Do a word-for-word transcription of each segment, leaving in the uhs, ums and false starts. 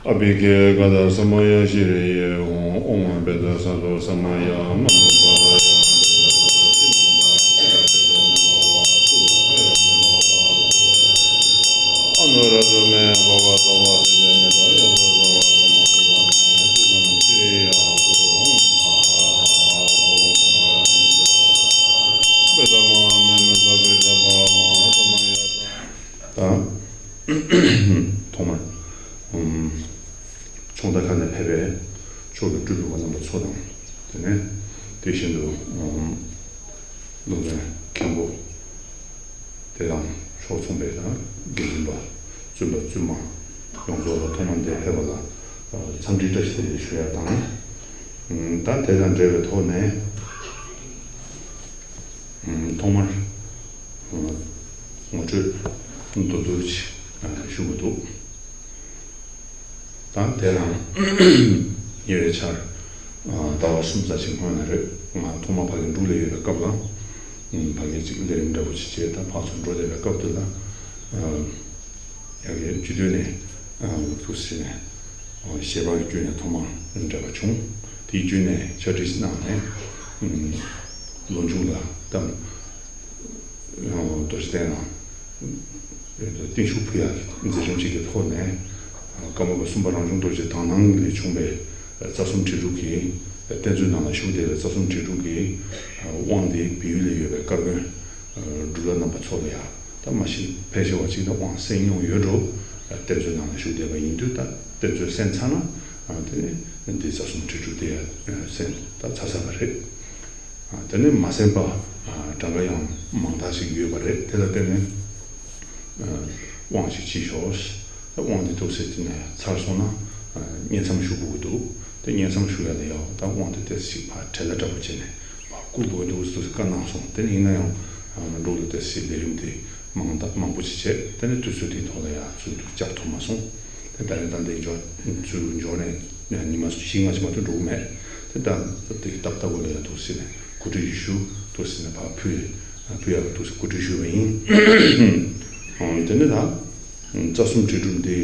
ཨ་བི་ཀེ་ག་ད་ས་མ་ཡ་ཤི་རི་ཡེ་ཧོང་ཨོང་བེ་ད་ས་དོ་ས་མ་ཡ་མ་ནུ་པ་ཡ་ཨ་ནུ་ར་དུ་མེ་བ་བ་ས་བ་སི་ཏེ་མེ་ད་ཡ་ད་ས་བ་ག་མ་སི་ད་མེ་ཏི་ས་མ་ཤི་རི་ཡ་ཧོ་ཧོང་ཧ་ཧ་ཧ་ཧོང་ཧ་ཧ་ཧ་ཧ་བེ་ད་མ་མེ་མེ་ད་བེ་ད་བ་མ་ས་མ་ཡ་ད། ཐོག་མར། ཚོང་རྟགས་ཁང་ནས་ཕེབས་པའི་མཆོག་གི་སྤྲུལ་སྐུ་པ་རྣམ་པ་ཚོ་དང་། དེ་ནས་དེ་བཞིན་དུ་སློབ་དཔོན་མཁན་པོ་དེ་དང་ཕྱོགས་མཚུངས་པའི་དང་དགེ་འདུན་པ་བཙུན་པ་བཙུན་མ་ཡོངས་རྫོགས་ལ་ཐོག་མར་འདིར་ཕེབས་པ་ལ་འཚམས་འདྲི་བཀྲ་ཤིས་བདེ་ལེགས་ཞུ་ཡ་དང་། ད་དེ་དང་འབྲེལ་བའི་ཐོག་ནས། ཐོག་མར་ངོ་སྤྲོད་མདོར་བསྡུས་ཅིག་ཞུ་དགོས་འདུག་ད་དེ་རང་ཉེ་བའི་ཆར་ཟླ་བ་གསུམ་ཙམ་ཞིག་སྔོན་ལ་རེད། ང་ཐོག་མར་ཕ་གིར་འབྲུག་ལ་ཡོད་པའི་སྐབས་ལ། ཕ་གིར་ཅིག་ལས་རིམ་འདྲ་པོ་ཅིག་བྱས། ད་ཕར་ཚུར་འགྲོ་བསྡད་པའི་སྐབས་དེ་ལ། ཡ་གི་སྤྱི་འཐུས་ནས་ཐུགས་སྲས་ནས་ཞལ་པར་བརྒྱུད་ནས་ཐོག་མར་འབྲེལ་བ་བྱུང་། དེའི་བརྒྱུད་ནས་ཕྱག་བྲིས་གནང་ནས་ལོ་མཇུག་ལ་ད་རྡོ་རྗེ་གདན་ལ་བརྟན་བཞུགས་ཕུལ་ཡག་མཛད་རིམ་ཅིག་གི་ཐོག་ནས། ཀརྨ་པ་གསུམ་པ་རང་བྱུང་རྡོ་རྗེ་དག་སྣང་ལས་བྱུང་བའི་རྩ་གསུམ་དྲིལ་སྒྲུབ་ཀྱི་བསྟན་འཛིན་ནང་ལ་བཞུགས་བསྡད་པའི་རྩ་གསུམ་དྲིལ་སྒྲུབ་ཀྱི་དབང་འདི་བལ་ཡུལ་ལ་ཡོད་པའི་བཀའ་དགོན་སྒྲུབ་བླ་རྣམ་པ་ཚོ་ལ་ཡང་། ད་མ་གཞི་ཕལ་ཆེ་བ་ཅིག་ད་དབང་གསན་མྱོང་ཡོད་འགྲོ། བསྟན་འཛིན་ནང་ལ་བཞུགས་བསྡད་པ་ཡིན་དུས། ད་བསྟན་འཛིན་གསན་ཚར་ན་དེ་ནས་འདི་རྩ་གསུམ་དྲིལ་སྒྲུབ་དེ་གསན་ད་ཚར་ཚར་བ་རེད། དེ་ནས་མ་གསན་པ་གྲངས་ཀ་ཡང་མང་དག་ཞིག་ཡོད་པ་རེད། དེ་ལ་བརྟེན་ནས་དབང་ཞིག་ཅིག་ཞོག་ད་དབང་འདི་ཐུགས་སྲས་དེ་ནས་ཚར་སོང་ན་བསྙེན་མཚམས་ཞུ་དགོས་ཀྱི་འདུག་དེ་བསྙེན་མཚམས་ཞུ་ཡ་ལ་ཡང་ད་དབང་དེ་ཏོག་ཙམ་ཞིག་ཕར་བྲེལ་བ་འདྲ་པོ་བྱས་ནས་ཕར་བསྐུར་དགོས་འདུག་ཟེར་བཀའ་གནང་སོང་། དེ་ནས་ཡིན་ན་ཡང་འབྲུག་ལ་ཏོག་ཙམ་ཞིག་ལས་རིམ་དེ་མང་དག་མང་པོ་ཞིག་བྱས། དེ་ནས་དུས་ཚོད་དེའི་ཐོག་ལ་ཡང་ཚུར་བསྐྱར་ཐུབ་མ་སོང་། དེ་ད་རེས་ད་འདི་འབྱོར་ཚུར་འབྱོར་ནས་ཉི་མ་བཞི་ལྔ་ཞིག་མ་གཏོགས་འགྲོ་གི་མེད། དེ་ད་དེ་ཏག་ཏག་པོ་ལ་ཡང་ཐུགས་སྲས་ནས་གོ་སྒྲིག་ཞུ། ཐུགས་སྲས་ནས་ཕར་ཕུལ་ཕུལ་ཡག་གི་ཐུགས་སྲས་གོ་སྒྲིག་ཞུས་པ་ཡིན། དེ་ནས་ད། རྩ་གསུམ་དྲིལ་སྒྲུབ་འདི་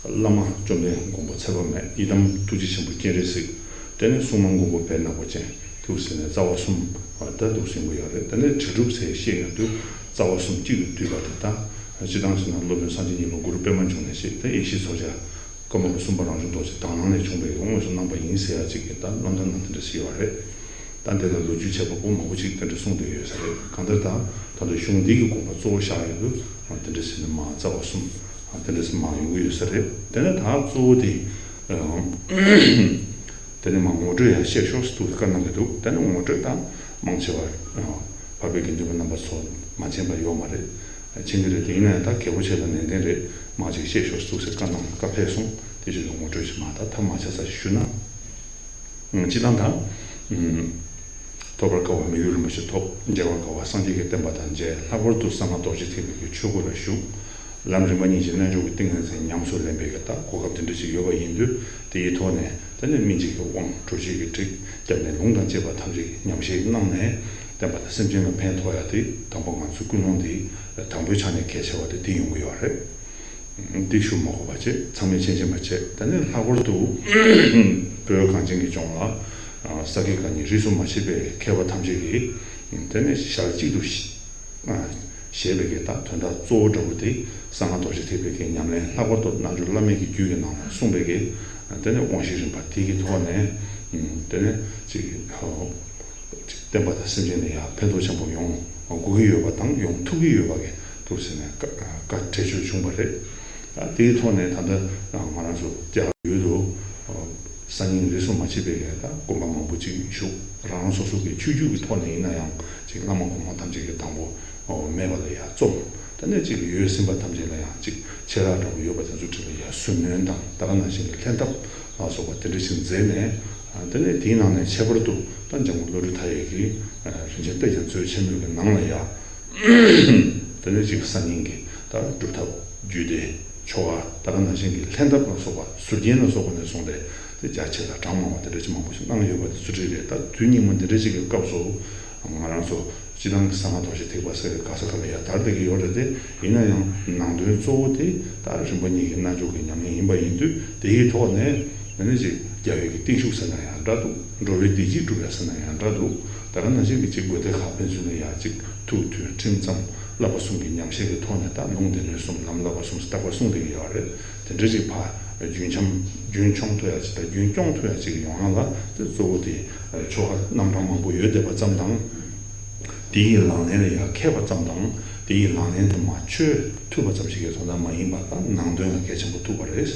བླ་མ་བཅོམ་ལྡན་མགོན་པོ་ཚེ་དཔག་མེད། ཡི་དམ་ཐུགས་རྗེ་ཆེན་པོ་སྤྱན་རས་གཟིགས། དེ་ནས་སྲུང་མ་མགོན་པོ་བེར་ནག་པོ་ཅན། ཐུགས་སྲས་ནས་རྩ་བ་གསུམ་ད་འདུག་སེ་ཡོང་གི་ཡོད་རེད། དེ་ནས་དྲིལ་སྒྲུབ་ཟེར་བཤད་ཡོང་དུས་རྩ་བ་གསུམ་གཅིག་ཏུ་འདུས་པ་དེ་དང་། སྤྱིར་བཏང་ཞིག་ན་སློབ་དཔོན་སངས་རྒྱས་གཉིས་པ་གུ་རུ་པདྨ་འབྱུང་གནས་ཞེས། དེ་ཡེ་ཤེས་མཚོ་རྒྱལ། ཀརྨ་པ་གསུམ་པ་རང་བྱུང་རྡོ་རྗེ་དག་སྣང་ནས་བྱུང་བའི་དངོས་སུ་གནང་བ་ཡིན་ཟེར་ཡ་གཅིག་གི་ད་ལམ་སྟོན་ནང་དེ་འདྲ་ཞིག་ཡོད་རེད། ད་འདི་ལ་ལོ་རྒྱུས་བྱས་པ་པོ་མང་པོ་ཅིག་དེ་འདྲ་གསུངས་བསྡད་ཡོད་ས་རེད། གང་ལྟར་ད་ད་ལྟ་གཞུང་འདི་གི་དགོངས་པ་གཙོ་བོ་བཞག་ཡོད་དུས་དེ་འདྲ་ཟེར་ནས་མར་རྩ་བ་གསུམ་དེ་འདྲ་ཟེར་མར་ཡོང་གི་ཡོད་ས་རེད། དེ་ནས་ད་གཙོ་བོ་དེ་དེ་ནས་མར་ངོ་སྤྲོད་ཡང་བཤད་ཤོག་ཟེར་དུས་བཀའ་གནང་གི་འདུག་དེ་ནས་ངོ་སྤྲོད་ད་མང་ཆེ་བ་འཕགས་པའི་དགེ་འདུན་པ་རྣམ་པ་ཚོ་མ་མཁྱེན་པ་ཡོད་མ་རེད། མཁྱེན་གྱི་རེད། དེ་ཡིན་ན་ཡང་ད་གལ་པོ་ཆེ་ལ་ནན་ཏན་རེད། མར་ཅིག་བཤད་ཤོག་ཟེར་དུས་བཀའ་གནང་བཀའ་ཕེབས་སོང་། དེ་བཞིན་དུ་ངོ་སྤྲོད་ཅིག་མར་ད་ཐབས་མ་ཆག་ས་ཞིག་ཞུ་ན། སྤྱིར་བཏང་ད། ཐོབ་པར་དཀའ་བ་མི་བསྐྱོད་རིན་པོ་ཆེ་ཐོབ། མཇལ་བར་དཀའ་བ་སངས་རྒྱས་ཀྱི་བསྟན་པ་དང་མཇལ། ལྷག་པར་དུ་གསང་སྔགས་རྡོ་རྗེ་ཐེག་པའི་གི་ཆོས་སྐུ་ལ་ཞུགས། ལམ་རིམ་པ་གཉིས་ཀྱི་རྣལ་འབྱོར་གྱི་ཏིང་ངེ་འཛིན་ཉམས་སུ་ལེན་པའི་གི་ད་གོ་སྐབས་དེ་འདྲ་ཞིག་ཡོད་པ་ཡིན་དུས། དེའི་ཐོག་ནས་དེ་ནས་སྨིན་བྱེད་ཀྱི་དབང་གྲོལ་བྱེད་ཀྱི་ཁྲིད་སྐྱབས་གནས་ལུང་དང་བཅས་པ་ཐམས་ཅད་ཉམས་བཞེས་གནང་ནས་བསྟན་པ་དང་སེམས་ཅན་ལ་ཕན་ཐོགས་ཡ་དེ་དང་པོ་ང་ཚོའི་ཀུན་སློང་དེ་དང་པོའི་ཆ་ནས་གལ་ཆེ་བ་དེ་དེ་ཡོང་གི་ཡོད་རེད། འདི་ཞུ་མ་དགོས་པ་བྱས། ཚང་མས་མཁྱེན་མཁྱེན་པ་བྱས། དེ་ནས་ལྷག་པར་དུ་བོད་གངས་ཅན་གྱི་ལྗོངས་ལ་ས་དགེ་བཀའ་རྙིང་རིས་སུ་མ་ཆད་པའི་མཁས་པ་ཐམས་ཅད་ཀྱིས་དེ་ནས་ཞལ་གཅིག་ཏུ་བཞེས་པའི་གི་ད་དོན་དག་གཙོ་བོ་འདྲ་བོ་དེ་གསང་སྔགས་རྡོ་རྗེ་ཐེག་པའི་གི་ཉམས་ལེན། ལྷག་པར་དུ་རྣལ་འབྱོར་བླ་མེད་ཀྱི་རྒྱུད་ཀྱི་ནང་ལ་གསུངས་པའི་གི་དེ་ནས་དབང་བཞི་རིམ་པ་དེ་གི་ཐོག་ནས་དེ་ནས་ཅིག་ཅིག་བསྟན་པ་དང་སེམས་ཅན་ལ་ཡང་ཕན་ཐོགས་ཆེན་པོ་ཡོང་དགོས་ཀྱི་ཡོད་པ་དང་ཡོང་ཐུབ་ཀྱི་ཡོད་པ་གི་འདུག་ཟེར་ནས་བཀའ་བཀའ་འགྲེལ་བརྗོད་བྱུང་བ་རེད། ད་དེའི་ཐོག་ནས་ད་ལྟ་ང་རང་ཚོ་རྒྱ་ཡུལ་དུ་གསར་རྙིང་རིས་སུ་མ་ཆད་པའི་ད་དགོན་པ་མང་པོ་ཅིག་བཞུགས། རང་རང་སོ་སོ་གི་ཆོས་བརྒྱུད་ཀྱི་ཐོག་ནས་ཡིན་ན་ཡང་ཅིག་བླ་མ་གོང་མ་ཐམས་ཅད་ཀྱི་དང་པོ་མེད་པ་ལ་ཡང་རྩོམ། དེ་ནས་ཅིག་ཡོད་ཟིན་པ་ཐམས་ཅད་ལ་ཡང་ཅིག་ཆེ་རག་འདྲ་པོ་ཡོད་པ་དེ་ཚོ་ཁྲིད་ལ་ཡང་ཟུར་སྣོན་དང་། ད་ག་ནང་བཞིན་གྱི་ལྷན་ཐབས་ལ་སོགས་པ་དེ་འདྲ་ཞིག་མཛད་ནས། དེ་ནས་དེའི་ནང་ནས་ཁྱད་པར་དུ་ད་འཇམ་མགོན་བློ་གྲོས་མཐའ་ཡས་ཀྱི་རིན་ཆེན་དཔེ་རྒྱ་མཚོའི་ཆེན་མོའི་གི་ནང་ལ་ཡང་དེ་ནས་ཅིག་གསར་རྙིང་གི་ ད་སྒྲུབ་ཐབས་རྒྱུད་སྡེ་ཆོ་ག་ད་ག་ནང་བཞིན་གྱི་ལྷན་ཐབས་ལ་སོགས་པ་ཟུར་རྒྱན་ལ་སོགས་པ་ནས་བཟུང་སྟེ་དེ་རྒྱ་ཆེ་ལ་གྲངས་མང་བ་དེ་འདྲ་ཅིག་མང་པོ་ཞིག་གནང་ཡོད་པ་དེ་ཚོ་འདྲ་རེད། ད་དུས་སྙིགས་མ་འདི་འདྲ་ཅིག་གི་སྐབས་སུ་ང་རང་ཚོ་སྤྱི་བཏང་གི་གསང་སྔགས་རྡོ་རྗེ་ཐེག་པ་ཟེར་བའི་ག་ས་ག་ལ་ཡང་དར་བསྡད་ཀྱི་ཡོད་རེད་དེ། ཡིན་ན་ཡང་ནང་དོན་གཙོ་བོ་དེ་ད་རིམ་པ་གཉིས་ཀྱི་རྣལ་འབྱོར་གྱི་ཉམས་ལེན་ཡིན་པ་ཡིན་དུས། དེའི་ཐོག་ནས་ཨ་ནི་ཅིག་རྒྱལ་བའི་གི་བརྟུལ་ཞུགས་ཟེར་ན་ཡང་འདྲ་འདུག་འགྲོ་བའི་བདེ་སྐྱིད་སྒྲུབ་ཡ་ཟེར་ན་ཡང་འདྲ་འདུག་ད་ག་ནང་བཞིན་གྱི་ཅིག་དགོས་འདོད་ཁག་ཕན་ཚུན་ལ་ཡང་ཅིག་ཐུགས་མཐུན་ཁྲིམས་གཙང་བསླབ་པ་གསུམ་གྱི་ཉམས་བཞེས་ཀྱི་ཐོག་ནས་ད་ལུང་སྡེ་སྣོད་གསུམ་ལམ་བསླབ་པ་གསུམ་ཟེར་རྟག་པར་གསུངས་བསྡད་ཀྱི་ཡོད་རེད། དེ་འདྲ་ཅིག་ཕར་རྒྱུན་འཁྱོངས་རྒྱུན་འཁྱོངས་ཐུབ་ཡ་ཅིག་དང་རྒྱུན་སྐྱོང་ཐུབ་ཡ་ཅིག་ཡོང་ཡ་ལ་དེ་གཙོ་བོ་དེ་ཆོ་ག་རྣམ་གྲངས་མང་པོ་ཡོད་བསྡད་པ་ཙམ་དང་། དེ་ཡི་ལག་ལེན་ལ་ཡང་མཁས་པ་ཙམ་དང་། དེ་ཡི་ལག་ལེན་དུ་མ་ཆུད་ཐུབ་པ་ཙམ་ཞིག་གི་དོན་དག་མ་ཡིན་པར་ད་ནང་དོན་ལ་གལ་ཆེན་པོ་ཐུག་པ་རེད།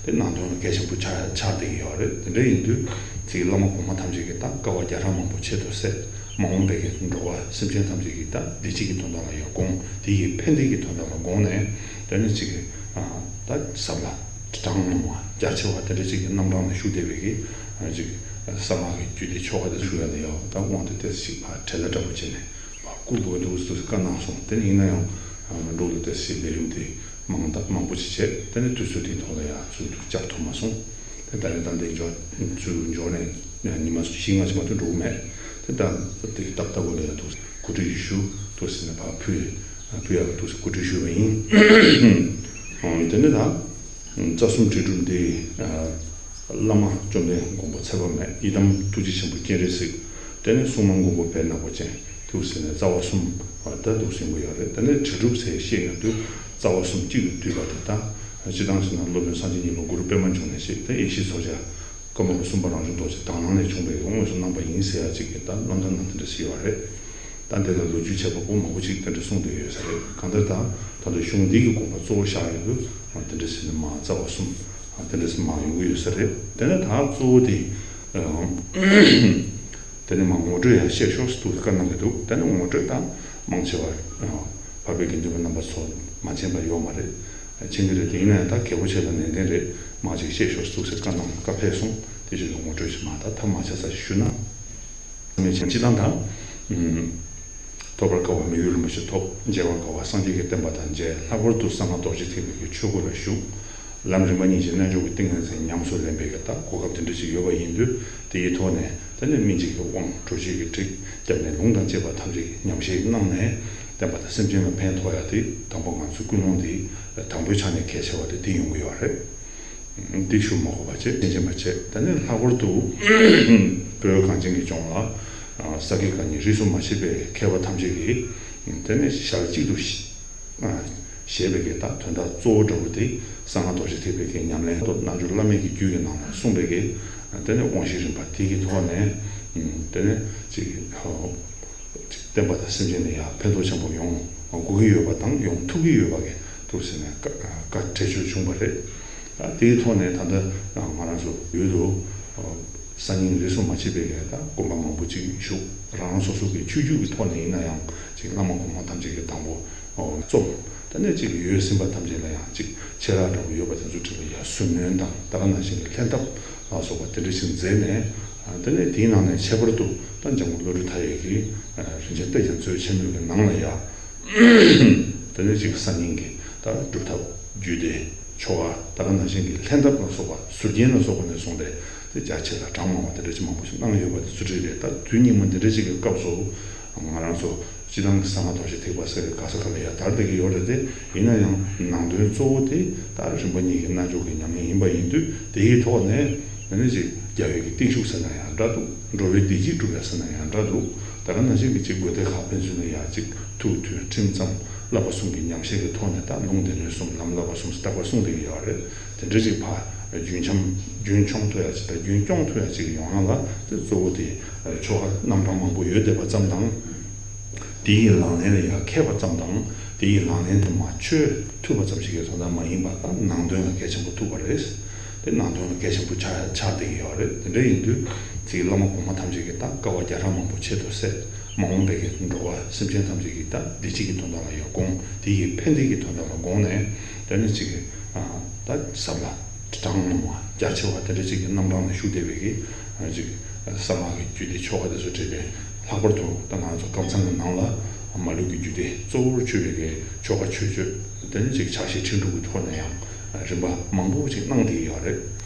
དེ་ནང་དོན་ལ་གལ་ཆེན་པོ་ཆགས་ཆགས་བསྡད་ཀྱི་ཡོད་རེད། དེ་འདྲ་ཡིན་དུས་ཚིག་བླ་མ་གོང་མ་ཐམས་ཅད་ཀྱིས་ད་དཀའ་བ་བརྒྱ་ཕྲག་མང་པོ་ཆེད་དུ་བསད། མ་འོངས་པའི་གི་འགྲོ་བ་སེམས་ཅན་ཐམས་ཅད་ཀྱི་ད་བདེ་སྐྱིད་ཀྱི་དོན་དག་ལ་ཡང་དགོངས། དེ་ཡི་ཕན་བདེ་གི་དོན་དག་ལ་དགོངས་ནས་དེ་ནི་ཅིག་ད་ཟབ་ལ་གྲངས་མང་བ་རྒྱ་ཆེ་བ་དེ་འདྲ་ཅིག་གི་རྣམ་གྲངས་ལ་ཞུགས་བསྡད་པའི་གི་ཅིག་གསང་སྔགས་ཀྱི་རྒྱུད་སྡེ་ཆོ་ག་དེ་ཞུ་ཡ་ལ་ཡང་ད་དབང་དུ་ཏོག་ཙམ་ཞིག་ཕར་བྲེལ་བ་འདྲ་པོ་བྱས་ནས་ཕར་བསྐུར་དགོས་འདུག་ཟེར་བཀའ་གནང་སོང་། དེ་ནི་ཡིན་ན་ཡང་འགྲོ་དུ་ཏོག་ཙམ་ཞིག་ལས་རིམ་དེ་མང་དག་མང་པོ་ཅིག་བྱས། དེ་ནི་དུས་ཚོད་དེའི་ཐོག་ལ་ཡང་ཚུར་བཅར་ཐུབ་མ་སོང་། དེ་ད་རེས་ད་འདི་འབྱོར་ཚུར་འབྱོར་ནས་ཉི་མ་བཞི་ལྔ་ཅིག་མ་གཏོགས་འགྲོ་གི་མེད། དེ་ད་དེ་ཏག་ཏག་པོ་ལ་ཡང་ཏོག་ཙམ་གོ་སྒྲིག་ཞུ་ཏོག་ཙམ་ནས་ཕར་ཕུལ་ཕུལ་ཡག་གི་ཏོག་ཙམ་གོ་སྒྲིག་ཞུས་པ་ཡིན། དེ་ནི་ད། རྩ་གསུམ་དྲིལ་སྒྲུབ་འདི། བླ་མ་བཅོམ་ལྡན་མགོན་པོ་ཚེ་དཔག་མེད། ཡི་དམ་ཐུགས་རྗེ་ཆེན་པོ་སྤྱན་རས་གཟིགས། དེ་ནས་སྲུང་མ་མགོན་པོ་བེར་ནག་པོ་ཅན། ཐུགས་ཟིན་ནས་རྩ་བ་གསུམ་ད་འདུག་ཟིན་པོ་ཡོད་རེད། དེ་ནས་དྲིལ་སྒྲུབ་ཟེར་བཤད་ཡོང་དུས་རྩ་བ་གསུམ་གཅིག་ཏུ་བསྡུས་པ་དེ་དང་། སྤྱི་བཏང་ཟེར་ན་སློབ་དཔོན་སངས་རྒྱས་གཉིས་པ་གུ་རུ་པདྨ་འབྱུང་གནས་ཞེས་དེ་ཡེ་ཤེས་མཚོ་རྒྱལ། ཀརྨ་པ་གསུམ་པ་རང་བྱུང་རྡོ་རྗེ་དག་སྣང་ནས་བྱུང་བའི་དབང་དངོས་སུ་གནང་པ་ཡིན་ཟེར་ཡ་གཅིག་གི་ད་ལམ་སྟོན་ནང་དེ་འདྲ་ཞིག་ཡོད་རེད། ད་འདི་ལ་ལོ་རྒྱུས་བྱས་པ་པོ་མང་པོ་ཅིག་དེ་འདྲ་གསུངས་བསྡད་ཡོད་ས་རེད། གང་ལྟར་ད་ད་ལྟ་གཞུང་འདི་གི་དགོངས་པ་གཙོ་བོ་བཞག་ཡོད་དུས་དེ་འདྲ་ཟེར་ནས་མ་རྩ་བ་གསུམ་དེ་འདྲ་ཟེར་མ་ཡོང་གི་ཡོད་ས་རེད། དེ་ནས་ད་གཙོ་བོ་དེ་དེ་ནས་མ་ངོ་སྤྲོད་ཡང་བཤད་ཤོག་ཟེར་དུས་བཀའ་གནང་གི་འདུག་དེ་ནས་ངོ་སྤྲོད་ད་མང་ཆེ་བ་འཕགས་པའི་དགེ་འདུན་པ་རྣམ་པ་ཚོ་མ་མཁྱེན་པ་ཡོད་མ་རེད། མཁྱེན་གྱི་རེད། དེ་ཡིན་ན་ཡང་ད་གལ་པོ་ཆེ་ལ་ནན་ཏན་རེད། མ་ཅིག་བཤད་ཤོག་ཟེར་དུས་བཀའ་གནང་བཀའ་ཕེབས་སོང་། དེ་བཞིན་དུ་ངོ་སྤྲོད་ཞིག་མ་ད་ཐབས་མ་ཆགས་ས་ཞིག་ཞུ་ན། མེད་ཅིང་སྤྱི་དང་དང་། ཐོབ་པར་དཀའ་བ་མི་ཡུལ་རིན་པོ་ཆེ་ཐོབ། མཇལ་བར་དཀའ་བ་སངས་རྒྱས་ཀྱི་བསྟན་པ་དང་མཇལ། ལྷག་པར་དུ་གསང་སྔགས་རྡོ་རྗེ་ཐེག་པའི་གི་ཆོས་སྒོ་ལ་ཞུགས། ལམ་རིམ་པ་གཉིས་ཀྱི་རྣལ་འབྱོར་གྱི་ཏིང་ངེ་འཛིན་ཉམས་སུ་ལེན་པའི་གི་ད་གོ་སྐབས་དེ་འདྲ་ཞིག་ཡོད་པ་ཡིན་དུས་དེའི་ཐོག་ནས་དེ་ནས་སྨིན་བྱེད་ཀྱི་དབང་གྲོལ་བྱེད་ཀྱི་ཁྲིད་སྐྱབས་གནས་ལུང་དང་བཅས་པ་ཐམས་ཅད་ཀྱི་ཉམས་བཞེས་གནང་ནས་བསྟན་པ་དང་སེམས་ཅན་ལ་ཕན་ཐོགས་ཡ་དེ་དང་པོ་ང་ཚོའི་ཀུན་སློང་འདི་དང་པོའི་ཆ་ནས་གལ་ཆེ་བ་དེ་དེ་ཡོང་གི་ཡོད་རེད། འདི་ཞུ་མ་དགོས་པ་བྱས། རྐྱེན་ཅན་པ་བྱས། དེ་ནས་ལྷག་པར་དུ་བོད་གངས་ཅན་གྱི་ལྗོངས་ལ་ས་དགེ་བཀའ་རྙིང་རིས་སུ་མ་ཆད་པའི་མཁས་པ་ཐམས་ཅད་ཀྱིས་དེ་ནས་ཞལ་གཅིག་ཏུ་བཞེས་པའི་གི་ད་དོན་དག་གཙོ་བོ་འདྲ་བོ་དེ་གསང་སྔགས་རྡོ་རྗེ་ཐེག་པའི་གི་ཉམས་ལེན་ཐོག་རྣལ་འབྱོར་བླ་མེད་ཀྱི་རྒྱུད་ཀྱི་ནང་ལ་གསུངས་པའི་གི་དེ་ནས་དབང་བཞི་རིམ་པ་དེ་གི་ཐོག་ནས་དེ་ནས་ཅིག་བསྟན་པ་དང་སེམས་ཅན་ལ་ཡང་ཕན་ཐོགས་ཆེན་པོ་ཡོང་དགོས་ཀྱི་ཡོད་པ་དང་ཡོང་ཐུབ་ཀྱི་ཡོད་པ་གི་ཐུགས་ཟིན་ནས་བཀའ་བཀའ་འགྲེལ་བརྗོད་བྱུང་བ་རེད། ད་དེའི་ཐོག་ནས་ད་ལྟ་ང་རང་ཚོ་ཡུལ་དུ་གསར་རྙིང་རིས་སུ་མ་ཆད་པའི་གི་ད་དགོན་པ་མང་པོ་ཅིག་བཞུགས། རང་རང་སོ་སོ་གི་ཆོས་བརྒྱུད་ཀྱི་ཐོག་ནས་ཡིན་ན་ཡང་ཅིག་བླ་མ་གོང་མ་ཐམས་ཅད་ཀྱིས་དང་པོ་རྩོམ། དེ་ནས་ཅིག་ཡོད་ཟིན་པ་ཐམས་ཅད་ལ་ཡང་ཅིག་ཆད་ལྷག་འདྲ་བོ་ཡོད་པ་དེ་ཚོ་ཁྲིད་ལ་ཡང་ཟུར་སྣོན་དང་ད་ག་ནང་བཞིན་གྱི་ལྷན་ཐབས་ལ་སོགས་པ་དེ་འདྲ་ཞིག་མཛད་ནས། དེ་ནས་དེའི་ནང་ནས་ཁྱད་པར་དུ་ད་འཇམ་མགོན་བློ་གྲོས་མཐའ་ཡས་ཀྱི་རིན་ཆེན་གཏེར་གྱི་མཛོད་ཆེན་མོའི་གི་ནང་ལ་ཡང་དེ་ནས་ཅིག་གསར་རྙིང་གི་ད་སྒྲུབ་ཐབས་རྒྱུད་སྡེ་ཆོ་ག་ད་ག་ནང་བཞིན་གྱི་ལྷན་ཐབས་ལ་སོགས་པ་ཟུར་རྒྱན་ལ་སོགས་པ་ནས་བཟུང་སྟེ་དེ་རྒྱ་ཆེ་ལ་གྲངས་མང་བ་དེ་འདྲ་ཅིག་མང་པོ་ཞིག་གནང་ཡོད་པ་དེ་ཚོ་འདྲ་རེད། ད་དུས་སྙིགས་མ་འདི་འདྲ་ཅིག་གི་སྐབས་སུ་ང་རང་ཚོ་སྤྱི་བཏང་གི་གསང་སྔགས་རྡོ་རྗེ་ཐེག་པ་ཟེར་བའི་ག་ས་ག་ལ་ཡང་དར་བསྡད་ཀྱི་ཡོད་རེད་དེ། ཡིན་ན་ཡང་ནང་དོན་གཙོ་བོ་དེ་ད་རིམ་པ་གཉིས་ཀྱི་རྣལ་འབྱོར་གྱི་ཉམས་ལེན་ཡིན་པ་ཡིན་དུས་དེའི་ཐོག་ནས་ཨ་ནི་ཅིག་རྒྱལ་བའི་གི་བརྟུལ་ཞུགས་ཟེར་ན་ཡང་འདྲ་འདུག་འགྲོ་བའི་བདེ་སྐྱིད་སྒྲུབ་ཡ་ཟེར་ན་ཡང་འདྲ་འདུག་ད་ག་ནང་བཞིན་གྱི་ཅིག་དགོས་འདོད་ཁག་ཕན་ཚུན་ལ་ཡང་ཅིག་ཐུགས་མཐུན་ཁྲིམས་གཙང་བསླབ་པ་གསུམ་གྱི་ཉམས་བཞེས་ཀྱི་ཐོག་ནས་ད་ལུང་སྡེ་སྣོད་གསུམ་ལམ་བསླབ་པ་གསུམ་ཟེར་རྟག་པར་གསུངས་བསྡད་ཀྱི་ཡོད་རེད། དེ་འདྲ་ཅིག་ཕར་རྒྱུན་འཁྱམ་རྒྱུན་འཁྱོངས་ཐུབ་ཡ་ཅིག་དང་རྒྱུན་སྐྱོང་ཐུབ་ཡ་ཅིག་ཡོང་ཡ་ལ་དེ་གཙོ་བོ་དེ་ཆོ་ག་རྣམ་གྲངས་མང་པོ་ཡོད་བསྡད་པ་ཙམ་དང་། དེ་ཡི་ལག་ལེན་ལ་ཡང་མཁས་པ་ཙམ་དང་། དེ་ཡི་ལག་ལེན་དུ་མ་ཆུད་ཐུབ་པ་ཙམ་ཞིག་གི་དོན་དག་མ་ཡིན་པར་ད་ནང་དོན་ལ་གལ་ཆེན་པོ་ཐུག་པ་རེད། དེ་ནང་དོན་ལ་གལ་ཆེན་པོ་ཆགས་ཆགས་བསྡད་ཀྱི་ཡོད་རེད། དེ་འདྲ་ཡིན་དུས་ཚིག་བླ་མ་གོང་མ་ཐམས་ཅད་ཀྱིས་ད་དཀའ་བ་བརྒྱ་ཕྲག་མང་པོ་ཆེད་དུ་བསད། མ་འོངས་པའི་གི་འགྲོ་བ་སེམས་ཅན་ཐམས་ཅད་ཀྱི་ད་བདེ་སྐྱིད་ཀྱི་དོན་དག་ལ་ཡང་དགོངས། དེ་ཡི་ཕན་བདེ་གི་དོན་དག་ལ་དགོངས་ནས་དེ་ནི་ཅིག་ད་ཟབ་ལ་གྲངས་མང་བ་རྒྱ་ཆེ་བ་དེ་འདྲ་ཅིག་གི་རྣམ་གྲངས་ལ་ཞུགས་བསྡད་པའི་གི་ཅིག་གསང་སྔགས་ཀྱི་རྒྱུད་སྡེ་ཆོ་ག་དེ་ཚོ་འདྲ་རེད། ལྷག་པར་དུ་ད་ང་ཚོ་ཀམ་ཚང་གི་ནང་ལ་ མ་ལུས་ཀྱི་རྒྱུད་སྡེ་གཙོ་བོར་གྱུར་པའི་གི་ཆོ་ག་ཆོས་སྤྱོད། དེ་ནི་ཅིག་ཕྱག་བཞེས་ཁྲིད་འགྲོ་གི་ཐོག་ནས་ཡང་རིམ་པ་མང་པོ་ཅིག་གནང་བསྡད་ཀྱི་ཡོད་རེད།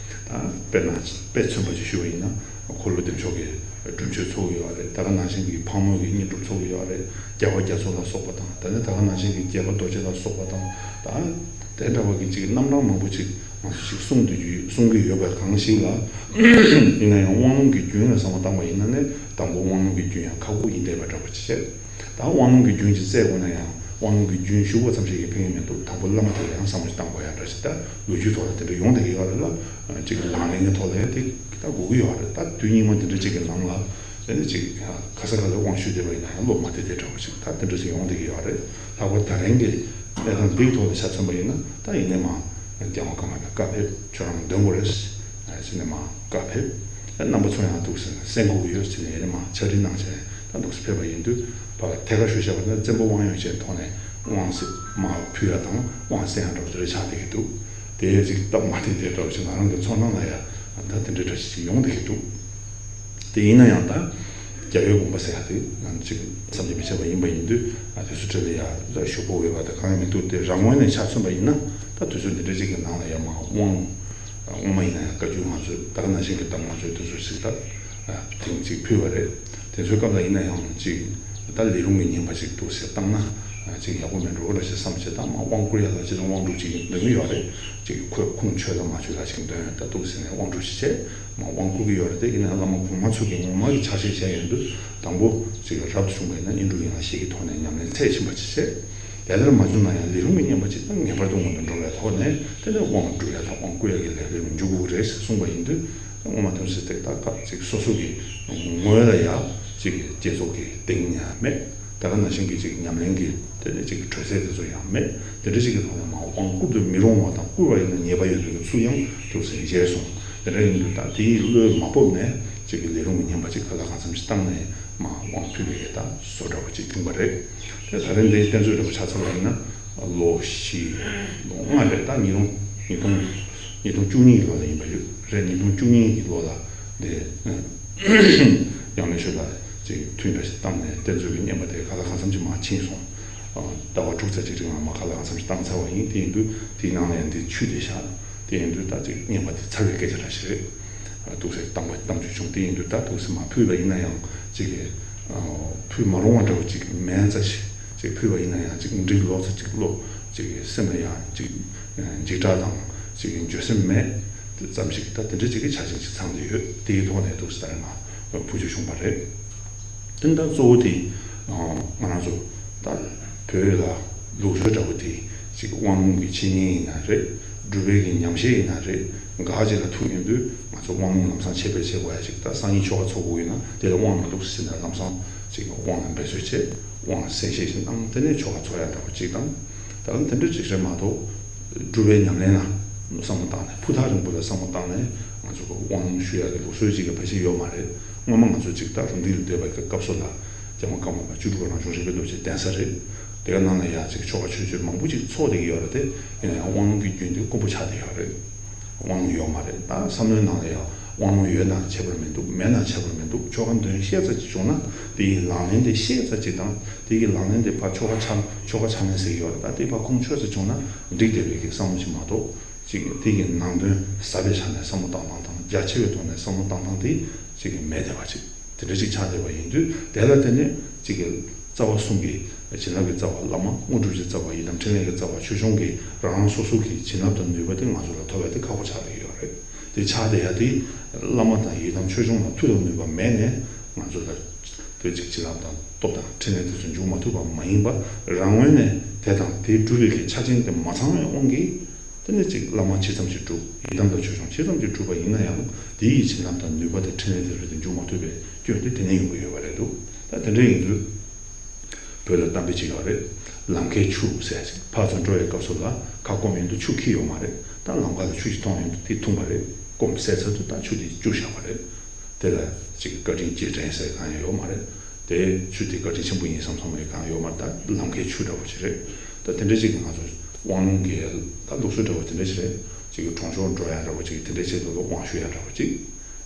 ད་དཔེར་ན་དཔེ་མཚོན་པ་ཅིག་ཞུ་བ་ཡིན་ན། འཁོར་ལོ་བདེ་མཆོག་གི་སྒྲུབ་མཆོད་ཚོགས་ཀྱི་ཡོད་རེད། ད་ག་ནང་བཞིན་གྱི་ཕག་མོ་གི་བསྙེན་སྒྲུབ་ཚོགས་ཀྱི་ཡོད་རེད། རྒྱལ་བ་རྒྱ་མཚོ་ལ་སོགས་པ་དང་། ད་ནི་ད་ག་ནང་བཞིན་གྱི་རྒྱལ་བ་རྡོ་རྗེ་ལ་སོགས་པ་དང་། ད་དེ་འདྲ་བ་གི་ཅིག་རྣམ་གྲངས་མང་པོ་ཅིག་ང་ཚོ་ཅིག་གསུང་དུ་ཡོད། གསུང་གི་ཡོད་པ་གང་ཞིག་ལ། ཡིན་ན་ཡང་དབང་ལུང་གི་རྒྱུན་ལ་བསམ་བློ་བཏང་བ་ཡིན་ན་ནི། དང་པོ་དབང་ལུང་གི་རྒྱུན་ཡང་ཁག་པོ་ཡིན་བསྡད་པ་འདྲ་བོ་ཅིག་བྱས། ད་དབང་ལུང་གི་རྒྱུན་ཅིག་བཙལ་དགོས་ན་ཡང་། དབང་ལུང་གི་རྒྱུན་ཞུ་བ་ཙམ་ཞིག་གིས་ཕན་གྱི་མི་འདུག། དང་པོ་བླ་མ་དེ་ལ་ཡང་བསམ་བློ་ཞིག་བཏང་དགོས་ཡ་འདྲ་ཞིག། ད་ལོ་རྒྱུས་ཐོག་ལ་དེ་འདྲ་ཡོང་བསྡད་ཀྱི་ཡོད་རེད་ལ། ཅིག་ལག་ལེན་གྱི་ཐོག་ལ་ཡང་དེ་ད་དགོས་ཀྱི་ཡོད་རེད། ད་དུས་སྙིགས་མ་དེ་འདྲ་ཅིག་གི་ནང་ལ། དེ་ནི་ཅིག་ག་ས་ག་ལ་དབང་ཞུས་བསྡད་པ་ཡིན་ན་ཡང་བློ་མ་བདེ་བདེ་འདྲ་བོ་ཅིག། ད་དེ་འདྲ་ཅིག་ཡོང་བསྡད་ཀྱི་ཡོད་རེད། ལྷག་པར་ད་རིང་གི་གནས་སྟངས་འདིའི་ཐོག་ལ་ཆ་མཚོན་པ་ཡིན་ན། ད་ཡིན་ནའི་མ་རྒྱལ་དབང་ཀརྨ་པའི་བཀའ་ཕེབས། ཁྱོད་རང་འདོན་དགོས་རེད་ཟེར་ནས་མ་བཀའ་ཕེབས། རྣམ་པ་ཚོ་ཡང་འདུག་ཟེར་ནས་གསན་དགོས་ཀྱི་ཡོད་ཟེར་ནས། ཡིན་ནའི་མ་ཕྱག་བྲིས་གནང་བྱས་ད་འདུག་སེ་ཕེབས་པ་ཡིན་དུས། ཕར་ཐད་ཀར་ཞུ་བྱས་པ་ན་བཙན་པོ་དབང་ཡོད་ཅན་ཐོག་ནས་དབང་ཟེར་མར་ཕུལ་ཡ་དང་དབང་གསན་ཡ་འདྲ་བོ་དེ་འདྲ་ཆགས་བསྡད་ཀྱི་འདུག། དེ་ཅིག་སྟབས་མ་བདེ་བསྡད་འདྲ་བོ་ཅིག་ང་རང་གི་ཚོར་སྣང་ལ་ཡ་ད་དེ་འདྲ་འདྲ་ཞིག་ཡོང་བསྡད་ཀྱི་འདུག། དེ་ཡིན་ན་ཡང་ད་རྒྱལ་བའི་དགོངས་པ་ཟེར་ཡ་དེ་ཅིག་བསམ་གྱིས་མི་ཁྱབ་པ་ཡིན་པ་ཡིན་དུས། ཨ། དེ་ཚོ་འབྲེལ་ལ་ཡ་ད་ཞུ་དགོས་ཡོད་པ་དེ་གང་ཡང་མི་འདུག། དེ་རང་ངོས་ནས་ཆ་མཚོན་པ་ཡིན་ན། ད་དུས་ཚོད་འདི་འདྲ་ཅིག་གི་ནང་ལ་ཡ་མར་དབང་། སྔོན་མ་ཡིན་ན་ཡང་བཀའ་བརྒྱུད་ང་ཚོས་ད་ག་ནང་བཞིན་གྱི་གདམས་ངག་ཚོས་དེ་ཚོ་ཞིག་ད་ཐེངས་གཅིག་ཕུལ་བ་རེད། དེ་ཚོའི་སྐབས་ལ་ཡིན་ན་ཡང་ཅིག་ད་ལས་རུང་གི་བསྙེན་པ་ཅིག་འདུག་ཟེར་བཏང་ན་ཅིག་ཡག་པོ་མེད་འགྲོ་འདྲ་ཞིག་བསམ་བྱས། ད་མར་དབང་བསྐུར་ཡ་ལ་ཅིག་དབང་སྒྲུབ་ཅིག་འདོན་གྱི་ཡོད་རེད། ཅིག་ཁོས་ཁུངས་ཆོད་དང་མ་ཆོད་ལ་ཅིག་འདོན་ད་འདུག་ཟེར་ནས་དབང་སྒྲུབ་ཞིག་བྱས། མར་དབང་བསྐུར་གྱི་ཡོད་རེད་དེ། ཡིན་ན་ཡང་བླ་མ་གོང་མ་ཚོ་གིས་ངོ་མ་གི་ཕྱག་བཞེས་བྱས་ཡོང་དུས། དང་པོ་ཅིག་རབ་ཏུ་བྱུང་བ་ཡིན་ན་བསྙེན་སྒྲུབ་ཡན་ལག་བཞི་གི་ཐོག་ནས་ཉམས་ལེན་ཚད་ཕྱིན་པ་ཅིག་བྱས། དེ་ལྟར་མ་བྱུང་ན་ཡང་ལས་རུང་གི་བསྙེན་པ་ཅིག་ད་ངེས་པར་དུ་སྔོན་དུ་འགྲོ་བའི་ཐོག་ནས། དེ་ནས་དབང་སྒྲུབ་ཡ་དང་དབང་བསྐུར་ཡ་གི་ལས་ཀ་ལ་འཇུག་དགོས་རེད་ཟེར་གསུངས་པ་ཡིན་དུས། སྔོན་མ་དོན་སེལ་ཏེ་ད་སྐབས་ཅིག་སོ་སོ་གི་ངོས་ལ་ཡ་ཅིག་བསྐྱེད་རྫོགས་ཀྱི་གདེང་ཡང་མེད། ད་ག་ནང་བཞིན་གྱི་ཅིག་ཉམས་ལེན་གྱི་དེ་ནས་ཅིག་གྲོལ་ཚད་དེ་ཚོ་ཡང་མེད། དེ་འདྲ་ཞིག་གི་ཐོག་ནས་མར་དབང་བསྐུར་དུ་མི་རུང་བ་དང་། བསྐུར་བ་ཡིན་ན་ཉེས་པ་ཡོད་པའི་ཚུལ་ཡང་འདུག་ཟེར་མཇལ་སོང་། དེ་འདྲ་ཡིན་དུས་ད་དེའི་བློས་མ་སྤོབས་ནས་ཅིག་གི་ལས་རུང་གི་བསྙེན་པ་ཅིག་ག་ལ་གང་འཚམ་ཞིག་བཏང་ནས་མར་དབང་ཕུལ་བའི་ད་བཟོ་འདྲ་བོ་ཅིག་བྱུང་བ་རེད། དེ་ད་རེས་འདིའི་གཏེར་མཛོད་འདྲ་བོ་ཆ་མཚོན་པ་ཡིན་ན། ལོ་བཞི། ལོ་ལྔ་རེད། ད་ཉིས་སྟོང་ཉིས་སྟོང་ཉིས་སྟོང་བཅུ་གཉིས་ཀྱི་ལོ་ལ་ཡིན་པ་ཡོད་རེད། ཉིས་སྟོང་བཅུ་གཉིས་ཀྱི་ལོ་ལ་འདི་ཡང་ན་ཤོད་ལ་ཅིག་ཐུན་འདྲ་ཞིག་བཏང་ནས་གཏེར་མཛོད་ཀྱི་བསྙེན་པ་དེ་ག་ལ་གང་འཚམ་ཞིག་མར་ཕྱིན་སོང་། ཨ། ཟླ་བ་དྲུག་ཙམ་ཅིག་རིང་ལ་མར་ག་ལ་གང་འཚམ་ཞིག་བཏང་ཚར་བ་ཡིན། དེ་ཡིན་དུས་དེའི་ནང་ལ་ཡང་འདི་ཆུ་དེ་བཞག། དེ་ཡིན་དུས་ད་ཅིག་བསྙེན་པ་དེ་ཚར་བའི་སྐད་ཆ་འདྲ་ཞིག་རེད། ཨ། འདུག་ཟེར་བཏང་བ་བཏང་རྒྱུ་བྱུང་། དེ་ཡིན་དུས་ད་འདུག་ཟེར་མར་ཕུལ་བ་ཡིན་ན་ཡང་ཅིག་གི། ཨ། ཕུལ་མ་རུང་བ་འདྲ་བོ་ཅིག་མིན་ཙམ་ཞིག་ཅིག་ཕུལ་བ་ཡིན་ན་ཡང་ཅིག་འགྲིག་ལོག་ཙམ་ཅིག་བློ་ཅིག་གི་སེམས་ལ་ཡང་ཅིག་འཇིགས་སྐྲག་དང་ཅིག་འགྱོད་སེམས་མེད་ཙམ་ཞིག་ད་དེ་འདྲ་ཅིག་གི་ཆ་ཤས་ཅིག་ཚང་བསྡད་ཡོད། དེའི་ཐོག་ནས་འདུག་ཟེར་ད་རེས་མར་ཕུལ་རྒྱུ་བྱུང་བ་རེད། དེ་ད་གཙོ་བོ་དེ། ཨ། ང་རང་ཚོ་ད་བོད་ལ་ལུགས་སྲོལ་འདྲ་བོ་དེ་ཅིག་དབང་ལུང་གི་འཆད་ཉན་ཡིན་ན་རེད། སྒྲུབ་པའི་གི་ཉམས་བཞེས་ཡིན་ན་རེད། ག་ཅིག་ལ་ཐུག་ཡོང་དུས་ང་ཚོ་དབང་ལུང་ལམ་སང་འཆད་སྤེལ་བྱེད་དགོས་ཡ་ཅིག་ད་སང་ཉིན་ཆོ་ག་ཚོགས་དགོས་ཡོད་ན་དེ་ལ་དབང་མི་འདུག་ཟེར་ནས་ལམ་སང་ཅིག་དབང་ལ་འབད་རྩོལ་བྱེད། དབང་གསན་བཞེས་ཤིག་གནང་། དེ་ནས་ཆོ་ག་ཚོགས་ཡ་འདྲ་བོ་ཅིག་དང་། ད་ལམ་དེ་འདྲ་ཅིག་རེད་མ་གཏོགས། སྒྲུབ་པའི་ཉམས་ལེན་ལ་བསམ་བློ་བཏང་ནས། ཕུ་ཐག་རིང་པོ་ལ་བསམ་བློ་བཏང་ནས་ང་ཚོ་དབང་ལུང་ཞུ་ཡག་གི་ལུགས་སྲོལ་ཅིག་གི་ཕལ་ཆེར་ཡོད་མ་རེད། སྔོན་མ་ང་ཚོ་ཅིག་ད་རུམ་བཏེག་ལ་སྡོད་པའི་སྐབས་སུ་ལ་རྒྱལ་དབང་ཀརྨ་པ་བཅུ་དྲུག་པ་རང་བྱུང་རིག་པའི་རྡོ་རྗེ་གདན་ས་རེད། དེ་ག་ནང་ལ་ཡ་ཅིག་ཆོ་ག་ཆོས་སྤྱོད་མང་པོ་ཅིག་ཚོགས་བསྡད་ཀྱི་ཡོད་རེད་དེ། ཡིན་ན་ཡང་དབང་ལུང་གི་རྒྱུན་དེ་དཀོན་པོ་ཆགས་བསྡད་ཡོད་རེད། དབང་ལུང་ཡོད་མ་རེད། ད་བསམ་བློའི་ནང་ལ་ཡང་དབང་ལུང་ཡོད་ན་ཁྱད་པར་མི་འདུག། མེད་ན་ཁྱད་པར་མི་འདུག། ཆོ་ག་འདོན་ཤེས་ཙམ་ཅིག་བྱུང་ན་དེ་ཡི་ལག་ལེན་དེ་ཤེས་ཙམ་ཅིག་དང་། དེ་གི་ལག་ལེན་དེ་ཕར་ཆོ་ག་ཕྱག་ཆོ་ག་ཕྱག་ལེན་ཟེར་གྱི་ཡོད་རེད། ད་དེ་ཕར་ཁུངས་ཆོད་ཙམ་བྱུང་ན་འགྲིག་བསྡད་པའི་གི་བསམ་བློ་ཞིག་མ་གཏོགས། ཅིག་དེ་གི་ནང་དོན་ཟབ་པའི་ཆ་ནས་བསམ་བློ་བཏང་སྟངས་དང་། རྒྱ་ཆེ་བའི་ཐོག་ནས་བསམ་བློ་བཏང་སྟངས་དེ་ཅིག་མེད་བསྡད་པ་ཅིག་དེ་འདྲ་ཅིག་ཆགས་བསྡད་པ་ཡིན་དུས། དེ་ལ་བརྟེན་ནས་ཅིག་གི་རྩ་བ་གསུམ་གྱི་བྱིན་རླབས་ཀྱི་རྩ་བ་བླ་མ། དངོས་གྲུབ་ཀྱི་རྩ་བ་ཡི་དམ། འཕྲིན་ལས་ཀྱི་རྩ་བ་ཆོས་སྐྱོང་གི་རང་རང་སོ་སོ་གི་བྱིན་རླབས་དང་ནུས་པ་དེ་ང་ཚོ་ལ་ཐོབ་ཡ་དེ་ཁག་པོ་ཆགས་བསྡད་ཀྱི་ཡོད་རེད། དེ་ཆགས་བསྡད་ཡ་དེ་བླ་མ་དང་ཡི་དམ་ཆོས་སྐྱོང་ལ་མཐུ་དང་ནུས་པ་མེད་ནས་ང་ཚོ་ལ་དེ་ཅིག་བྱིན་རླབས་དང་སྟོབས་དང་འཕྲིན་ལས་དེ་ཚོ་འཇུག་མ་ཐུབ་པ་མ་ཡིན་པར། རང་ངོས་ནས་དེ་དང་དེ་སྒྲུབ་པའི་གི་ཆ་རྐྱེན་དེ་མ་ཚང་བའི་དབང་གིས། དེ་ནས་ཅིག་བླ་མ་ཇི་ཙམ་ཞིག་བསྒྲུབ། ཡི་དམ་དང་ཆོས་སྐྱོང་ཇི་ཙམ་ཞིག་བསྒྲུབས་པ་ཡིན་ན་ཡང་། དེ་ཡི་བྱིན་རླབས་དང་ནུས་པ་དང་འཕྲིན་ལས་དེ་རིགས་དེ་འཇུག་མ་ཐུབ་པའི་སྐྱོན་དེ་དེ་ནས་ཡོང་གི་ཡོད་པ་རེད་འདུག། ད་དེ་འདྲ་ཡིན་དུས། བོད་ལ་གཏམ་དཔེ་ཅིག་ཡོད་རེད། ལམ་ཁའི་ཆུ་ཟེར་ཅིག། ཕར་ཚུར་འགྲོ་བའི་སྐབས་སུ་ལ་ཁ་སྐོམ་ཡོང་དུས་ཆུ་འཁྱེར་ཡོད་མ་རེད། ད་ལམ་ཁ་ལ་ཆུ་ཞིག་མཐོང་ཡོང་དུས་དེ་འཐུང་བ་རེད། སྐོམ་བསལ་ཚར་དུས་ད་ཆུ་དེ་བཅུག་བཞག་པ་རེད། དེ་ལ་ཅིག་བཀའ་དྲིན་རྗེས་དྲན་ཟེར་གང་ཡང་ཡོད་མ་རེད། དེ་ཆུ་དེ་བཀའ་དྲིན་ཆེན་པོ་ཡིན་བསམ་བསམ་རེད། གང་ཡོད་མ་རེད། ད་ལམ་ཁའི་ཆུ་འདྲ་བོ་ཞིག་རེད། ད་དེ་འདྲ་ཅིག་གི་ང་ཚོ་དབང་ལུང་གི་ད་ལུགས་སྲོལ་འདྲ་བོ་དེ་འདྲ་ཞིག་རེད། ཅིག་གི་གྲོང་ཆོག་འགྲོ་ཡ་འདྲ་བོ་ཅིག། དེ་འདྲ་ཆེད་དུ་ལ་དབང་ཞུ་ཡ་འདྲ་བོ་ཅིག།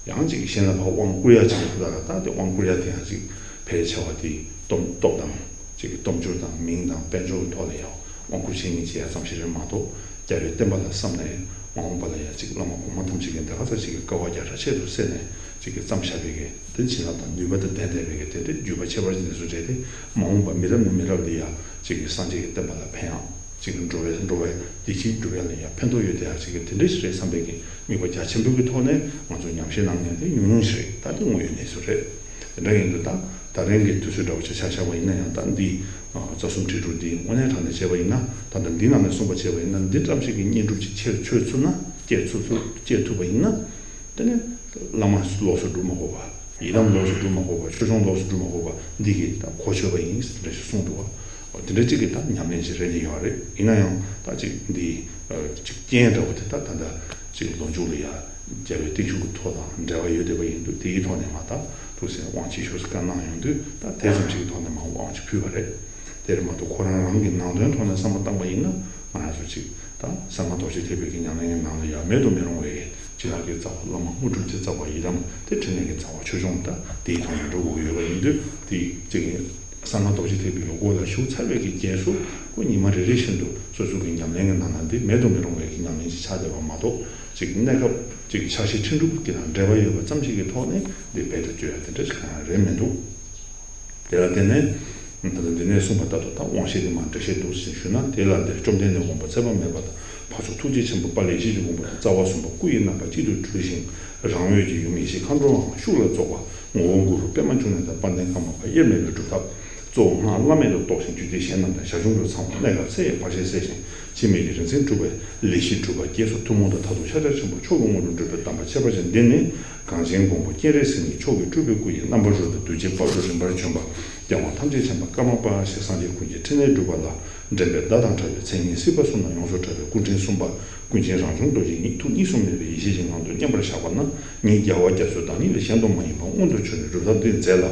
ཡང་ཅིག་གཞན་ལ་ཕར་དབང་བསྐུར་ཡ་ཅིག་ལ་ད་དེ་དབང་བསྐུར་ཡ་དེ་ཡང་ཅིག་ཕལ་ཆེ་བ་དེ་སྟོབས་སྟོབས་དང་ ཅིག་གི་སྟོབས་འབྱོར་དང་མིང་དང་དཔལ་འབྱོར་གྱི་ཐོག་ལ་ཡང་དབང་བསྐུར་འཆད་ཉན་བྱེད་ཡ་ཙམ་ཞིག་རེད་མ་གཏོགས། རྒྱལ་བའི་བསྟན་པ་ལ་བསམ་ནས་མ་འོངས་པ་ལ་ཡང་ཅིག་བླ་མ་གོང་མ་ཐམས་ཅད་ཀྱིས་འདི་ག་ཚོད་ཅིག་གི་དཀའ་བ་རྒྱ་ཆེ་རུ་སེལ་ནས། ཅིག་གི་བརྩམས་བཞག་པའི་གི་དེ་བྱིན་རླབས་དང་ནུས་པ་དང་ལྡན་བསྡད་པའི་གི་དེ་འདྲའི་བརྒྱུད་པ་ཁྱད་པར་ཅན་དེ་ཚོ་འདྲ་དེ་མ་འོངས་པ་མི་རབས་ནས་མི་རབས་ལ་ཡང་ཅིག་གི་སངས་རྒྱས་ཀྱི་བསྟན་པ་ལ་ཕན་ཡང་། ཅིག་འགྲོ་བའི་འགྲོ་བའི་བདེ་སྐྱིད་སྒྲུབ་ཡ་ལ་ཡང་ཕན་ཐོགས་ཡོད་དེ་ཡང་ཅིག་གི་དེ་འདྲ་ཞིག་རེད་བསམ་པའི་གི་དམིགས་པ་རྒྱ་ཆེན་པོའི་གི་ཐོག་ནས་ང་ཚོ་ཉམས་ཞིབ་གནང་མཁན་དེ་ཉུང་ཉུང་ཞིག་རེད། ད་དེ་དངོས་ཡོད་གནས་ཚུལ་རེད། དེ་འདྲ་ཡིན་དུས་ད་ད་རིང་གི་དུས་ཚོད་འདྲ་བོ་ཅིག་ཆ་བཞག་པ་ཡིན་ན་ཡང་ད་འདི་རྩ་གསུམ་དྲིལ་སྒྲོག་འདི་དངོས་གནས་དྲང་གནས་བྱས་པ་ཡིན་ན། ད་ལྟ་འདི་ནང་ནས་གསུངས་པ་བྱས་པ་ཡིན་ན། འདི་ཙམ་ཞིག་གི་བསྙེན་སྒྲུབ་ཅིག་ཆེར་ཆོད་ཚུལ་ན་སྐྱེས་ཚུལ་ཚུལ་སྐྱེས་ཐུབ་པ་ཡིན་ན། དེ་ནས་བླ་མ་ལོགས་སུ་སྒྲུབ་མ་དགོས་པ། ཡི་དམ་ལོགས་སུ་སྒྲུབ་མ་དགོས་པ། ཆོས་སྐྱོང་ལོགས་སུ་སྒྲུབ་མ་དགོས་པ་འདི་གིས་ད་གོ་ཆོད་པ་ཡིན་ཟེར་འདྲ་ཞིག་གསུངས་འདུག་བ། འོ་དེ་འདྲ་གཅིག་གིས་ད་ཉམས་ལེན་ཞིག་རེད་ལེ་ཡོད་རེད། ཡིན་ན་ཡང་ད་ཅིག་འདི་ཅིག་རྐྱེན་འདྲ་བོ་དེ་ད་ད་ལྟ་ཅིག་ལོ་མཇུག་ལ་ཡ་རྒྱལ་བའི་བརྟན་བཞུགས་ཀྱི་ཐོག་དང་འབྲེལ་བ་ཡོད་བསྡད་པ་ཡིན་དུས། དེའི་ཐོག་ནས་མ་ད་ཐུགས་སེམས་དབང་ཆེ་ཤོས་སུ་བཀའ་གནང་ཡོང་དུས། ད་དེ་ཙམ་ཞིག་གི་ཐོག་ནས་མ་དབང་ཆ་ཕུལ་བ་རེད། དེར་མ་གཏོགས་ཁོ་རང་རང་གི་ནང་དོན་ཐོག་ནས་བསམ་བློ་བཏང་པ་ཡིན་ན། ང་རང་ཚོ་ཅིག་ད་གསང་སྔགས་རྡོ་རྗེ་ཐེག་པའི་གི་ཉམས་ལེན་གྱི་ནང་ལ་ཡང་མེད་དུ་མི་རུང་བའི་བྱིན་རླབས་ཀྱི་རྩ་བ་བླ་མ་དངོས་གྲུབ་ཀྱི་རྩ་བ་ཡི་དམ་དེ་ཕྲིན་ལས་ཀྱི་རྩ་བ་ཆོས་སྐྱོང་ད་དེའི་ཐོག་ནས་འགྲོ་དགོས་ཡོད་པ་ཡིན་དུས། དེ་ཅིག་གསང་སྔགས་རྡོ་རྗེ་ཐེག་པའི་གི་སྒོ་ལ་ཞུགས་ཚར་བའི་གི་རྗེས་སུ་ཁོ་ཉི་མ་རེ་རེ་བཞིན་དུ་སོ་སོ་གི་ཉམས་ལེན་གྱི་ནང་ན་འདི་མེད་དུ་མི་རུང་བའི་གི་ཉམས་ལེན་ཞིག་ཆགས་བསྡད་པ་མ་གཏོགས། ཅིག་གནས་སྐབས་ཅིག་ཕྱག་བཞེས་ཁྲིད་འགྲུབ་ཀྱི་དང་འབྲེལ་བ་ཡོད་པ་ཙམ་ཞིག་གི་ཐོག་ནས་འདི་རྦད་དེ་བཅོས་ཡ་དེ་འདྲ་ཞིག་གང་ཡང་རེད་མི་འདུག་དེ་ལ་བརྟེན་ནས། ད་ལྟ་འདི་ནས་གསུངས་པ་ལྟར་དུ་ད་དབང་བཞི་དེ་མར་འགྲེལ་བཤད་འདུག་ཟེར་ཞུས་ན། དེ་ལ་འདིར་བཅོམ་ལྡན་འདས་དབང་པོ་ཚེ་དཔག་མེད་པ་དང་། འཕགས་མཆོག་ཐུགས་རྗེ་ཆེན་པོ་དཔལ་ཡེ་ཤེས་ཀྱི་དབང་པོ་དང་། རྩ་བ་གསུམ་པ་སྐུ་ཡི་རྣམ་པ་གཅིག་ཏུ་གྲུབ་ཅིང་། རང་འོད་ཀྱི་ཡུམ་ཡེ་ཤེས་མཁའ་འགྲོ་འམ་ཤུགས་ལ་རྫོགས་པ། ངོ་བོ་གུ་རུ་པདྨ་འབྱུང་གནས་དང་། དཔལ་ལྡན་ཀརྨ་པ་དབྱེར་མེད་པའི་སྒྲུབ་ཐབས། གཙོ་བོ་སྔགས་བླ་མེད་ལ་རྟོགས་ཤིང་རྒྱུད་སྡེ་གཞན་རྣམས་དང་ཞར་བྱུང་དུ་ཚང་བ། གནས་སྐབས་ཚེ་ཡི་བར་ཆད་སེལ་ཞིང་འཆི་མེད་ཀྱི་རིག་འཛིན་གྲུབ་པའི་ལེགས་བཤད་གྲུབ་པ་རྒྱས་སོ་ཐུན་མོང་དང་མཐར་ཐུག་ཤཱཀྱ་ཆེན་པོ་མཆོག་གི་དངོས་གྲུབ་འགྲུབ་པའི་གདམས་པ་ཁྱད་པར་ཅན་འདི་ནི། གངས་ཅན་མགོན་པོ་སྤྱན་རས་གཟིགས་ཉིད་མཆོག་གི་སྤྲུལ་པའི་སྐུ་ཡི་རྣམ་པར་རོལ་པའི་གདུལ་བྱའི་དཔལ་འབྱོར་རིམ་པར་བྱོན་པ། རྒྱལ་དབང་ཐམས་ཅད་མཁྱེན་པ་ཀརྨ་པ་ཞེས་སངས་རྒྱས་ཀུན་གྱི་ཕྲིན་ལས་སྒྲུབ་པ་ལ། འདྲེན་པའི་མདའ་དང་ཕྲལ་བའི་མཚན་ཉིད་སྲིད་པ་གསུམ་ན་ཡོངས་སུ་གྲགས་པའི་སྐུ་ཕྲེང་གསུམ་པ། ཀུན་མཁྱེན་རང་བྱུང་རྡོ་རྗེ་ཉིད་ཐུགས་གཉིས་སུ་མེད་པའི་ཡེ་ཤེས་ཀྱི་ངང་དུ་མཉམ་པར་བཞག་པ་ན། ཉིད་རྒྱལ་བ་རྒྱ་མཚོའི་བདག་ཉིད་ལས་གཞན་དུ་མ་ཡིན་པ་མངོན་དུ་གྱུར་ནས་སྒྲུབ་ཐབས་འདི་མཛད་ལ།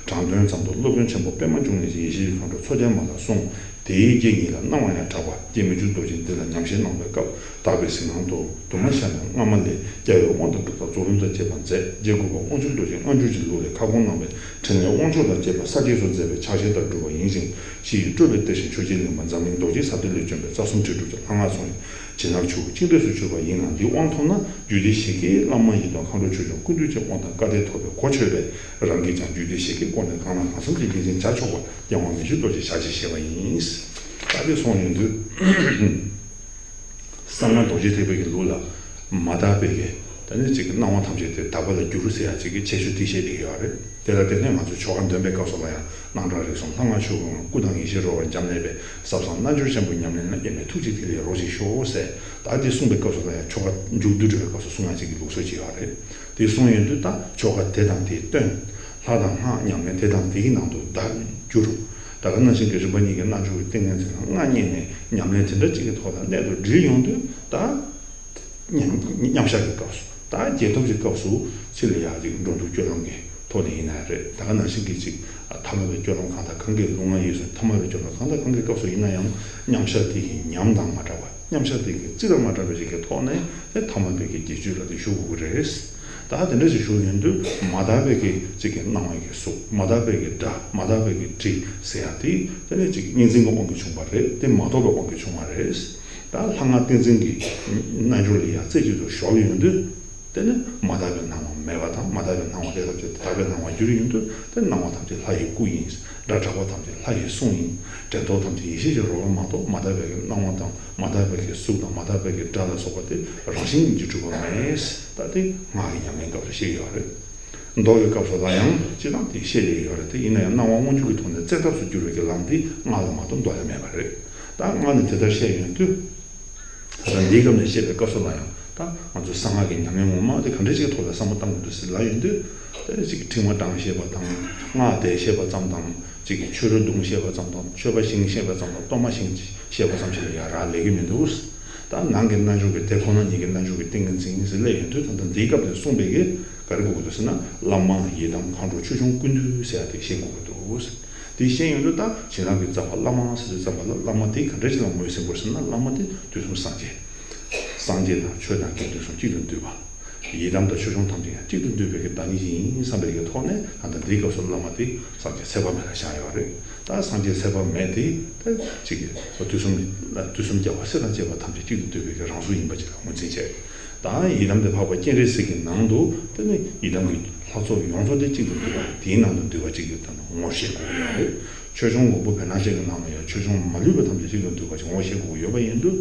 དྲང་དོན་ཙམ་དུ་སློབ་དཔོན་ཆེན་པོ་པདྨ་འབྱུང་གནས་ཀྱིས་ཡེ་ཤེས་ཀྱི་མཁའ་འགྲོ་མཚོ་རྒྱལ་མ་ལ་གསུངས། དེའི་རྗེ་ཉིད་ལ་གནང་བ་ཡང་གྲགས་པ། རྗེ་མི་འགྱུར་རྡོ་རྗེ་འདི་ལ་ཉམས་བཞེས་གནང་བའི་སྐབས། དག་པའི་གཟིགས་སྣང་དུ་དུ་མ་ཤར་ནས་སྔ་མ་ལས་རྒྱལ་བའི་དབང་དང་སྒྲུབ་ཐབས་རྫོགས་རིམ་དང་བཅས་པ་མཛད། རྗེ་དགུ་པ་དབང་ཕྱུག་རྡོ་རྗེ་སྔ་འགྱུར་གྱི་ལུགས་ལས་ཁ་སྐོང་གནང་བའི་ཕྲིན་ལས་དབང་ཆོག་དང་བཅས་པ་ས་དགྱེས་སུ་མཛད་པའི་ཕྱག་བཞེས་ལྟར་སྒྲུབ་པ་ཡིན་ཞིང་། གཞི་ཡི་སྤྲོས་པའི་གཏེར་ཆེན་ཆོས་རྗེ་གླིང་པ་འཛམ་གླིང་རྡོ་རྗེའི་ཟབ་གཏེར་ལས་བྱོན་པའི་རྩ་གསུམ་དྲིལ་སྒྲོགས་ཀྱི་ལྷ་སྔགས་ཚོགས་ཡི་བྱིན་རླབས་ཆུ་བོ་གཅིག་འདྲེས་སུ་གྱུར་པ་ཡིན་ལ། འདིའི་དབང་ཐོབ་ན་རྒྱུད་སྡེ་བཞི་ཀའི་བླ་མ་ཡི་དམ་མཁའ་འགྲོ་ཆོས་སྐྱོང་ཀུན་འདུས་ཀྱི་དབང་དང་བཀའ་དྲིན་ཐོབ་པའི་གོ་ཆོད་པས། རང་གིས་ཀྱང་རྒྱུད་སྡེ་བཞི་ཀའི་སྒོ་ནས་གང་ལ་གང་འཚམ་གྱི་དགེ་མཚན་བྱ་ཆོག་པར་རྒྱལ་དབང་མི་འགྱུར་རྡོ་རྗེས་ཞལ་གྱིས་བཞེས་པ་ཡིན། ད་དེ་གསུངས་ཡོང་དུས། གསང་སྔགས་རྡོ་རྗེ་ཐེག་པའི་གི་ལུགས་ལ་མ་དག་པའི་གི་ད་ནི་ཅིག་གི་སྣང་བ་ཐམས་ཅད་དེ་དག་པ་ལ་བསྒྱུར་ཟེར་ཡ་ཅིག་གི་ཁྱད་ཆོས་དེ་བཤད་བསྡད་ཀྱི་ཡོད་རེད། དེ་ལ་བརྟེན་ནས་ང་ཚོས་ཆོ་ག་འདོན་པའི་སྐབས་སུ་ལ་ཡང་སྣང་གྲགས་རིགས་གསུམ་ལྷ་སྔགས་ཆོས་སྐྱོང་སྐུ་དང་ཡེ་ཤེས་རོལ་པར་འབྱམས་ཀླས་པའི་ཟབ་གསང་རྣལ་འབྱོར་ཆེན་པོའི་ཉམས་ལེན་ལ་དབྱེར་མེད་ཐུགས་རྗེས་ཐིག་ལེ་རོ་གཅིག་ཤོག་ཟེར། ད་དེ་གསུངས་པའི་སྐབས་སུ་ལ་ཡང་ཆོ་ག་མཇུག་བསྡུ་འགྲོ་བའི་སྐབས་སུ་གསུང་ཡ་ཅིག་གི་ལུགས་སྲོལ་ཅིག་ཡོད་རེད། དེ་གསུངས་ཡོང་དུས་ད་ཆོ་ག་དེ་དང་དེའི་སྟོན། ལྷ་དང་སྔགས་ཉམས་ལེན་དེ་དང་དེའི་ནང་དུ་བརྡ་བསྒྱུར། ད་ག་ནང་བཞིན་གྱི་རིམ་པ་གཉིས་ཀྱི་རྣལ་འབྱོར་གྱི་ཏིང་ངེ་འཛིན་ལ་སྔགས་བརྙེས་ནས་ཉམས་ལེན་དེ་འདྲ་གཅིག་གི་ཐོག་ལ་གནད་དུ་དྲིལ་ཡོང་དུས་ད། མཉམ་མཉམ་བཞག་གི་སྐབས་སུ་ད་རྒྱས་ཐོབ་ཀྱི་སྐབས་སུ་ཕྱི་ལ་ཡར་ཅིག་འགྲོ་འདུག་སྤྱོད་ལམ་གྱི་ཐོག་ནས་ཡིན་ན་རེད། ད་ག་ནང་བཞིན་གྱི་ཅིག་ཐ་མལ་པའི་སྤྱོད་ལམ་གང་དང་གང་གི་ལུས་ངག་ཡིད་གསུམ་ཐ་མལ་པའི་སྤྱོད་ལམ་གང་དང་གང་གི་སྐབས་སུ་ཡིན་ན་ཡང་མཉམ་བཞག་དེ་ཡི་ཉམས་དང་མ་འདྲ་བ། མཉམ་བཞག་དེ་གི་རྩི་དང་མ་འདྲ་བ་ཞིག་གི་ཐོག་ནས་དེ་ཐ་མལ་པའི་གི་བརྒྱད་ཅུ་ལ་དེ་ཞུགས་དགོས་ཀྱི་རེད། ད་དེ་འདྲ་ཞིག་ཞུགས་ཡོང་དུས་མ་དག་པའི་གི་ཅིག་གི་སྣང་བའི་གི་གཟུགས། མ་དག་པའི་གི་སྒྲ། མ་དག་པའི་གི་དྲི་ཟེར་ཡ་དེ་དེ་ནས་ཅིག་གཉིས་འཛིན་གྱི་དབང་གིས་བྱུང་བ་རེད། དེ་མ་རྟོགས་པའི་དབང་གིས་བྱུང་བ་རེད། ད་ལྷ་སྔགས་ཏིང་འཛིན་གྱི་རྣལ་འབྱོར་ལ་ཡང་རྩེ་གཅིག་ཏུ་གཞོལ་ཡོང་དུས། དེ་ནི་མ་དག་པའི་སྣང་བ་མེད་པ་དང་། མ་དག་པའི་སྣང་བ་དེ་ཐམས་ཅད་དག་པའི་སྣང་བར་འགྱུར་ཡོང་དུས། དེ་སྣང་བ་ཐམས་ཅད་ལྷ་ཡི་སྐུ་ཡིན། སྒྲ་གྲགས་པ་ཐམས་ཅད་ལྷ་ཡི་གསུང་ཡིན། དྲན་རྟོག་ཐམས་ཅད་ཡེ་ཤེས་ཀྱི་རོལ་པ་མ་གཏོགས་མ་དག་པའི་སྣང་བ་དང་མ་དག་པའི་གཟུགས་དང་མ་དག་པའི་སྒྲ་ལ་སོགས་པ་དེ་རང་བཞིན་གྱིས་གྲུབ་པ་མེད། ད་དེ་སྔགས་ཀྱི་ཉམས་ལེན་སྐབས་སུ་བཤད་ཡོད་རེད། མདོ་ཡི་སྐབས་སུ་ལ་ཡང་སྤྱིར་བཏང་དེ་བཤད་ཡོད་རེད། དེ་ཡིན་ན་ཡང་སྣང་བ་མངོན་གྱུར་གྱི་ཐོག་ནས་བཙལ་ཐབས་སུ་འགྱུར་བའི་གི་ལམ་དེ་སྔགས་ལ་མ་གཏོགས་མདོ་ལ་མེད་པ་རེད། ད་སྔགས་ནི་དེ་ལྟར་བཤད་ཡོང་དུས། ད་ལྟ་འདིའི་སྐབས་ནས་བཤད་པའི་སྐབས་སུ་ལ་ཡང་ད་ང་ཚོ་གསང་སྔགས་ཀྱི་ཉམས་ལེན་ངོ་མ་དེ་ག་འདྲ་ཅིག་གི་ཐོག་ལ་བསམ་བློ་བཏང་དགོས་འདུག་ཟེར་ལབ་ཡོང་དུས། ད་ཅིག་ཕྲེང་བ་བགྲང་ཤེས་པ་དང་། སྔགས་བཟླས་ཤེས་པ་ཙམ་དང་། ཅིག་གི་མཆོད་རོལ་རྡུང་ཤེས་པ་ཙམ་དང་། མཆོད་པ་བཞེངས་ཤེས་པ་ཙམ་དང་། གཏོར་མ་བཞེངས་ཤེས་པ་ཙམ་ཞིག་ལ་ཡང་རག་ལས་ཀྱི་མི་འདུག་ད་ནང་གི་རྣལ་འབྱོར་གྱི་དེ་ཁོ་ན་ཉིད་ཀྱི་རྣལ་འབྱོར་གྱི་ཏིང་ངེ་འཛིན་ཟེར་སླེབས་ཡོང་དུས། ད་ལྟ་འདིའི་སྐབས་ནས་གསུངས་པའི་གི་ག་རེ་དགོས་ཀྱི་འདུག་ཟེར་ན། བླ་མ་ཡི་དམ་མཁའ་འགྲོ་ཆོས་སྐྱོང་ཀུན་འདུས་ཟེར་ཡ་དེ་ཤེས་དགོས་ཀྱི་འདུག་དེ་ཤེས་ཡོང་དུས་ད་བྱིན་རླབས་ཀྱི་རྩ་བ་བླ་མ་ཟེར་དུས་ཙམ་པ་ལ། བླ་མ་དེ་ག་འདྲ་ཅིག་ལ་ངོས་ཟིན་དགོས་ཟེར་ན། བླ་མ་དེ་དུས་གསུམ་སངས་རྒྱས། སངས་རྒྱས་དང་ཆོས་དང་དགེ་འདུན་གསུམ་གཅིག་ཏུ་འདུས་པ། ཡི་དམ་དང་ཆོས་སྐྱོང་ཐམས་ཅད་ཡང་གཅིག་ཏུ་འདུས་པའི་གི་བདག་ཉིད་ཅིག་ཡིན་བསམ་པའི་གི་ཐོག་ནས། ད་ལྟ་འདིའི་སྐབས་སུ་བླ་མ་དེ་སངས་རྒྱས་ཚེ་དཔག་མེད་ལ་བཞག་ཡོད་རེད། ད་སངས་རྒྱས་ཚེ་དཔག་མེད་དེ་ད་ཅིག་དུས་གསུམ་དུས་གསུམ་རྒྱལ་བ་སྲས་དང་བཅས་པ་ཐམས་ཅད་གཅིག་ཏུ་འདུས་པའི་གི་རང་གཟུགས་ཡིན་པ་ཅིག་ལ་ངོས་འཛིན་བྱས། ད་ཡི་དམ་དེ་འཕགས་པ་སྤྱན་རས་གཟིགས་ཀྱི་ནང་དུ་དེ་ནི་ཡི་དམ་གྱི་ལྷ་ཚོགས་ཡོངས་རྫོགས་དེ་གཅིག་ཏུ་འདུས་པ། དེའི་ནང་དུ་འདུས་པ་གཅིག་གི་དོན་ངོ་ཤེས་དགོས་ཀྱི་ཡོད་རེད། ཆོས་སྐྱོང་དགུ་པོ་བེར་ནག་ཅན་གྱི་ནང་ལ་ཡང་ཆོས་སྐྱོང་མ་ལུས་པ་ཐམས་ཅད་གཅིག་ཏུ་འདུས་པ་ཅིག་ངོ་ཤེས་དགོས་ཀྱི་ཡོད་པ་ཡིན་དུས།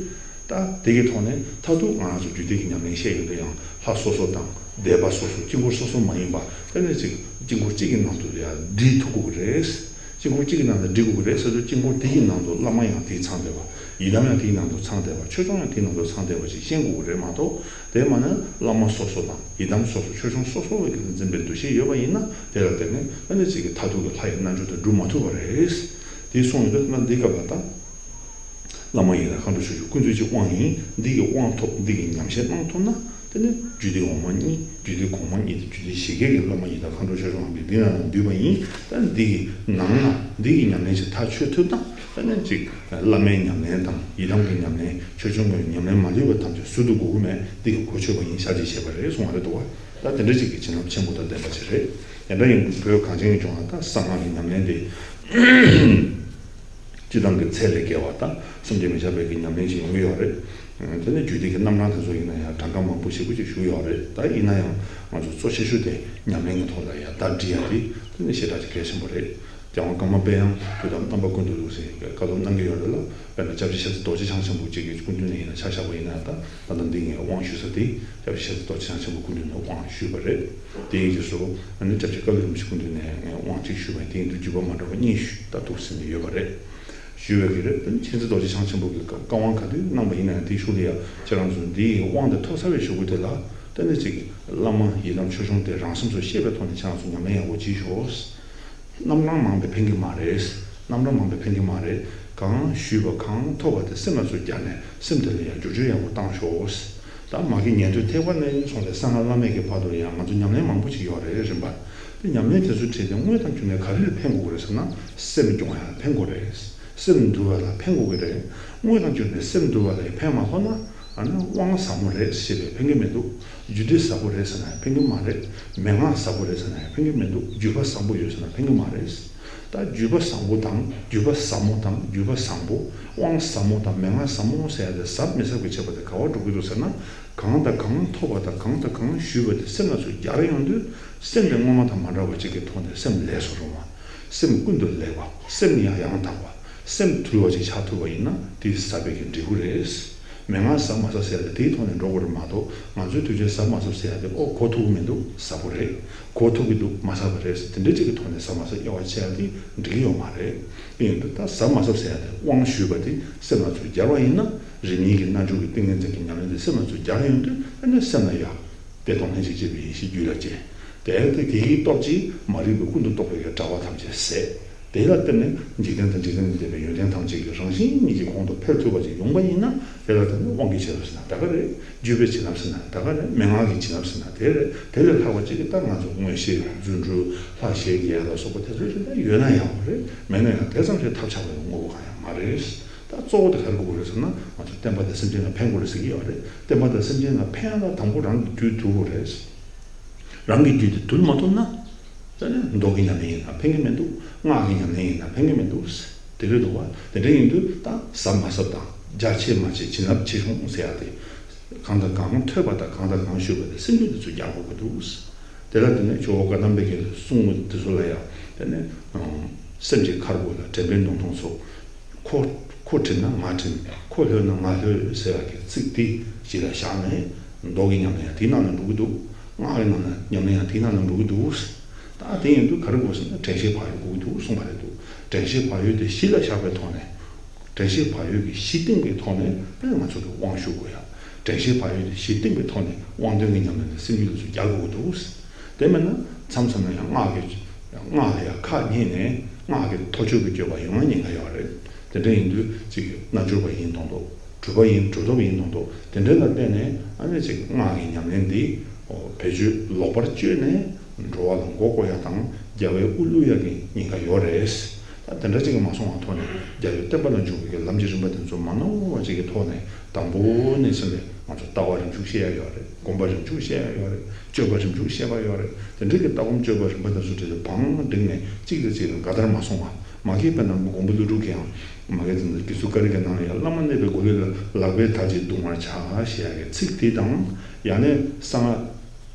ད་དེ་གི་ཐོག་ནས་མཐར་ཐུག་ང་རང་ཚོ་རྒྱུད་སྡེ་གི་ཉམས་ལེན་བཤད་ཡོང་དུས་ཡང་ལྷ་སོ་སོ་དང་སྡེ་པ་སོ་སོ་དཀྱིལ་འཁོར་སོ་སོ་མ་ཡིན་པ་དེ་ནས་ཅིག་དཀྱིལ་འཁོར་གཅིག་གི་ནང་དུ་ཡང་སྒྲིལ་ཐུབ་དགོས་ཀྱི་རེད། དཀྱིལ་འཁོར་གཅིག་གི་ནང་དུ་སྒྲིལ་དགོས་ཀྱི་རེད་ཟེར་དུས་དཀྱིལ་འཁོར་དེ་གི་ནང་དུ་བླ་མ་ཡང་དེའི་ཚང་བསྡད་པ། ཡི་དམ་ཡང་དེའི་ནང་དུ་ཚང་བསྡད་པ། ཆོས་སྐྱོང་ཡང་དེའི་ནང་དུ་ཚང་བསྡད་པ་ཞིག་ཤེས་དགོས་ཀྱི་རེད་མ་གཏོགས། དེ་མ་ནི་བླ་མ་སོ་སོ་དང་ཡི་དམ་སོ་སོ་ཆོས་སྐྱོང་སོ་སོ་བའི་གི་འཛིན་པའི་འདུ་ཤེས་ཡོད་པ་ཡིན་ན། དེ་ལ་བརྟེན་ནས་ཨ་ནི་གཅིག་གི་མཐར་ཐུག་གི་ལྷ་ཡི་རྣལ་འབྱོར་དེ་སྒྲུབ་མ་ཐུབ་པ་རེད། དེ་སོང་ཡོད་དུས་ན་འདི་སྐབས་ལ་ད། བླ་མ་ཡི་དམ་མཁའ་འགྲོ་ཆོས་སྐྱོང་ཀུན་འདུས་ཀྱི་དབང་ཡིན། འདི་གི་དབང་ཐོབ། འདི་གི་ཉམས་བཞེས་གནང་ཐུབ་ན། དེ་ནི་རྒྱུད་སྡེ་འོག་མ་གཉིས། རྒྱུད་སྡེ་གོང་མ་གཉིས་དང་རྒྱུད་སྡེ་བཞི་ཀའི་གི་བླ་མ་ཡི་དམ་མཁའ་འགྲོ་ཆོས་སྐྱོང་རྣམས་ཀྱིས་འདི་ནང་ན་འདུས་པ་ཡིན། ད་འདི་གི་ནང་ན་འདི་གི་ཉམས་ལེན་ཞིག་ཐག་ཆོད་ཐུབ་ན། ད་ནི་གཅིག་བླ་མའི་ཉམས་ལེན་དང་ཡི་དམ་གྱི་ཉམས་ལེན། ཆོས་སྐྱོང་གི་ཉམས་ལེན་མ་ལུས་པ་ཐམས་ཅད་ཟུར་དུ་དགོས་ཀྱི་མེད། འདི་གི་གོ་ཆོད་པ་ཡིན། ཞག་གཅིག་བྱས་པ་རེད་གསུང་བ་རེད་འདུག་བ། ད་དེ་འདྲ་ཅིག་གི་བྱིན་རླབས་ཆེན་པོ་དང་ལྡན་པ་ཅིག་རེད། དེ་འདྲ་ཡིན་དུས་བོད་གངས་ཅན་གྱི་ལྗོངས་ལ་ད་གསང་སྔགས་ཀྱི་ཉམས་ལེན་དེ། སྤྱིར་བཏང་གི་ཚད་ལས་བརྒལ་བ་དང་བསམ་གྱིས་མི་ཁྱབ་པའི་གི་ཉམས་ལེན་ཞིག་ཡོང་གི་ཡོད་རེད། དེ་ནས་རྒྱུད་སྡེ་གི་རྣམ་གྲངས་དེ་ཚོ་ཡིན་ན་ཡང་གྲངས་ཀ་མང་པོ་ཞེ་པོ་ཅིག་བཞུགས་ཡོད་རེད། ད་ཡིན་ན་ཡང་ང་ཚོ་གཙོ་ཆེ་ཤོས་དེ་ཉམས་ལེན་གྱི་ཐོག་ལ་ཡང་བརྡ་འབྲི་ཡ་དེ་དེ་ནི་ཞེ་དྲག་ཅིག་གལ་ཆེན་པོ་རེད། རྒྱལ་དབང་ཀརྨ་པས་ཡང་དུས་དམ་རྣམ་པ་ཀུན་ཏུ་བཞུགས་ཟེར་བཀའ་སློབ་གནང་གི་ཡོད་རེད་ལ། དཔེར་ན་སྐྱབས་རྗེ་ཞབས་ཏོག་ཅིག་ཚང་ཆེན་པོ་གཅིག་གི་སྐུ་མདུན་ནས་ཡིན་ན་ཆ་བཞག་པ་ཡིན་ན། ད་ད་ལྟ་འདི་ངས་དབང་ཞུ་ས་དེ་སྐྱབས་རྗེ་ཞབས་ཏོག་ཅིག་ཚང་ཆེན་པོ་སྐུ་མདུན་ནས་དབང་ཞུས་པ་རེད། དེའི་རྗེས་སུ་ཨ་ནི་སྐྱབས་རྗེ་བཀའ་བློན་རིན་པོ་ཆེ་སྐུ་མདུན་ནས་ངས་དབང་གཅིག་ཞུས་པ་ཡིན། དེ་ཡིན་དུས་བརྒྱུད་པ་མ་འདྲ་བ་གཉིས་ཞུ་ད་ཐུགས་སེམས་ནས་ཡོད་པ་རེད། ཞུས་པའི་གི་རེད། ད་ནི་མཁྱེན་བརྩེ་རྡོ་རྗེ་འཆང་ཆེན་པོ་གི་བཀའ་དབང་ག་དུས་གནང་པ་ཡིན་ན་ཡང་དེའི་ཤུལ་ལ་ཡང་ཁྱེད་རང་ཚོ་འདིའི་དབང་དེ་ཐོབ་ཚར་བའི་གཞུག་གུ་དེ་ལ་ད་ནི་ཅིག་བླ་མ་ཡི་དམ་ཆོས་སྐྱོང་དེ་རང་སེམས་སུ་ཤེས་པའི་ཐོག་ནས་ཁྱེད་རང་ཚོ་ཉམས་ལེན་ཡག་པོ་བྱེད་ཤོག། རྣམ་གྲངས་མང་པས་ཕན་གྱི་མ་རེད། རྣམ་གྲངས་མང་པས་ཕན་གྱི་མ་རེད། གང་ཞུས་པ་གང་ཐོབ་པ་དེ་སེམས་ལ་ཚུར་སྦྱར་ནས་སེམས་དེ་ལ་ཡང་བསྒྱུར་བཅོས་ཡག་པོ་བཏང་ཤོག། ད་མ་གི་ཉན་ཐོས་ཐེག་པ་ནས་སོང་སྟེ་གསང་སྔགས་བླ་མེད་ཀྱི་བར་དུ་ཡང་ང་ཚོ་ཉམས་ལེན་མང་པོ་ཞིག་ཡོད་རེད། རིམ་པ་དེ་ཉམས་ལེན་དེ་ཚོའི་གྲས་དེ་དངོས་དང་བརྒྱུད་ནས་ག་རེ་ལ་ཕན་དགོས་ཀྱི་རེད་ཟེར་ན། སེམས་སྐྱོང་ཡག་ལ་ཕན་དགོས་རེད། སེམས་འདུལ་བ་ལ་ཕན་དགོས་ཀྱི་རེད། དངོས་དང་བརྒྱུད་ནས་སེམས་འདུལ་བ་ལ་ཕན་མ་ཐོགས་ན། ཨ་ནི་དབང་ཟབ་མོ་རེད་ཞེས་པས་ཕན་གྱི་མི་འདུག། རྒྱུད་སྡེ་ཟབ་པོ་རེད་ཟེར་ན་ཡང་ཕན་གྱི་མ་རེད། མན་ངག་ཟབ་པོ་རེད་ཟེར་ན་ཡང་ཕན་གྱི་མི་འདུག། བརྒྱུད་པ་བཟང་པོ་ཡོད་ཟེར་ན་ཕན་གྱི་མ་རེད། ད་བརྒྱུད་པ་བཟང་པོ་དང་བརྒྱུད་པ་ཟབ་མོ་དང་བརྒྱུད་པ་བཟང་པོ། དབང་ཟབ་མོ་དང་མན་ངག་ཟབ་མོ་ཟེར་ཡ་དེ་ཟབ་མི་ཟབ་ཀྱི་ཁྱད་པར་དེ་ག་པར་འགྲོ་གི་འདུག་ཟེར་ན། གང་དང་གང་ཐོབ་པ་དང་གང་དང་གང་ཞུས་པ་དེ་སེམས་ལ་ཚུར་སྦྱར་ཡོང་དུས་སེམས་དེ་སྔོན་མ་དང་མ་འདྲ་བ་ཅིག་གི་ཐོག་ནས་སེམས་ལས་སུ་རུང་བ། སེམས་ཀུན་ཏུ་ལེགས་པ། སེམས་ཡང་ཡང་དག་པ། སེམས་དུལ་བ་ཅིག་ཆགས་ཐུབ་པ་ཡིན་ན་དེ་ཟབ་པའི་གི་འབྲས་བུ་རེད། མན་ངག་ཟབ་མ་ཟབ་ཟེར་ཡ་དེ་དེའི་ཐོག་ནས་འགྲོ་དགོས་རེད་མ་གཏོགས། ང་ཚོའི་དུས་ཆེན་ཟབ་མ་ཟབ་ཟེར་ཡ་དེ་ཨོ་གོ་ཐུབ་ཀྱི་མི་འདུག། ཟབ་པོ་རེད། གོ་ཐུབ་ཀྱི་འདུག། མ་ཟབ་པ་རེད་ཟེར་དེ་འདྲ་ཅིག་གི་ཐོག་ནས་ཟབ་མ་ཟབ་དབྱེ་བ་ཕྱེ་ཡ་དེ་འགྲིག་གི་ཡོད་མ་རེད། དེ་ཡིན་དུས་ད་ཟབ་མ་ཟབ་ཟེར་ཡ་དེ་དབང་ཞུས་པ་དེ་སེམས་ལ་ཚུར་སྦྱར་བ་ཡིན་ན། རིམ་གཉིས་ཀྱི་རྣལ་འབྱོར་གྱི་ཏིང་ངེ་འཛིན་གྱི་ཉམས་ལེན་དེ་སེམས་ལ་ཚུར་སྦྱར་ཡོང་དུས་ཨ་ནི་སེམས་ལ་ཡ། དེ་དང་ལྷན་ཅིག་སྐྱེས་པའི་ཡེ་ཤེས་རྒྱུད་ལ་སྐྱེ། དེ་ཡང་དེ་དེ་ཡི་སྟོབས་ཀྱིས་མ་རིག་པའི་ཀུན་ཏུ་རྟོག་པའི་དྲ་བ་ཐམས་ཅད་ཟད། དེ་ལ་བརྟེན་ནས་འཇིག་རྟེན་དང་འཇིག་རྟེན་ལས་འདས་པའི་ཡོན་ཏན་ཐམས་ཅད་ཀྱི་རང་བཞིན་ཉིད་ཀྱི་གོང་དུ་འཕེལ་ཐུབ་པ་ཅིག་ཡོང་པ་ཡིན་ན། དེ་ལ་བརྟེན་ནས་དབང་གི་བྱིན་རླབས་ཟེར་ན་ད་ག་རེད། བརྒྱུད་པའི་བྱིན་རླབས་ཟེར་ན་ད་ག་རེད། མན་ངག་གི་བྱིན་རླབས་ཟེར་ན་དེ་རེད། དེ་ལས་ལྷག་པ་ཅིག་གིས་ད་ང་ཚོ་མངོན་ཤེས་རྫུ་འཕྲུལ་ལྷ་ཞལ་མཇལ་ལ་སོགས་པ་དེ་ཚོ་ཞིག་ད་ཡོད་ན་ཡག་པོ་རེད། མེད་ན་ཡང་དེ་ཙམ་ཞིག་ཐབས་ཆག་པའི་དངོས་པོ་གང་ཡང་མ་རེད། ད་གཙོ་བོ་དེ་ག་རེ་དགོས་ཀྱི་རེད་ཟེར་ན། ང་ཚོ་བསྟན་པ་དང་སེམས་ཅན་ལ་ཕན་དགོས་རེད་ཟེར་གྱི་ཡོད་རེད། བསྟན་པ་དང་སེམས་ཅན་ལ་ཕན་ཡ་ལ་དང་པོ་རང་གི་རྒྱུད་དུལ་དགོས་རེད། རང་གི་རྒྱུད་དེ་དུལ་མ་ཐུབ་ན། ད་ནི་མདོ་གི་ཉམས་ལེན་ཡིན་ན་ཕན་གྱི་མི་འདུག། སྔགས་ཀྱི་ཉམས་ལེན་ཡིན་ན་ཕན་གྱི་མི་འདུག། དེ་རེད་འདུག་བ། དེ་འདྲ་ཡིན་དུས་ད་ཟབ་མ་ཟབ་དང་རྒྱ་ཆེ་མ་ཆེ་བྱིན་རླབས་ཆེ་ཆུང་ཟེར་ཡ་དེ། གང་དང་གང་ཐོས་པ་དང་གང་དང་གང་ཞུས་པ་དེ་སེམས་རྒྱུད་དེ་ཚོ་རྒྱག་དགོས་ཀྱི་འདུག། དེ་ལ་དེ་ནས་ཇོ་བོ་བཀའ་གདམས་པའི་གི་གསུང་དེ་ཚོ་ལ་ཡང་དེ་ནས་སེམས་ཀྱི་མཁར་སྒོ་ལ་དྲན་པའི་མདུང་ཐུང་ཚོགས། ཁོ་ཁོ་བྲིམས་ན་ང་བྲིམས། ཁོ་ལྷོད་ན་ང་ལྷོད་ཟེར་བ་གི་ཚིག་དེ་གཞི་ལ་བཞག་ནས། མདོ་གི་ཉམས་ལེན་ཡང་དེའི་ནང་ལ་འགྲོ་གི་འདུག། སྔགས་ཀྱི་ནང་ལ་ཉམས་ལེན་ཡང་དེའི་ནང་ལ་འགྲོ་གི་འདུག། ད་དེ་ཡིན་དུས་ག་རེ་དགོས་ཟེར་ན་དྲན་ཤེས་བག་ཡོད་དགོས་ཀྱི་འདུག་གསུངས་པ་རེད་འདུག། དྲན་ཤེས་བག་ཡོད་དེ་གཞི་ལ་བཞག་པའི་ཐོག་ནས། དྲན་ཤེས་བག་ཡོད་ཀྱི་གཞི་བཏིང་བའི་ཐོག་ནས་ཨ་ནི་ང་ཚོ་གི་དབང་ཞུ་དགོས་ཡ། དྲན་ཤེས་བག་ཡོད་དེ་གཞི་བཏིང་བའི་ཐོག་ནས་དབང་དོན་གྱི་ཉམས་ལེན་དེ་སེམས་རྒྱུད་ལ་ཚུར་རྒྱག་དགོས་ཀྱི་འདུག། དེ་མིན་ན་མཚམས་མཚམས་ལ་ཡང་སྔགས་ཀྱི་སྔགས་ལ་ཡང་ཁ་ཉན་ནས་སྔགས་ཀྱི་ཐོ་ཅོ་གི་སྤྱོད་པ་ཡོང་བ་ཉེན་ཁ་ཡོད་རེད། དེ་འདྲ་ཡིན་དུས་ཅིག་རྣལ་འབྱོར་པ་ཡིན་མདོག་མདོག། གྲུབ་པ་ཡིན་གྲུབ་ཐོབ་ཡིན་མདོག་མདོག། དེ་འདྲ་ལ་བརྟེན་ནས་ཨ་ནི་ཅིག་སྔགས་ཀྱི་ཉམས་ལེན་འདི་བེད་སྤྱོད་ལོག་པར་སྤྱོད་ནས་འགྲོ་བ་ལ་མགོ་བསྐོར་ཡ་དང་རྒྱལ་བའི་དབུ་བླུག་ཡ་གི་ཉེན་ཁ་ཡོད་རེད། ད་ དེ་འདྲ་ཅིག་གི་མ་སོང་བ་ཐོག་ནས་རྒྱལ་བའི་བསྟན་པ་ལ་འཇུག་པའི་ལམ་གྱི་རིམ་པ་དེ་ཚོ་མ་ནོར་བ་ཅིག་གི་ཐོག་ནས་དང་པོ་ནས་ཕྱིན་ནས་ང་ཚོ་ལྟ་བ་རིམ་བྱུང་བཤད་ཡ་ཡོད་རེད། སྒོམ་པ་རིམ་བྱུང་བཤད་ཡ་ཡོད་རེད། སྤྱོད་པ་རིམ་བྱུང་བཤད་པ་ཡོད་རེད། དེ་འདྲ་གི་ལྟ་སྒོམ་སྤྱོད་པ་རིམ་པ་དེ་ཚོ་དེ་ཚོ་བང་བསྒྲིགས་ནས་གཅིག་དང་གཅིག་ལ་འགལ་ཟླར་མ་སོང་བ། མ་གི་དཔེར་ན་མགོན་པོ་ཀླུ་སྒྲུབ་ཀྱིས་ཡང་མ་གི་དེ་ཚོ་དགེ་ཚུལ་ཀ་རི་གི་ནང་ལ་ཡང་བླ་མ་གནས་པའི་སྒོ་ལས་ལ་ལག་པས་དལ་གྱིས་བརྡུང་བར་བྱ་ཞེས་ཡ་གི་ཚིག་དེ་དང་། ཡང་ན་གསང་སྔགས་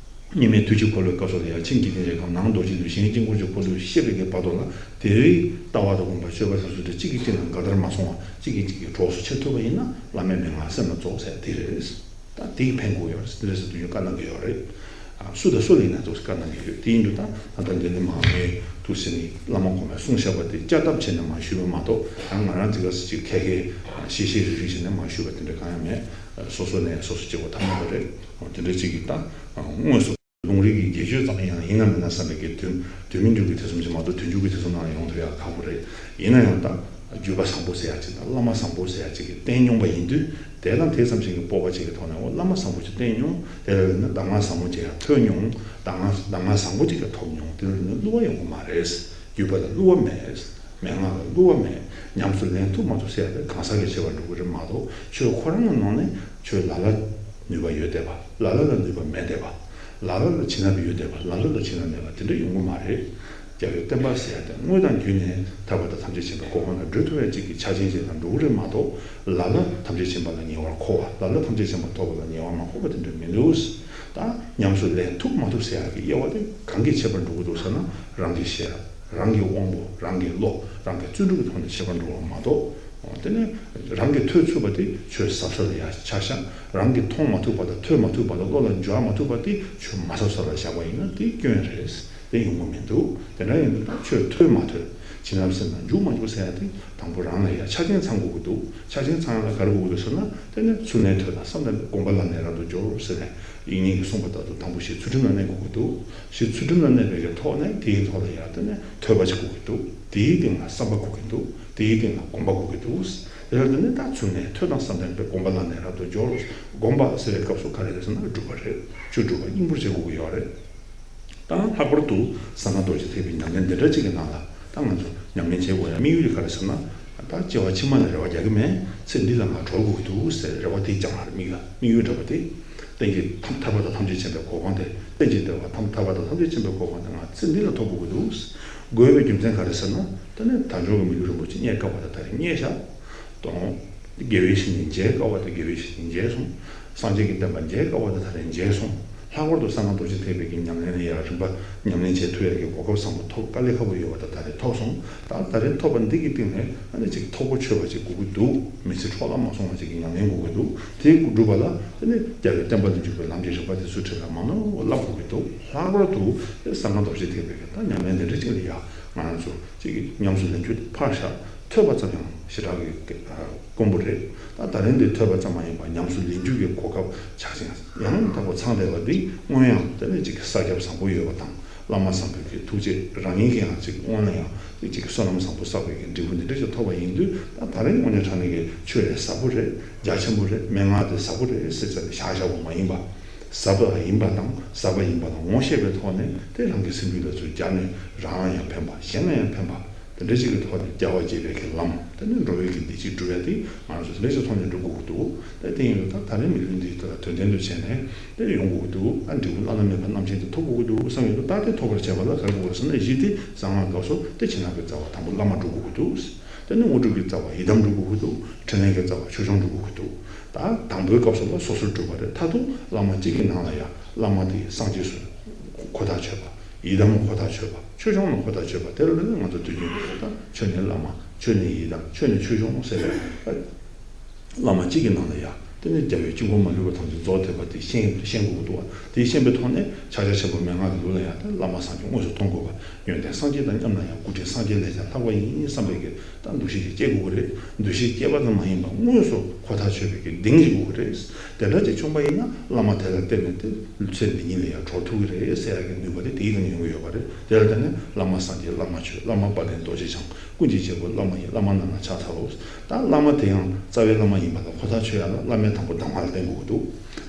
གཉིས་མེད་ཐུགས་ཀྱི་འཁོར་ལོའི་སྐབས་སུ་ལ་ཡང་ཆེན་གྱི་རྟེན་གྱི་ཁམས་ནང་རྡོ་རྗེ་འདུས་གཞན་དཀྱིལ་འཁོར་གྱི་འཁོར་ལོ་བཤད་པའི་གི་བར་དུ་ལ་དེའི་ལྟ་བ་དང་སྒོམ་པ་སྤྱོད་པ་སོ་སོ་དེ་གཅིག་གིས་གཅིག་ལ་འགལ་ཟླར་མ་སོང་བ། གཅིག་གིས་གཅིག་གི་གྲོགས་སུ་འཆར་ཐུབ་པ་ཡིན་ན་བླ་མའི་མན་ངག་སེམས་ལ་རྫོགས་ཟེར་དེ་རེད། ད་དེ་ཕན་དགོས་ཡོད་རེད། དེ་རེད་ཟེར་དུས་ཡོད་བཀའ་གནང་གི་ཡོད་རེད། ཨ། སུ་དང་སུ་ལ་ཡིན་ན་རྫོགས་བཀའ་གནང་གི་ཡོད། དེ་ཡིན་དུས་ད་ད་ལྟ་འདི་ནས་མ་མེད་དུ་ཟེར་ནས་བླ་མ་གོང་མས་གསུངས་བཞག་པ་དེ་བསྐྱར་ལྡབ་བྱས་ནས་མ་ཞུས་པ་མ་གཏོགས། ད་ང་རང་ཚིག་ག་ཟེར་ཅིག་ཁ་ཁའི་ཤེས་ཤེས་རིག་རིག་བྱས་ནས་མ་ཞུས་པ་དེ་འདྲ་གང་ཡང་མེད། སོ་སོ་ནས་སོ་སོ་སྐྱེ་བོ་ཐ་མལ་པ་རེད། དེ་འདྲ་ཅིག་གིས་ད་དངོས་སུ་ལུང་རིགས་ཀྱི་དགེ་སྤྱོད་ཙམ་ཡང་ཡིན་ན་མིན་ན་བསམ་པའི་གི་དོན་དོན་མི་འགྲུབ་ཀྱི་དུས་གསུམ་ཞིག་མ་གཏོགས་དོན་འགྲུབ་ཀྱི་དུས་གསུམ་ནང་ལ་ཡོང་ཐུབ་ཡག་ཁག་པོ་རེད། ཡིན་ན་ཡང་ད་བརྒྱུད་པ་བཟང་པོ་ཟེར་ཡག་ཅིག་དང་བླ་མ་བཟང་པོ་ཟེར་ཡག་ཅིག་གིས་བསྟེན་མྱོང་བ་ཡིན་དུས། དེ་དང་དེ་ཙམ་ཞིག་གི་སྤོབས་པ་ཅིག་གི་ཐོག་ནས་འོ་བླ་མ་བཟང་པོ་ཅིག་བསྟེན་མྱོང་། དེ་ལ་ཡིན་ན་གདམས་ངག་བཟང་པོ་ཅིག་ཡང་ཐོས་མྱོང་། གདམས་ངག་གདམས་ངག་བཟང་པོ་ཅིག་ཡང་ཐོབ་མྱོང་། དེ་ལ་ཡིན་ན་བསླུ་བ་ཡོང་གི་མ་རེད། བརྒྱུད་པ་ལ་བསླུ་བ་མེད། མན་ངག་ལ་བསླུ་བ་མེད། ཉམས་སུ་ལེན་ཐུབ་མ་ཐུབ་ཟེར་ཡ་དེ་གང་ཟག་གི་ཁྱད་པར་འགྲོ་གི་རེད་མ་གཏོགས། ཆོས་ཁོ་རང་གི་ནང་ནས་ཆོས་ལ་ལ་ནུས་པ་ཡོད་བསྡད་པ། ལ་ལ་ལ་ནུས་པ་མེད་བསྡད་པ། ལ་ལ་ལ་བྱིན་རླབས་ཡོད་བསྡད་པ། ལ་ལ་ལ་བྱིན་རླབས་མེད་པ་དེ་འདྲ་ཡོང་གི་མ་རེད། རྒྱལ་བའི་བསྟན་པ་ཟེར་ཡ་དེ་སྔོན་དང་རྒྱུན་ནས་ཐར་པ་དང་ཐམས་ཅད་མཁྱེན་པའི་གོ་འཕང་ལ་འགྲོ་ཐུབ་ཡ་གཅིག་གི་ཆ་རྐྱེན་ཅིག་དང་འགྲོ་གི་རེད་མ་གཏོགས། ལ་ལ་ཐམས་ཅད་མཁྱེན་པ་ལ་ཉེ་བར་མཁོ་བ། ལ་ལ་ཐམས་ཅད་མཁྱེན་པ་ཐོབ་པ་ལ་ཉེ་བར་མ་མཁོ་བ་དེ་འདྲ་མི་འདུག་ད་ཉམས་སུ་ལེན་ཐུབ་མ་ཐུབ་ཟེར་ཡ་གི་དབྱེ་བ་དེ་གང་གིས་ཁྱད་པར་འགྲོ་གི་འདུག་ཟེར་ན། རང་གི་ཤེས་རབ། རང་གི་དབང་པོ། རང་གི་བློ། རང་གི་བརྩོན་འགྲུས་ཀྱི་ཐོག་ནས་ཁྱད་པར་འགྲོ་བ་མ་གཏོགས། དེ་ནས་རང་གིས་ཐོས་ཚུགས་པ་དེ་ཆོས་ཟབ་ས་ལ་ཡར་ཆ་བཞག་རང་གིས་མཐོང་མ་ཐུབ་པ་དང་ཐོས་མ་ཐུབ་པ་དང་བློ་ལ་འཇོག་མ་ཐུབ་པ་དེ་ཆོས་མ་ཟབ་ས་ལ་བཞག་པ་ཡིན་ན་དེ་སྐྱོན་རེད། དེ་ཡོང་གི་མི་འདུག་དེ་འདྲ་ཡིན་དུས་ད་ཆོས་ཐོས་མ་ཐོས། བྱིན་རླབས་སེམས་ལ་འཇུག་མ་འཇུག་ཟེར་ཡ་དེ་དང་པོ་རང་ལ་ཡ་ཆ་རྐྱེན་ཚང་དགོས་ཀྱི་འདུག་ཆ་རྐྱེན་ཚང་ཡ་ལ་ག་རེ་དགོས་ཀྱི་འདུག་ཟེར་ན། དེ་ནས་ཚུལ་གནས་ཐོས་དང་བསམ་གཏན་པའི་སྒོམ་པ་ལ་གནས་རབ་ཏུ་སྦྱོར་ཟེར་ནས་དབྱིག་གཉེན་གྱིས་གསུངས་པ་ལྟར་དུ་དང་པོ་ཞིག་ཚུལ་ཁྲིམས་ལ་གནས་དགོས་ཀྱི་འདུག་ཞིག་ཚུལ་ཁྲིམས་ལ་གནས་པའི་གི་ཐོག་ནས་དེའི་ཐོག་ལ་ཡ་དེ་ནས་ཐོས་པ་ཅིག་དགོས་ཀྱི་འདུག་དེའི་སྟེང་ལ་བསམ་པ་དགོས་ཀྱི་འདུག་དེའི་སྟེང་ལ་སྒོམ་པ་དགོས་ཀྱི་འདུག་དེ་ལ་དེ་ནས་ད་ཚུལ་གནས་ཐོས་དང་བསམ་གཏན་པའི་སྒོམ་པ་ལ་གནས་རབ་ཏུ་སྦྱོར། སྒོམ་པ་ཟེར་བའི་སྐབས་སུ་ག་རེ་རེད་ཟེར་ན་སྒྲུབ་པ་རེད། ཆོས་སྒྲུབ་པ་སྙིང་པོར་བྱེད་དགོས་ཀྱི་ཡོད་རེད། ད་ལྷག་པར་དུ་གསང་སྔགས་རྡོ་རྗེ་ཐེག་པའི་ཉམས་ལེན་འདི་འདྲ་ཅིག་གི་ནང་ལ་ད་ང་ཚོ་ཉམས་ལེན་བྱེད་དགོས་ཡ་དམིགས་ཡུལ་དེ་ག་རེ་ཟེར་ན། ད་སྐྱེ་བ་ཕྱི་མ་ལ་རེ་བ་རྒྱག་གི་མེད། ཚེ་འདི་ལ་ང་གྲོལ་དགོས་ཀྱི་འདུག་ཟེར་རེ་བ་དེ་བཅངས་པ་རེད། དམིགས་ལ་དམིགས་ཡུལ་འདྲ་པོ་དེ། རྟེན་གྱི་ཐམ་ཐར་པ་དང་ཐམས་ཅད་མཁྱེན་པའི་གོ་འཕང་དེ། རྟེན་གྱི་བདེ་བ་ཐམ་ཐར་པ་དང་ཐམས་ཅད་མཁྱེན་པའི་གོ་འཕང་དེ་ང་ཚེ་འདི་ལ་ཐོབ་དགོས་ཀྱི་འདུག་དགོས་པའི་རྒྱུ་མཚན་ག་རེ་ཟེར་ན། ད་ནི་དལ་འབྱོར་གྱི་མི་ལུས་རིན་པོ་ཆེ་རྙེད་དཀའ་བ་དེ་ད་རེས་རྙེད་བཞག་དང་། དགེ་བའི་བཤེས་གཉེན་མཇལ་དཀའ་བ་དེ་དགེ་བའི་བཤེས་གཉེན་མཇལ་སོང་། སངས་རྒྱས་ཀྱི་བསྟན་པ་མཇལ་དཀའ་བ་དེ་ད་རེས་མཇལ་སོང་། ལྷག་པར་དུ་གསང་སྔགས་རྡོ་རྗེ་ཐེག་པའི་གི་ཉམས་ལེན་ལ་ཡང་རིམ་པ་ཉམས་ལེན་བྱེད་ཐུབ་ཡག་གི་གོ་སྐབས་བཟང་པོ་ཐོབ། དཀའ་ལས་ཁག་པོ་ཡོད་པ་དེ་ད་རེས་ཐོབ་སོང་། ད་ད་རེས་ཐོབ་པ་འདི་གི་སྟེང་ནས་ཨ་ནི་ཅིག་ཐོག་པོ་ཆོད་པ་ཅིག་དགོས་ཀྱི་འདུག་མི་ཚེ་འཕྲོ་བརླག་མ་སོང་བ་ཅིག་གི་ཉམས་ལེན་དགོས་ཀྱི་འདུག་དེ་སྒྲུབ་པ་ལ་ཨ་ནི་རྒྱལ་བའི་བསྟན་པ་ལ་འཇུག་པའི་ལམ་གྱི་རིམ་པ་དེ་ཚུལ་ཁྲིམས་ལ་མ་ནོར་བར་བསླབ་དགོས་ཀྱི་འདུག་ལྷག་པར་དུ་གསང་སྔགས་རྡོ་རྗེ་ཐེག་པའི་གི་ད་ཉམས་ལེན་འདི་འདྲ་ཅིག་ལ་ཡང་ང་རང་ཚོ་ཅིག་གི་ཉམས་སུ་ལེན་རྒྱུ་དེ་ཕར་བཞག་ཐོས་པ་ཙམ་ཡང་ཞེ་དྲག་གི་དཀོན་པོ་རེད། ད་ད་རིང་འདི་ཐོས་པ་ཙམ་མ་ཡིན་པར་ཉམས་སུ་ལེན་རྒྱུ་གི་གོ་སྐབས་ཆ་རྐྱེན་ཡང་དག་པ་ཚང་བསྡད་པ་འདི་སྔོན་ཡང་དེ་ནས་ཅིག་གི་ས་ཁྱབ་བཟང་པོ་ཡོད་པ་དང་། བླ་མ་བཟང་པོའི་གི་ཐུགས་རྗེ་རང་ཉིད་ཀྱིས་ཡང་ཅིག་སྔོན་ལ་ཡང་ཅིག་གི་བསོད་ནམས་བཟང་པོ་བསགས་པའི་གི་འབྲས་བུ་འདི་འདྲ་ཞིག་ཐོབ་པ་ཡིན་དུས། ད་ད་རིང་དངོས་གནས་དྲང་གནས་ཀྱི་ཆོས་རེད་ཟབ་པོ་རེད། རྒྱ་ཆེན་པོ་རེད། མན་ངག་དེ་ཟབ་པོ་རེད་ཟེར་ཟེར་ནས་བཞག་བཞག་པ་མ་ཡིན་པ། ཟབ་པ་ཡིན་པ་དང་ཟབ་པ་ཡིན་པ་ལ་ངོ་ཤེས་པའི་ཐོག་ནས་དེ་རང་གི་སེམས་རྒྱུད་ལ་ཚུར་སྦྱར་ནས་རང་ལ་ཡང་ཕན་པ་གཞན་ལ་ཡང་ཕན་པ། དེ་འདྲ་ཞིག་གི་ཐོག་ནས་རྒྱལ་བ་དགྱེས་པའི་གི་ལམ། དེ་ནི་འགྲོ་བའི་གི་བདེ་སྐྱིད་སྒྲུབ་ཡ་དེ་ང་རང་ཚོ་ལེགས་ཤོམ་ཐོག་ནས་འགྲོ་དགོས་ཀྱི་འདུག་ད་དེ་ཡིན་དུས་ད་ད་རེས་མི་ལུས་འདི་ད་དོན་ལྡན་དུ་བྱས་ནས་དེ་ཡོང་དགོས་ཀྱི་འདུག་ཨ་འབྲས་བུ་བླ་ན་མེད་པ་རྣམ་མཁྱེན་དེ་ཐོབ་དགོས་ཀྱི་འདུག་བསམ་ཡོད་དུས། ད་དེ་ཐོབ་པར་བྱེད་པ་ལ་ག་རེ་དགོས་ཟེར་ན། གཞི་དེ་གསང་སྔགས་སྐབས་སུ་དེ་བྱིན་རླབས་ཀྱི་རྩ་བ་དང་པོ་བླ་མ་སྒྲུབ་དགོས་ཀྱི་འདུག་དེ་ནི་དངོས་གྲུབ་ཀྱི་རྩ་བ་ཡི་དམ་སྒྲུབ་དགོས་ཀྱི་འདུག་འཕྲིན་ལས་ཀྱི་རྩ་བ་ཆོས་སྐྱོང་སྒྲུབ་དགོས་ཀྱི་འདུག་ད་དང་པོའི་སྐབས་སུ་ལ་སོ་སོར་སྒྲུབ་པ་རེད། མཐར་ཐུག་བླ་མ་གཅིག་གི་ནང་ལ་ཡང་བླ་མ་དེ་སངས་རྒྱས་སུ་ཁོ་ཐག་ཆོད་པ། ཡི་དམ་ཁོ་ཐག་ཆོད་པ། ཆོས་སྐྱོང་ལ་ཁོ་ཐག་ཆོད་པ། དེ་ལ་ནི་ང་ཚོ་དུས་རྒྱུན་ད་ཆོས་ནི་བླ་མ། ཆོས་ནི་ཡི་དམ། ཆོས་ནི་ཆོས་སྐྱོང་ཟེར་བའི་བླ་མ་གཅིག་གི་ནང་ལ་ཡང་དེ་ནི་རྒྱལ་བའི་དཀྱིལ་འཁོར་མ་ལུས་པ་ཐམས་ཅད་རྫོགས་ཐེབས་པ་དེ་ཤེས་ཤེས་དགོས་ཀྱི་འདུག་བ། དེ་ཤེས་པའི་ཐོག་ནས་ཕྱག་རྒྱ་ཆེན་པོ་མན་ངག་གི་ལུགས་ལ་ཡང་ད་བླ་མ་སངས་རྒྱས་དངོས་སུ་མཐོང་དགོས་པ། ཡོན་ཏན་སངས་རྒྱས་དང་མཉམ་ན་ཡང་སྐུ་ཕྲེང་སངས་རྒྱས་ལས་ཀྱང་ལྷག་པ་ཡིན་བསམ་པའི་གི་ད་འདུ་ཤེས་ཤིག་སྐྱེ་དགོས་ཀྱི་རེད། འདུ་ཤེས་སྐྱེས་པ་ཙམ་མ་ཡིན་པར་དངོས་སུ་ཁོ་ཐག་ཆོད་པའི་གི་གདེང་ཞིག་དགོས་ཀྱི་རེད། དེ་འདྲ་ཅིག་བྱུང་པ་ཡིན་ན་བླ་མ་དེ་ལ་བརྟེན་ནས་དེ་ཚེ་འདི་ཉིད་ལ་ཡང་གྲོལ་ཐུབ་ཀྱི་རེད་ཟེར་ཡ་གི་ནུས་པ་དེ་དེའི་སྟེང་ཡོང་གི་ཡོད་པ་རེད། དེ་ལ་བརྟེན་ནས་བླ་མ་སངས་རྒྱས་བླ་མ་ཆོས། བླ་མ་དཔལ་ལྡན་རྡོ་རྗེ་འཆང་། ཀུན་གྱི་རྒྱལ་པོ་བླ་མ་ཡི། བླ་མ་རྣམས་ལ་ཕྱག་འཚལ་ལོ། ད་བླ་མ་དེ་ཡང་རྩ་བའི་བླ་མ་ཡིན་པ་ལ་ཁོ་ཐག་ཆོད་ཡ་ལ་བླ་མའི་དང་པོ་གདམས་ངག་ལ་བརྟེན་དགོས་ཀྱི་འདུག་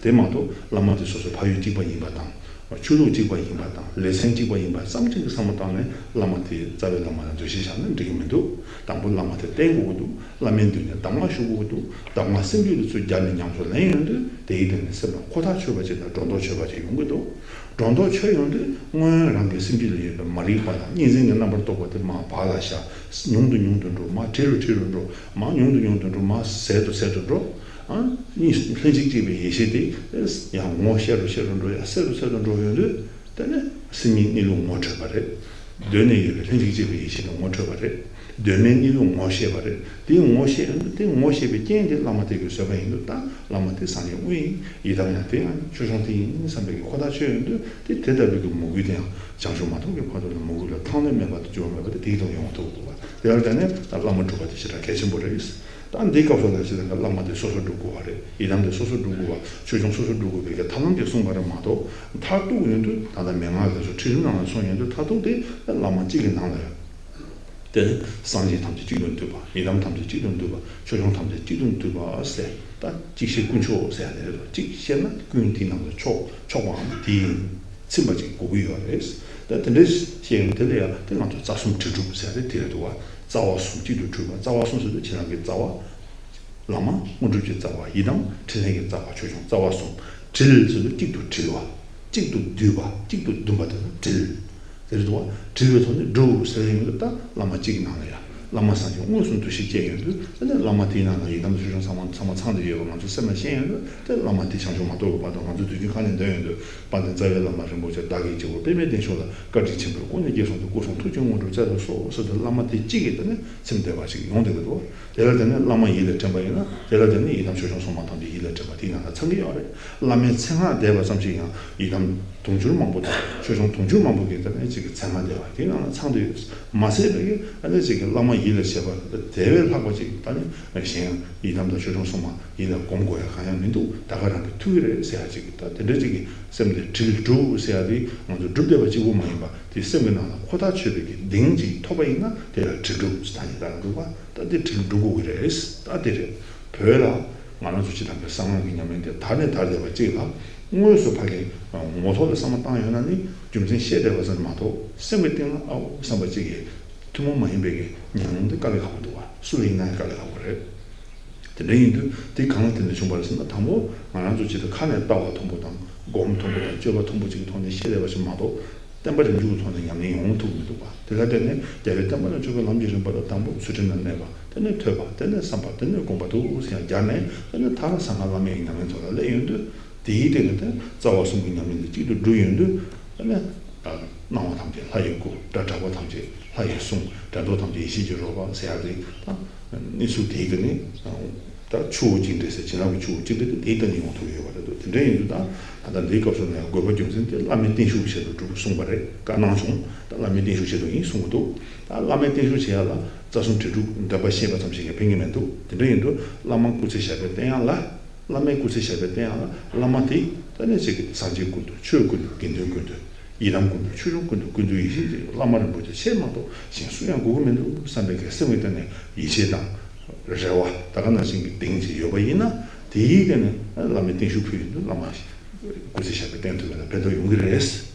དེ་མ་གཏོགས་བླ་མ་དེ་སོ་སོའི་ཕ་ཡུལ་གཅིག་པ་ཡིན་པ་དང་། ཆོས་ལུགས་གཅིག་པ་ཡིན་པ་དང་ལེ་ཚན་གཅིག་པ་ཡིན་པ་ཙམ་གཅིག་གི་བསམ་བློ་བཏང་ནས་བླ་མ་དེ་རྩ་བའི་བླ་མ་ལ་འདུ་ཤེས་བཞག་ན་འགྲིག་གི་མི་འདུག་དང་པོ་བླ་མ་དེ་བསྟེན་དགོས་ཀྱི་འདུག་བླ་མའི་མདུན་ནས་གདམས་ངག་ཞུ་དགོས་ཀྱི་འདུག་གདམས་ངག་སེམས་རྒྱུད་ལ་ཚུར་སྦྱར་ནས་ཉམས་སུ་ལེན་ཡོང་དུས་དེའི་སྟེང་ནས་སེམས་ལ་ཁོ་ཐག་ཆོད་པ་ཅིག་དང་སྒྲོ་འདོགས་ཆོད་པ་ཅིག་ཡོང་གི་འདུག་སྒྲོ་འདོགས་ཆོད་ཡོང་དུས་སྔོན་རང་གི་སེམས་རྒྱུད་ལ་ཡོད་པའི་མ་རིག་པ་དང་གཉིས་འཛིན་གྱི་རྣམ་པར་རྟོག་པ་དེ་མར་བག་ལ་ཞ། ཉུང་དུ་ཉུང་དུ་འགྲོ། མར་ཁྲི་རུ་ཁྲི་རུ་འགྲོ། མར་ཉུང་དུ་ཉུང་དུ་འགྲོ། མར་ཟད་དུ་ཟད་དུ་འགྲོ། ཨ། གཉིས་ལྷན་ཅིག་སྐྱེས་པའི་ཡེ་ཤེས་དེ་ཡང་ངོ་ཤེས་རུ་ཤེས་རུ་འགྲོ། ཡང་གསལ་དུ་གསལ་དུ་འགྲོ་ཡོང་དུས་དེ་ནས་སེམས་ཉིད་གནས་ལུགས་ངོ་འཕྲོད་པ་རེད། གདོད་ནས་ཡོད་པའི་ལྷན་ཅིག་སྐྱེས་པའི་ཡེ་ཤེས་དེ་ངོ་འཕྲོད་པ་རེད། གདོད་མའི་གནས་ལུགས་ངོ་ཤེས་པ་རེད། དེ་ངོ་ཤེས་ཡོང་དུས་དེ་ངོ་ཤེས་པའི་རྐྱེན་དེ་བླ་མ་དེ་གིས་བཟོས་པ་ཡིན་དུས་ད་བླ་མ་དེ་སངས་རྒྱས་དངོས་ཡིན། ཡི་དམ་ཡང་དེ་ཡང་ཆོས་སྐྱོང་དེ་ཡིན་བསམ་པའི་གི་ཁོ་ཐག་ཆོད་ཡོང་དུས་དེ་དེ་ལྟ་བུའི་གི་མོས་གུས་དེ་ཡང་བྱང་ཆུབ་མ་ཐོབ་ཀྱི་བར་དུ་ལ་མོས་གུས་ལ་ཐང་ལྷོད་མེད་པ་དང་འགྱུར་བ་མེད་པ་དེ་དེའི་དོན་ཡོང་ཐུབ་འདུག་བ། དེ་ལ་བརྟེན་ནས་ད་བླ་མ་སྒྲུབ་པ་དེ་ཞེ་དྲག་གལ་ཆེན་པོ་རེད། ད་འདི་སྐབས་སུ་ལ་ཞེ་དྲག་བླ་མ་དེ་སོ་སོ་སྒྲུབ་དགོས་པ་རེད། ཡི་དམ་དེ་སོ་སོ་སྒྲུབ་དགོས་པ། ཆོས་སྐྱོང་སོ་སོ་སྒྲུབ་དགོས་པའི་གི་ཐབས་ལམ་དེ་གསུངས་པ་རེད་མ་གཏོགས་མཐར་གཏུགས་ཡོང་དུས་ད་ལྟ་མན་ངག་ལ་སོགས་ཁྲིད་རིམ་ནང་ལ་གསུངས་ཡོང་དུས་མཐར་གཏུགས་དེ་བླ་མ་གཅིག་གི་ནང་ལ་ཡོད། དེ་ནི་སངས་རྒྱས་ཐམས་ཅད་གཅིག་ཏུ་འདུས་པ། ཡི་དམ་ཐམས་ཅད་གཅིག་ཏུ་འདུས་པ། ཆོས་སྐྱོང་ཐམས་ཅད་གཅིག་ཏུ་འདུས་པ་ཟེར། ད་གཅིག་ཤེས་ཀུན་ཕྱོགས་ཟེར་ཡ་དེ་རེད་དོ། གཅིག་ཤེས་ན་ཀུན་དེའི་ནང་དུ་ཕྱོགས་ཕྱོགས་པའམ་དེའི་ཚིམ་པ་ཅིག་དགོས་ཀྱི་ཡོད་རེད། ད་དེ་འདྲའི་ཤེས་ཡོན་དེ་ལ་ཡང་དེ་ང་ཚོ་རྩ་གསུམ་དྲིལ་སྒྲུབ་ཟེར་ཡ་དེ་དེ་རེད་འདུག་བ། རྩ་བ་གསུམ་གཅིག་ཏུ་དྲིལ་བ། རྩ་བ་གསུམ་ཟེར་དུས་ཁྱེད་རང་གི་རྩ་བ། བླ་མ་དངོས་གྲུབ་ཀྱི་རྩ་བ། ཡི་དམ་འཕྲིན་ལས་ཀྱི་རྩ་བ། ཆོས་སྐྱོང་། རྩ་བ་གསུམ། དྲིལ་ཟེར་དུས་གཅིག་ཏུ་དྲིལ་བ། གཅིག་ཏུ་བསྡུས་པ། གཅིག་ཏུ་བསྡུམས་པ་དེ་ལ་དྲིལ་ཟེར་འདུག་བ། དྲིལ་བའི་ཐོག་ནས་སྒྲུབ་ཟེར་ཡོང་དུས་ད་བླ་མ་གཅིག་གི་ནང་ལ་ཡ་བླ་མ་སངས་རྒྱས་དངོས་སུ་འདུ་ཤེས་སྐྱེས་ཡོང་དུས་ད་ནི་བླ་མ་དེའི་ནང་ལ་ཡི་དམ་དང་ཆོས་སྐྱོང་ཚང་མ་ཚང་མ་ཚང་བསྡད་ཡོད་པ་ང་ཚོ་སེམས་ལ་ཤེས་ཡོང་དུས་དེ་བླ་མ་དེ་བྱང་ཆུབ་མ་ཐོབ་ཀྱི་བར་དུ་ང་ཚོ་དུས་རྒྱུན་ཁ་ནས་འདོན་ཡོང་དུས་དཔལ་ལྡན་རྩ་བའི་བླ་མ་རིན་པོ་ཆེ་བདག་གིས་བྱེ་བོ་པདྨས་བརྟན་བཞུགས་ལ། བཀའ་དྲིན་ཆེན་པོས་སྐུ་ནི་བསྐྱངས་གསུངས་ཏེ། སྐུ་གསུང་ཐུགས་ཀྱི་དངོས་གྲུབ་སྩལ་ལ་གསོལ་ཟེར་དུས་བླ་མ་དེ་གཅིག་གིས་དེ་ནི་ཚིམ་བསྡད་པ་ཞིག་ཡོང་བསྡད་ཀྱི་འདུག་དེ་ལ་དེ་ནི་བླ་མ་ཡིད་ལ་དྲན་པ་ཡིན་ན་དེ་ལ་དེ་ནི་ཡི་དམ་ཆོས་སྐྱོང་སྲུང་མ་ཐམས་ཅད་ཡིད་ལ་དྲན་པ་དེའི་ནང་ལ་ཚང་གི་ཡོད་རེད། བླ་མའི་མཚན་སྔགས་བཟླས་པ་ཙམ་ཞིག་ཡང་ཡི་དམ་དུང་ཕྱུར་མང་པོ་དང་ཆོས་སྐྱོང་དུང་ཕྱུར་མང་པོ་གིས་ད་ནི་གཅིག་གི་མཚན་སྔགས་བཟླས་པ་དེའི་ནང་ལ་ཚང་དུ་ཡོད། མ་ཟད་པའི་གི་ཨ་ནི་གཅིག་གི་བླ་མ་ཡིད་ལ་བྱེད་པ་དེ་བས་ལྷག་པ་ཅིག་ད་ནི་གཞན་ཡི་དམ་དང་ཆོས་སྐྱོང་སྲུང་མ་ཡིད་ལ་སྒོམ་དགོས་ཡ་གང་ཡང་མི་འདུག་ད་ག་རང་གི་ཐུགས་ཀྱི་རེད་ཟེར་ཡ་ཅིག་གི་ད་དེ་འདྲ་ཅིག་གི་སེམས་དེ་དྲིལ་སྒྲུབ་ཟེར་ཡ་དེ་ང་ཚོ་སྒྲུབ་བསྡད་པ་གཅིག་པུ་མ་ཡིན་པ་དེ་སེམས་ཀྱི་ནང་ལ་ཁོ་ཐག་ཆོད་པའི་གི་གདེང་ཅིག་ཐོབ་པ་ཡིན་ན་དེ་ལ་དྲིལ་སྒྲུབ་ཟེར་ད་ནི་ད་འགྲུབ་པ་ད་དེ་དྲིལ་སྒྲུབ་དགོས་ཀྱི་རེད། ད་དེ་རེད། བོད་ལ་ང་རང་ཚོ་སྤྱི་བཏང་གི་གསང་སྔགས་ཀྱི་ཉམས་ལེན་དེ་དར་ནས་དར་བསྡད་པ་གཅིག་ལ་དངོས་སུ་ཕ་གི་ངོ་ཐོག་ལ་བསམ་བློ་བཏང་ཡོད་ན་ནི་རྒྱུ་མཚན་ཤེས་བསྡད་པ་ཙམ་མ་གཏོགས་སེམས་ཀྱི་གཏིང་ལ་ཨའོ་བསམ་པ་གཅིག་གི་ཐུན་མོང་མ་ཡིན་པའི་གི་ཉམས་མྱོང་དེ་དཀའ་ལས་ཁག་པོ་འདུག་བ། སུ་ལ་ཡིན་ན་ཡང་དཀའ་ལས་ཁག་པོ་རེད། དེ་འདྲ་ཡིན་དུས་དེ་གང་ལ་བརྟེན་ནས་བྱུང་བ་རེད་ཟེར་ན་དང་པོ་ང་རང་ཚོ་ཇི་ལྟར་ཁ་ནས་ལྟ་བ་མཐོན་པོ་དང་སྒོམ་མཐོན་པོ་དང་སྤྱོད་པ་མཐོན་པོ་ཅིག་གི་ཐོག་ནས་ཤེས་བསྡད་པ་ཞིག་མ་གཏོགས་བསྟན་པ་རིམ་བྱོན་གྱི་ཐོག་ནས་ཉམས་ལེན་ཡོང་ཐུབ་མི་འདུག་བ། དེ་ལ་བརྟེན་ནས་རྒྱལ་བའི་བསྟན་པ་རྣམ་དཔྱོད་ཀྱི་ལམ་གྱི་རིམ་པ་ལ་དང་པོ་ཚུལ་ཁྲིམས་ལ་གནས་པ། དེ་ནས་ཐོས་པ། དེ་ནས་བསམ་པ། དེ་ནས་སྒོམ་པ་འདུག་སེ་ཡང་སྦྱར་ནས་དེ་ནས་ཐར་པ་གསང་སྔགས་བླ་མེད་ཀྱི་ཉམས་ལེན་ཐོག་ལ་སླེབས་ཡོང་དུས་དེའི་སྟེང་ནས་དེ་རྩ་བ་གསུམ་གྱི་ཉམས་ལེན་དེ་གཅིག་ཏུ་བསྒྲུབས་ཡོང་དུས་དེ་ནས་སྣང་བ་ཐམས་ཅད་ལྷ་ཡི་སྐུ། སྒྲ་གྲགས་པ་ཐམས་ཅད་ལྷ་ཡི་གསུང་། དྲན་རྟོག་ཐམས་ཅད་ཡེ་ཤེས་ཀྱི་རོལ་པ་ཟེར་ཡག་དེ་ད་གནས་ཚུལ་དེའི་སྟེང་ནས་ད་ཆུ་བོ་གཅིག་འདྲེས་ཟེར་བྱིན་རླབས་ཀྱི་ཆུ་བོ་གཅིག་འདྲེས་དེ་དེའི་སྟེང་ནས་ཡོང་ཐུབ་ཡོད་པ་རེད་འདུག་དེ་འདྲ་ཡིན་དུས་ད་ད་ལྟ་འདིའི་སྐབས་སུ་ནས་དགོས་པ་རྒྱུ་མཚན་དེ་བླ་མའི་བརྟན་བཞུགས་ཆེད་དུ་སྒྲུབ་གསུངས་པ་རེད། བཀའ་གནང་བྱུང་། ད་བླ་མའི་བརྟན་བཞུགས་ཆེད་དུ་ཡིན་གསུང་གི་འདུག་ད་བླ་མའི་བརྟན་བཞུགས་བྱེད་ཡག་ལ་རྩ་གསུམ་དྲིལ་སྒྲུབ་འདོན་པ་ཤེས་པ་ཙམ་ཞིག་གིས་ཕན་གྱི་མི་འདུག་དེ་འདྲ་ཡིན་དུས་བླ་མ་སྐུ་ཚེ་ཞབས་པད་བརྟན་ཡག་ལ། བླ་མའི་སྐུ་ཚེ་ཞབས་པད་བརྟན་ཡག་ལ་བླ་མ་དེ་ད་ནི་ཅིག་གི་སངས་རྒྱས་ཀུན་འདུས། ཆོས་ཀུན་འདུས། དགེ་འདུན་ཀུན་འདུས། ཡི་དམ་ཀུན་འདུས། ཆོས་སྐྱོང་ཀུན་འདུས། ཀུན་འདུས་ཡེ་ཤེས་ཀྱི་བླ་མ་རིན་པོ་ཆེ་ཆེད་མ་གཏོགས་གཞན་སུ་ཡང་དགོས་ཀྱི་མི་འདུག་བསམ་པའི་གི་སེམས་ཀྱི་སྟེང་ནས་ཡིད་ཆེས་དང་རེ་བ་ད་ག་ནང་བཞིན་གྱི་གདེང་ཅིག་ཡོད་པ་ཡིན་ན་དེའི་སྟེང་ནས་བླ་མའི་བརྟན་བཞུགས་ཕུལ་ཡོང་དུས་བླ་མ་སྐུ་ཚེ་ཞབས་པད་བརྟན་ཐུབ་པ་ལ་ཕན་ཐོགས་ཡོང་གི་རེད།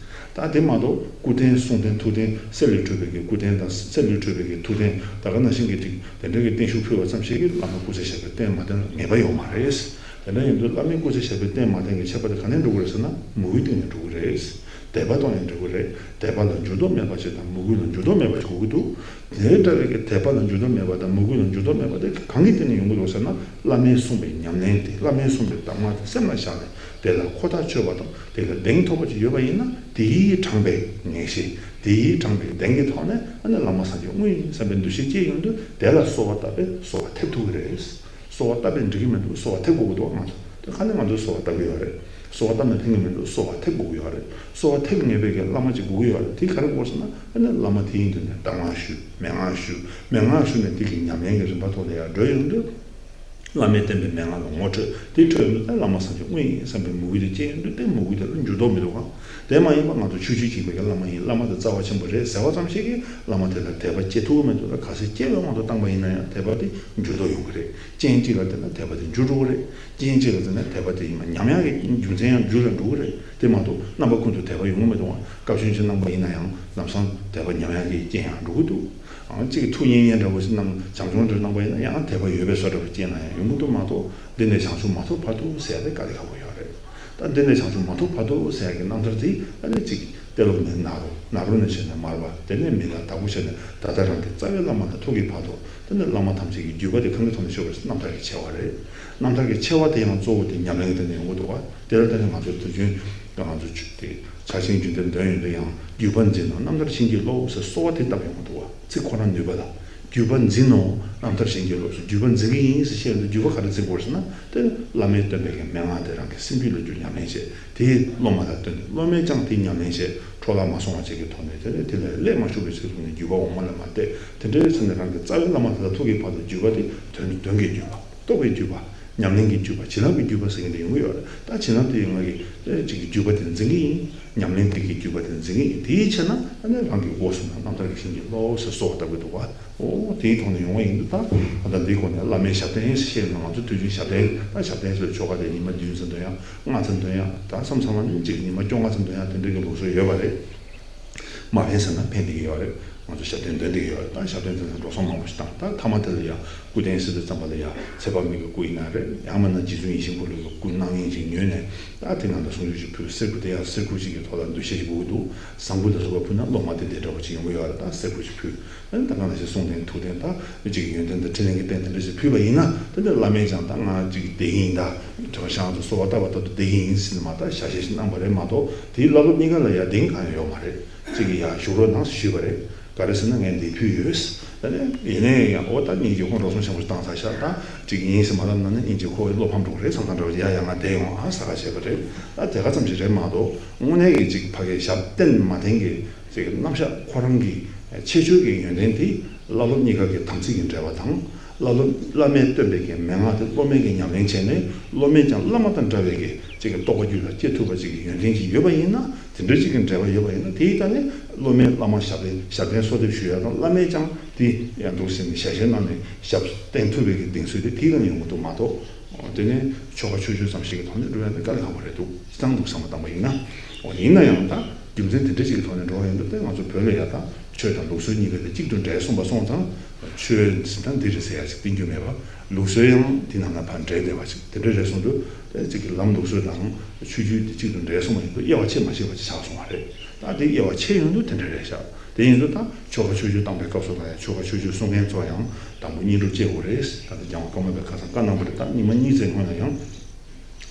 ད་དེ་མ་གཏོགས་སྐུ་རྟེན་གསུང་རྟེན་ཐུགས་རྟེན་གསེར་ལས་གྲུབ་པའི་གི་སྐུ་རྟེན་དང་གསེར་ལས་གྲུབ་པའི་གི་ཐུགས་རྟེན་ད་ག་ནང་བཞིན་གྱི་ཅིག་དེ་འདྲ་གི་བརྟན་བཞུགས་ཕུལ་བ་ཙམ་ཞིག་གིས་བླ་མའི་སྐུ་ཚེ་ཞབས་པད་བརྟན་མ་བརྟན་ལ་ངེས་པ་ཡོད་མ་རེད། དེ་འདྲ་ཡིན་དུས་བླ་མའི་སྐུ་ཚེ་ཞབས་པད་བརྟན་མ་བརྟན་གྱི་ཁྱད་པར་དེ་ག་ནས་འགྲོ་གི་རེད་ཟེར་ན་མོས་གུས་སྟེང་ནས་འགྲོ་གི་རེད། དད་པ་གཏོང་ནས་འགྲོ་གི་རེད། དད་པ་ལ་འགྱུར་ལྡོག་མེད་པ་ཞིག་དང་མོས་གུས་ལ་འགྱུར་ལྡོག་མེད་པ་ཞིག་དགོས་ཀྱི་འདུག་དེ་འདྲ་བའི་གི་དད་པ་ལ་འགྱུར་ལྡོག་མེད་པ་དང་མོས་གུས་ལ་འགྱུར་ལྡོག་མེད་པ་དེ་གང་གི་སྟེང་ནས་ཡོང་གི་འདུག་ཟེར་ན་བླ་མས་གསུངས་པའི་ཉམས་ལེན་དེ་བླ་མས་གསུངས་པའི་གདམས་ངག་དེ་སེམས་ལ་བཞག་ནས་དེ་ལ་ཁོ་ཐག་ཆོད་པ་དང་དེ་ལ་གདེང་ཐོབ་པ་ཅིག་ཡོད་པ་ཡིན་ན་དེའི་དྲངས་པའི་ངེས་ཤེས་དེའི་དྲངས་པའི་གདེང་གི་ཐོག་ནས་ཨ་ནི་བླ་མ་སངས་རྒྱས་དངོས་ཡིན་བསམ་པའི་འདུ་ཤེས་སྐྱེས་ཡོང་དུས་དེ་ལ་གསོལ་བ་བཏབ་པས་གསོལ་བ་ཐེབས་ཐུབ་ཀྱི་རེད། གསོལ་བ་བཏབ་པས་འགྲིག་གི་མི་འདུག་གསོལ་བ་ཐེབས་དགོས་ཀྱི་འདུག་ང་ཚོ་དེ་ག་ནས་ང་ཚོས་གསོལ་བ་བཏབ་ཀྱི་ཡོད་རེད། གསོལ་བ་བཏབ་ན་ཕན་གྱི་མི་འདུག་གསོལ་བ་ཐེབས་དགོས་ཀྱི་ཡོད་རེད། གསོལ་བ་ཐེབས་ངེས་པའི་གི་བླ་མ་ཅིག་དགོས་ཀྱི་ཡོད་རེད། དེ་ག་རེ་དགོས་ཟེར་ན་ཨ་ནི་བླ་མ་དེ་ཡིན་དུས་ནས་གདམས་ངག་ཞུ། མན་ངག་ཞུ། མན་ངག་ཞུ་ནས་དེ་གི་ཉམས་ལེན་གྱི་རིམ་པ་ཐོག་ལ་ཡར་འགྲོ་ཡོང་དུས། བླ་མས་བསྟན་པའི་མན་ངག་ལ་ངོ་འཕྲོད། དེ་འཕྲོད་ཡོང་དུས་ད་བླ་མ་སངས་རྒྱས་དངོས་ཡིན་བསམ་པའི་མོས་གུས་དེ་སྐྱེ་ཡོང་དུས་དེ་མོས་གུས་དེ་ལ་འགྱུར་ལྡོག་མི་འདུག་གམ། དེ་མ་ཡིན་པ་ང་ཚོ་ཆོས་བརྒྱུད་གཅིག་པའི་གི་བླ་མ་ཡིན། བླ་མ་དེ་རྩ་བ་ཆེན་པོ་རེད་ཟེར་བ་ཙམ་ཞིག་གིས་བླ་མ་དེ་ལ་དད་པ་སྐྱེ་ཐུབ་ཀྱི་མི་འདུག་ད་གལ་སྲིད་སྐྱེ་བའི་དབང་དུ་བཏང་པ་ཡིན་ན་ཡང་དད་པ་དེ་འགྱུར་ལྡོག་ཡོང་གི་རེད། རྐྱེན་གཅིག་ལ་བརྟེན་ན་དད་པ་དེ་འགྱུར་འགྲོ་གི་རེད། རྐྱེན་གཅིག་ལ་བརྟེན་ན་དད་པ་དེ་ཉམས་ཡག་གི་རྒྱུ་མཚན་ཡང་འགྱུར་ལ་འགྲོ་གི་རེད། དེ་མ་གཏོགས་རྣམ་པ་ཀུན་ཏུ་དད་པ་ཡོང་གི་མི་འདུག་གམ། སྐབས་ཆུང་ཆུང་གནང་པ་ཡིན་ན་ཡང་ལམ་སང་དད་པ་ཉམས་ཡག་གི་རྐྱེན་ཡང་འགྲོ་གི་འདུག། ཨང་གཅིག་གིས་ཐུགས་མཉེས་མཉེས་འདྲ་བོ་ཞིག་གནང་བྱམས་སྐྱོང་འདྲ་གནང་པ་ཡིན་ན་ཡང་དད་པ་ཡོད་པའི་བཟོ་འདྲ་བོ་སྐྱེས་ན་ཡང་ཡོང་གི་འདུག་མ་གཏོགས། འདི་ནས་བྱང་ཆུབ་མ་ཐོབ་བར་དུ་ཟེར་ཡ་དེ་དཀའ་ལས་ཁག་པོ་ཡོད་རེད། ད་འདི་ནས་བྱང་ཆུབ་མ་ཐོབ་བར་དུ་ཟེར་ཡ་གི་རྣམ་ཐར་དེ་ཨ་ནི་གཅིག་གིས་ཏེ་ལོ་ནས་ནཱ་རོ། ནཱ་རོ་ནས་བྱས་ནས་མར་པ། དེ་ནས་མི་ལ། དྭགས་པོ་བྱས་ནས་ད་ལྟ་རང་གི་རྩ་བའི་བླ་མ་དང་ཐུག་གི་བར་དུ། དེ་ནས་བླ་མ་ཐམས་ཅད་ཀྱི་བརྒྱུད་པ་དེ་གང་གི་ཐོག་ནས་ཤོར་བ་རེད་ཟེར་ན་རྣམ་ཐར་གྱི་ཆེ་བ་རེད། རྣམ་ཐར་གྱི་ཆེ་བ་དེ་ཡང་གཙོ་བོ་དེ་ཉམས་ལེན་གྱི་སྟེང་ནས་ཡོང་གི་འདུག་བ། དེ་ལ་བརྟེན་ནས་ང་ཚོ་དུས་རྒྱུན་ང་ཚོ་ཆོས་དེ་ཕྱག་ཆེན་རྒྱུན་གཏན་འདོན་ཡོང་དུས་ཡང་བརྒྱུད་པ་འཛིན་ནོ་རྣམ་ཐར་བྱིན་གྱིས་རློབས་ཟེར་གསོལ་བ་དེ་བཏབ་ཡོང་གི་འདུག་བ། ཚིག་ཁོ་རང་ནུས་པ་དང་། བརྒྱུད་པ་འཛིན་ནོ་རྣམ་ཐར་བྱིན་གྱིས་རློབས་ཟེར། བརྒྱུད་པ་འཛིན་གྱི་ཡིན་ཟེར་བཤད་ཡོང་དུས་བརྒྱུད་པ་ག་རེ་འཛིན་དགོས་ཟེར་ན། དེ་བླ་མས་སྟོན་པའི་གི་མན་ངག་དེ་རང་གི་སེམས་རྒྱུད་ལ་བསྒྱུར་ཉམས་ལེན་བྱས། དེ་སློབ་མ་ལ་སྟོན། སློབ་མས་ཀྱང་དེ་ཉམས་ལེན་བྱས། འཕྲོ་བརླག་མ་སོང་བ་བྱེད་ཀྱི་ཐོག་ནས་དེ་ནས་དེ་ལས་ལས་མ་བྱུང་བའི་ཚིག་ཐོག་ནས་བརྒྱུད་པ་འོག་མ་ལ་མ་བལྟས། དེ་འདྲའི་ཚེ་ནས་རང་གི་རྩ་བའི་བླ་མ་དེ་ལ་ཐུག་གི་བར་དུ་བརྒྱུད་པ་དེ་དོན་དོན་གྱི་བརྒྱུད་པ། རྟོགས་པའི་བརྒྱུད་པ། ཉམས་ལེན་གྱི་བརྒྱུད་པ། བྱིན་རླབས་ཀྱི་བརྒྱུད་པ་ཟེར་མཁན་དེ་ཡོང་གི་ཡོད་རེད། ད་བྱིན་རླབས་དེ་ཡོང་བ་གི་ཨེ་ཅིག་གི་བརྒྱུད་པ་དེ་འཛིན་གྱི་ཡིན། ཉམས་ལེན་དེ་གི་བརྒྱུད་པ་དེ་འཛིན་གྱི་ཡིན། དེའི་ཕྱིར་ན་ཨ་ནི་རང་གི་སྒོ་གསུམ་ལ་རྣམ་ཐར་གྱི་བྱིན་གྱིས་རློབས་ཟེར་གསོལ་བ་བཏབ་ཀྱི་འདུག་བ། འོ་དེའི་ཐོག་ནས་ཡོང་བ་ཡིན་དུས་ད་ད་ལྟ་འདིའི་སྐོར་ནས་བླ་མའི་ཞབས་བརྟན་ཞེས་ན་ང་ཚོ་དུས་རྒྱུན་ཞབས་བརྟན། ད་ཞབས་བརྟན་ཟེར་བའི་ཆོ་ག་དེ་ཉི་མ་བདུན་ཙམ་འདོན་ཡ། ལྔ་ཙམ་འདོན་ཡ། ད་མཚམས་མཚམས་ལ་ནི་ཅིག་ཉི་མ་བཅོ་ལྔ་ཙམ་འདོན་ཡ་དེ་འདྲའི་གི་ལུགས་སྲོལ་ཡོད་པ་རེད། མ་ཕན་ཟེར་ན་ཕན་བསྡད་ཀྱི་ཡོད་རེད། ང་ཚོ་ཞབས་བརྟན་འདོན་བསྡད་ཀྱི་ཡོད་རེད། ད་ཞབས་བརྟན་དེ་ཚོ་འགྲོ་སོང་མང་པོ་ཞིག་བཏང་། ད་མཐའ་མ་དེ་ལ་ཡ་སྐུ་རྟེན་ཟེར་དུས་ཙམ་པ་ལ་ཡ་ཚེ་དཔག་མེད་ཀྱི་སྐུ་ཡིན་ན་རེད། ཡང་མིན་ན་རྗེ་བཙུན་ཡིད་བཞིན་འཁོར་ལོའི་སྐུ་སྣང་བརྙན་ཅིག་ཉོས་ནས། ད་དེ་ནང་ལ་གསུང་ཆོས་ཅིག་ཕུལ། གསེར་སྐུ་དེ་ཡ་གསེར་སྐུ་ཅིག་གི་ཐོག་ལ་འདུ་ཤེས་ཅིག་དགོས་ཀྱི་འདུག། ཟངས་སྐུ་དང་སོགས་པ་ཕུལ་ན་སློབ་མ་དེ་དེ་འདྲ་བོ་ཅིག་ཡོང་གི་ཡོད་རེད། ད་གསེར་སྐུ་ཅིག་ཕུལ། ཨ་ནི་ད་ག་ནང་བཞིན་གསུང་རྟེན་ཐུགས་རྟེན་ད་གཅིག་གི་ཡོན་ཏན་དང་འཕྲིན་ལས་ཀྱི་རྟེན་དེ་འདྲ་ཞིག་ཕུལ་བ་ཡིན་ན། དེ་འདྲ་བླ་མས་ཀྱང་ད་ང་གཅིག་བསྡད་ཀྱི་ཡིན། ད་དྲི་བ་ཤང་དུ་གསོལ་བ་བཏབ་པ་ལྟར་དུ་བསྡད་ཀྱི་ཡིན་ཟེར་ནས་མ་ད་ཞལ་བཞེས་ཤིག་གནང་བ་རེད་མ་གཏོགས། དེའི་བླ་སློབ་གཉིས་ཀ་ལ་ཡ་གདེང་གང་ཡང་ཡོད་མ་རེད། གཅིག་གིས་ཡ་བཞུགས་རོགས་གནང་ཞུས་པ་རེད། ག་རེ་ཟེར་ན་ངས་འདི་ཕུལ་ཡོད། ད་ནི་ཡིན་ནའི་ཡང་འོ་ད་སྙིང་རྗེ་ཁོང་འགྲོ་སོང་ཆེན་པོ་ཞིག་བཏང་ཚར་ཤག། ད་གཅིག་ཡིན་ཟེར་མ་ལབ་ན་ནི་སྙིང་རྗེ་ཁོ་བློ་ཕམ་འགྲོ་གི་རེད་བསམ་སྟངས་འདྲ་བོ་ཡ་ཡ་ང་བསྡད་ཡོང་ཨ་ཟ་ག་བྱས་པ་རེད། ད་དེ་ག་ཙམ་ཞིག་རེད་མ་གཏོགས། དངོས་གནས་ཀྱི་གཅིག་ཕ་གིའི་ཞབས་བརྟན་མ་བརྟན་གྱི་ཅིག་རྣམ་གཞག་ཁོ་རང་གི་ཁྱད་ཆོས་ཀྱི་ཡོན་ཏན་དེ་བླ་སློབ་གཉིས་ཀ་གི་དམ་ཚིག་གི་འབྲེལ་བ་དང་། བླ་སློབ་བླ་མས་སྟོན་པའི་གི་མན་ངག་དེ་སློབ་མས་ཀྱི་ཉམས་ལེན་བྱས་ནས། སློབ་མས་ཀྱང་བླ་མ་དང་འདྲ་བའི་གི་ཅིག་གི་རྟོགས་པ་རྒྱུད་ལ་སྐྱེ་ཐུབ་པ་ཅིག་གི་ཡོན་ཏན་ཅིག་ཡོད་པ་ཡིན་ན། དེ་འདྲ་ཅིག་གི་འབྲེལ་བ་ཡོད་པ་ཡིན་ན། དེའི་ཐད་ནས་སློབ་མས་བླ་མ་ཞབས་བརྟན་ཞབས་བརྟན་གསོལ་འདེབས་ཞུ་ཡ་དང་། བླ་མས་ཀྱང་དེ་ཡང་འདུག་ཟེར་ནས་ཞལ་བཞེས་གནང་ནས་ཞབས་བརྟན་ཐུབ་པའི་གི་གདེང་ཚོད་དེ་དེའི་ནང་ཡོང་གི་འདུག་མ་གཏོགས། དེ་ནས་ཆོ་ག་ཆོས་སྤྱོད་ཙམ་ཞིག་གི་ཐོག་ནས་འགྲོ་ཡ་དེ་དཀའ་ལས་ཁག་པོ་རེད་འདུག། སྤྱིར་བཏང་འདུག་བསམ་པ་བཏང་པ་ཡིན་ན། འོ་ཡིན་ན་ཡང་ད་རྒྱུ་མཚན་དེ་འདྲ་ཅིག་གི་ཐོག་ནས་འགྲོ་བ་ཡིན་དུས། དེ་ང་ཚོ་བོད་ལ་ཡ་ད་ཆོས་དང་ལུགས་སྲོལ་གཉིས་ཀ་དེ་གཅིག་ཏུ་འདྲེས་སོང་པ་སོང་ཙང་། ཆོས་ཟེར་ད་འདི་རེད་ཟེར་ཡ་ཅིག་བསྟན་རྒྱུ་མེད་པ། ལུགས་སྲོལ་ཡང་དེ་ནང་ལ་ཕར་འདྲེས་བསྡད་པ་ཅིག། དེ་འདྲ་རེད་སོང་དུས། དེ་གཅིག་གི་ལམ་ལུགས་སྲོལ་དང་ཆོས་བརྒྱུད་དེ་གཅིག་ཏུ་འདྲེས་སོང་བ་ཡིན་དུས། དབྱེ་བ་ཕྱེ་མ་ཤེས་པ་ཅིག་ཆགས་སོང་བ་རེད། ད་དེ་དབྱེ་བ་ཕྱེ་ཡོང་དུས་དེ་འདྲ་རེད་ཤག། དེ་ཡིན་དུས་ད་ཆོ་ག་ཆོས་སྤྱོད་བཏང་པའི་སྐབས་སུ་ལ་ཡང་ཆོ་ག་ཆོས་སྤྱོད་གསུང་མཁན་ཚོ་ཡང་དང་པོ་བསྙེན་སྒྲུབ་བྱེད་དགོས་རེད། ད་ལྟ་རྒྱལ་བ་ཀརྨ་པས་ཁ་སང་བཀའ་གནང་བ་རེད། ད་ཉི་མ་གཉིས་ཙམ་སྔོན་ལ་ཡང་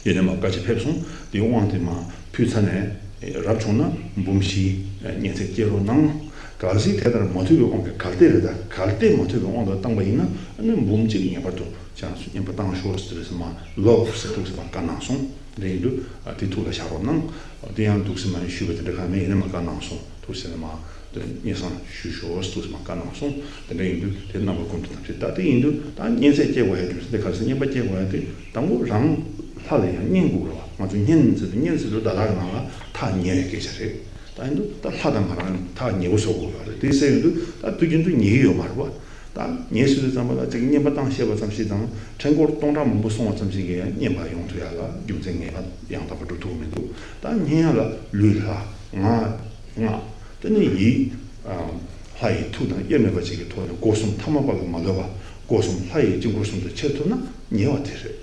ཡོན་ཏན་མ་བཀའ་ཆད་ཕེབས་སོང་། དེའི་དབང་དེ་མར་ཕུལ་ཚར་ནས། རབ་བྱུང་ན་འབུམ་བཞི་བསྙེན་ཚད་སྐྱེལ་རོགས་གནང་། གལ་སྲིད་དེ་ལྟར་མ་ཐུབ་པའི་དབང་གིས། གལ་ཏེ་རེད། ད་གལ་ཏེ་མ་ཐུབ་པའི་དབང་དུ་བཏང་པ་ཡིན་ན། ཨ་ནི་འབུམ་གཅིག་ངེས་པར་དུ་ཁྱེད་རང་ཚོ་བསྙེན་པ་བཏང་ཤོག་ཟེར་དུས་ཙམ་པ་ལོག་ཟེར་འདུག་ཟེར་མར་བཀའ་གནང་སོང་། དེ་ཡིན་དུས་ཨ་དེ་ཐུགས་ལ་བཞག་རོགས་གནང་། དེ་ཡང་འདུག་སེ་མ་ཞུས་པ་དེ་འདྲ་གང་མེད། ཡིན་ན་མར་བཀའ་གནང་སོང་། འདུག་སེ་མར་དེ་སྙན་སེང་ཞུ་ཤོག་འདུག་སེ་མར་བཀའ་གནང་སོང་། དེ་འདྲ་ཡིན་དུས་དེ་རྣམ་པ་ཀུན་ཏུ་དམ་ཚིག། ད་དེ་ཡིན་དུས་ད་བསྙེན་ཚད་སྐྱེལ་དགོས་ཡ་རྒྱུ་མཚན་དེ་ག་རེ་ཟེར། བསྙེན་པ་སྐྱེལ་དགོས་ཡ་དེ་དང་པོ་རང་ལྷ་ལ་ཡང་བསྙེན་དགོས་རེད་བ། ང་ཚོ་བསྙེན་ཟེར་དུས། བསྙེན་ཟེར་དུས་ད་ལྟ་གི་ནང་ལ་ཐག་ཉེ་བའི་སྐད་ཆ་རེད། ད་ཡིན་དུས་ད་ལྷ་དང་ང་རང་ཐག་ཉེ་པོ་བཟོ་དགོས་ཡོད་རེད། དེ་ཟེར་ཡོང་དུས་ད་དུས་རྒྱུན་དུ་ཉེ་གི་ཡོད་མ་རེད་བ། ད་ངས་ཞུ་དུས་ཙམ་པ་ལ་ཅིག་བསྙེན་པ་བཏང་ཤེས་པ་ཙམ་ཞིག་དང་། ཕྲེང་སྐོར་སྟོང་ཕྲག་མང་པོ་སོང་བ་ཙམ་ཞིག་གིས་ཡང་བསྙེན་པ་ཡོང་ཐུབ་ཡ་ལ་རྒྱུ་མཚན་ངེས་པ་ཡང་དག་པ་འགྲུབ་ཐུབ་ཀྱི་མི་འདུག། ད་བསྙེན་ཡ་ལ་ལུས་ལྷ། ངག་སྔགས། དེ་ནས་ཡིད། ཨ། ལྷ་ཡི་ཐུགས་དང་དབྱེར་མེད་པ་ཅིག་གི་ཐོག་ནས་སྒོ་གསུམ་ཐ་མལ་པ་ལ་མ་ལུས་པ། སྒོ་གསུམ་ལྷ་ཡི་དཀྱིལ་འཁོར་གསུམ་དུ་ཆེར་ཐུབ་ན་ཉེ་བ་དེ་རེད།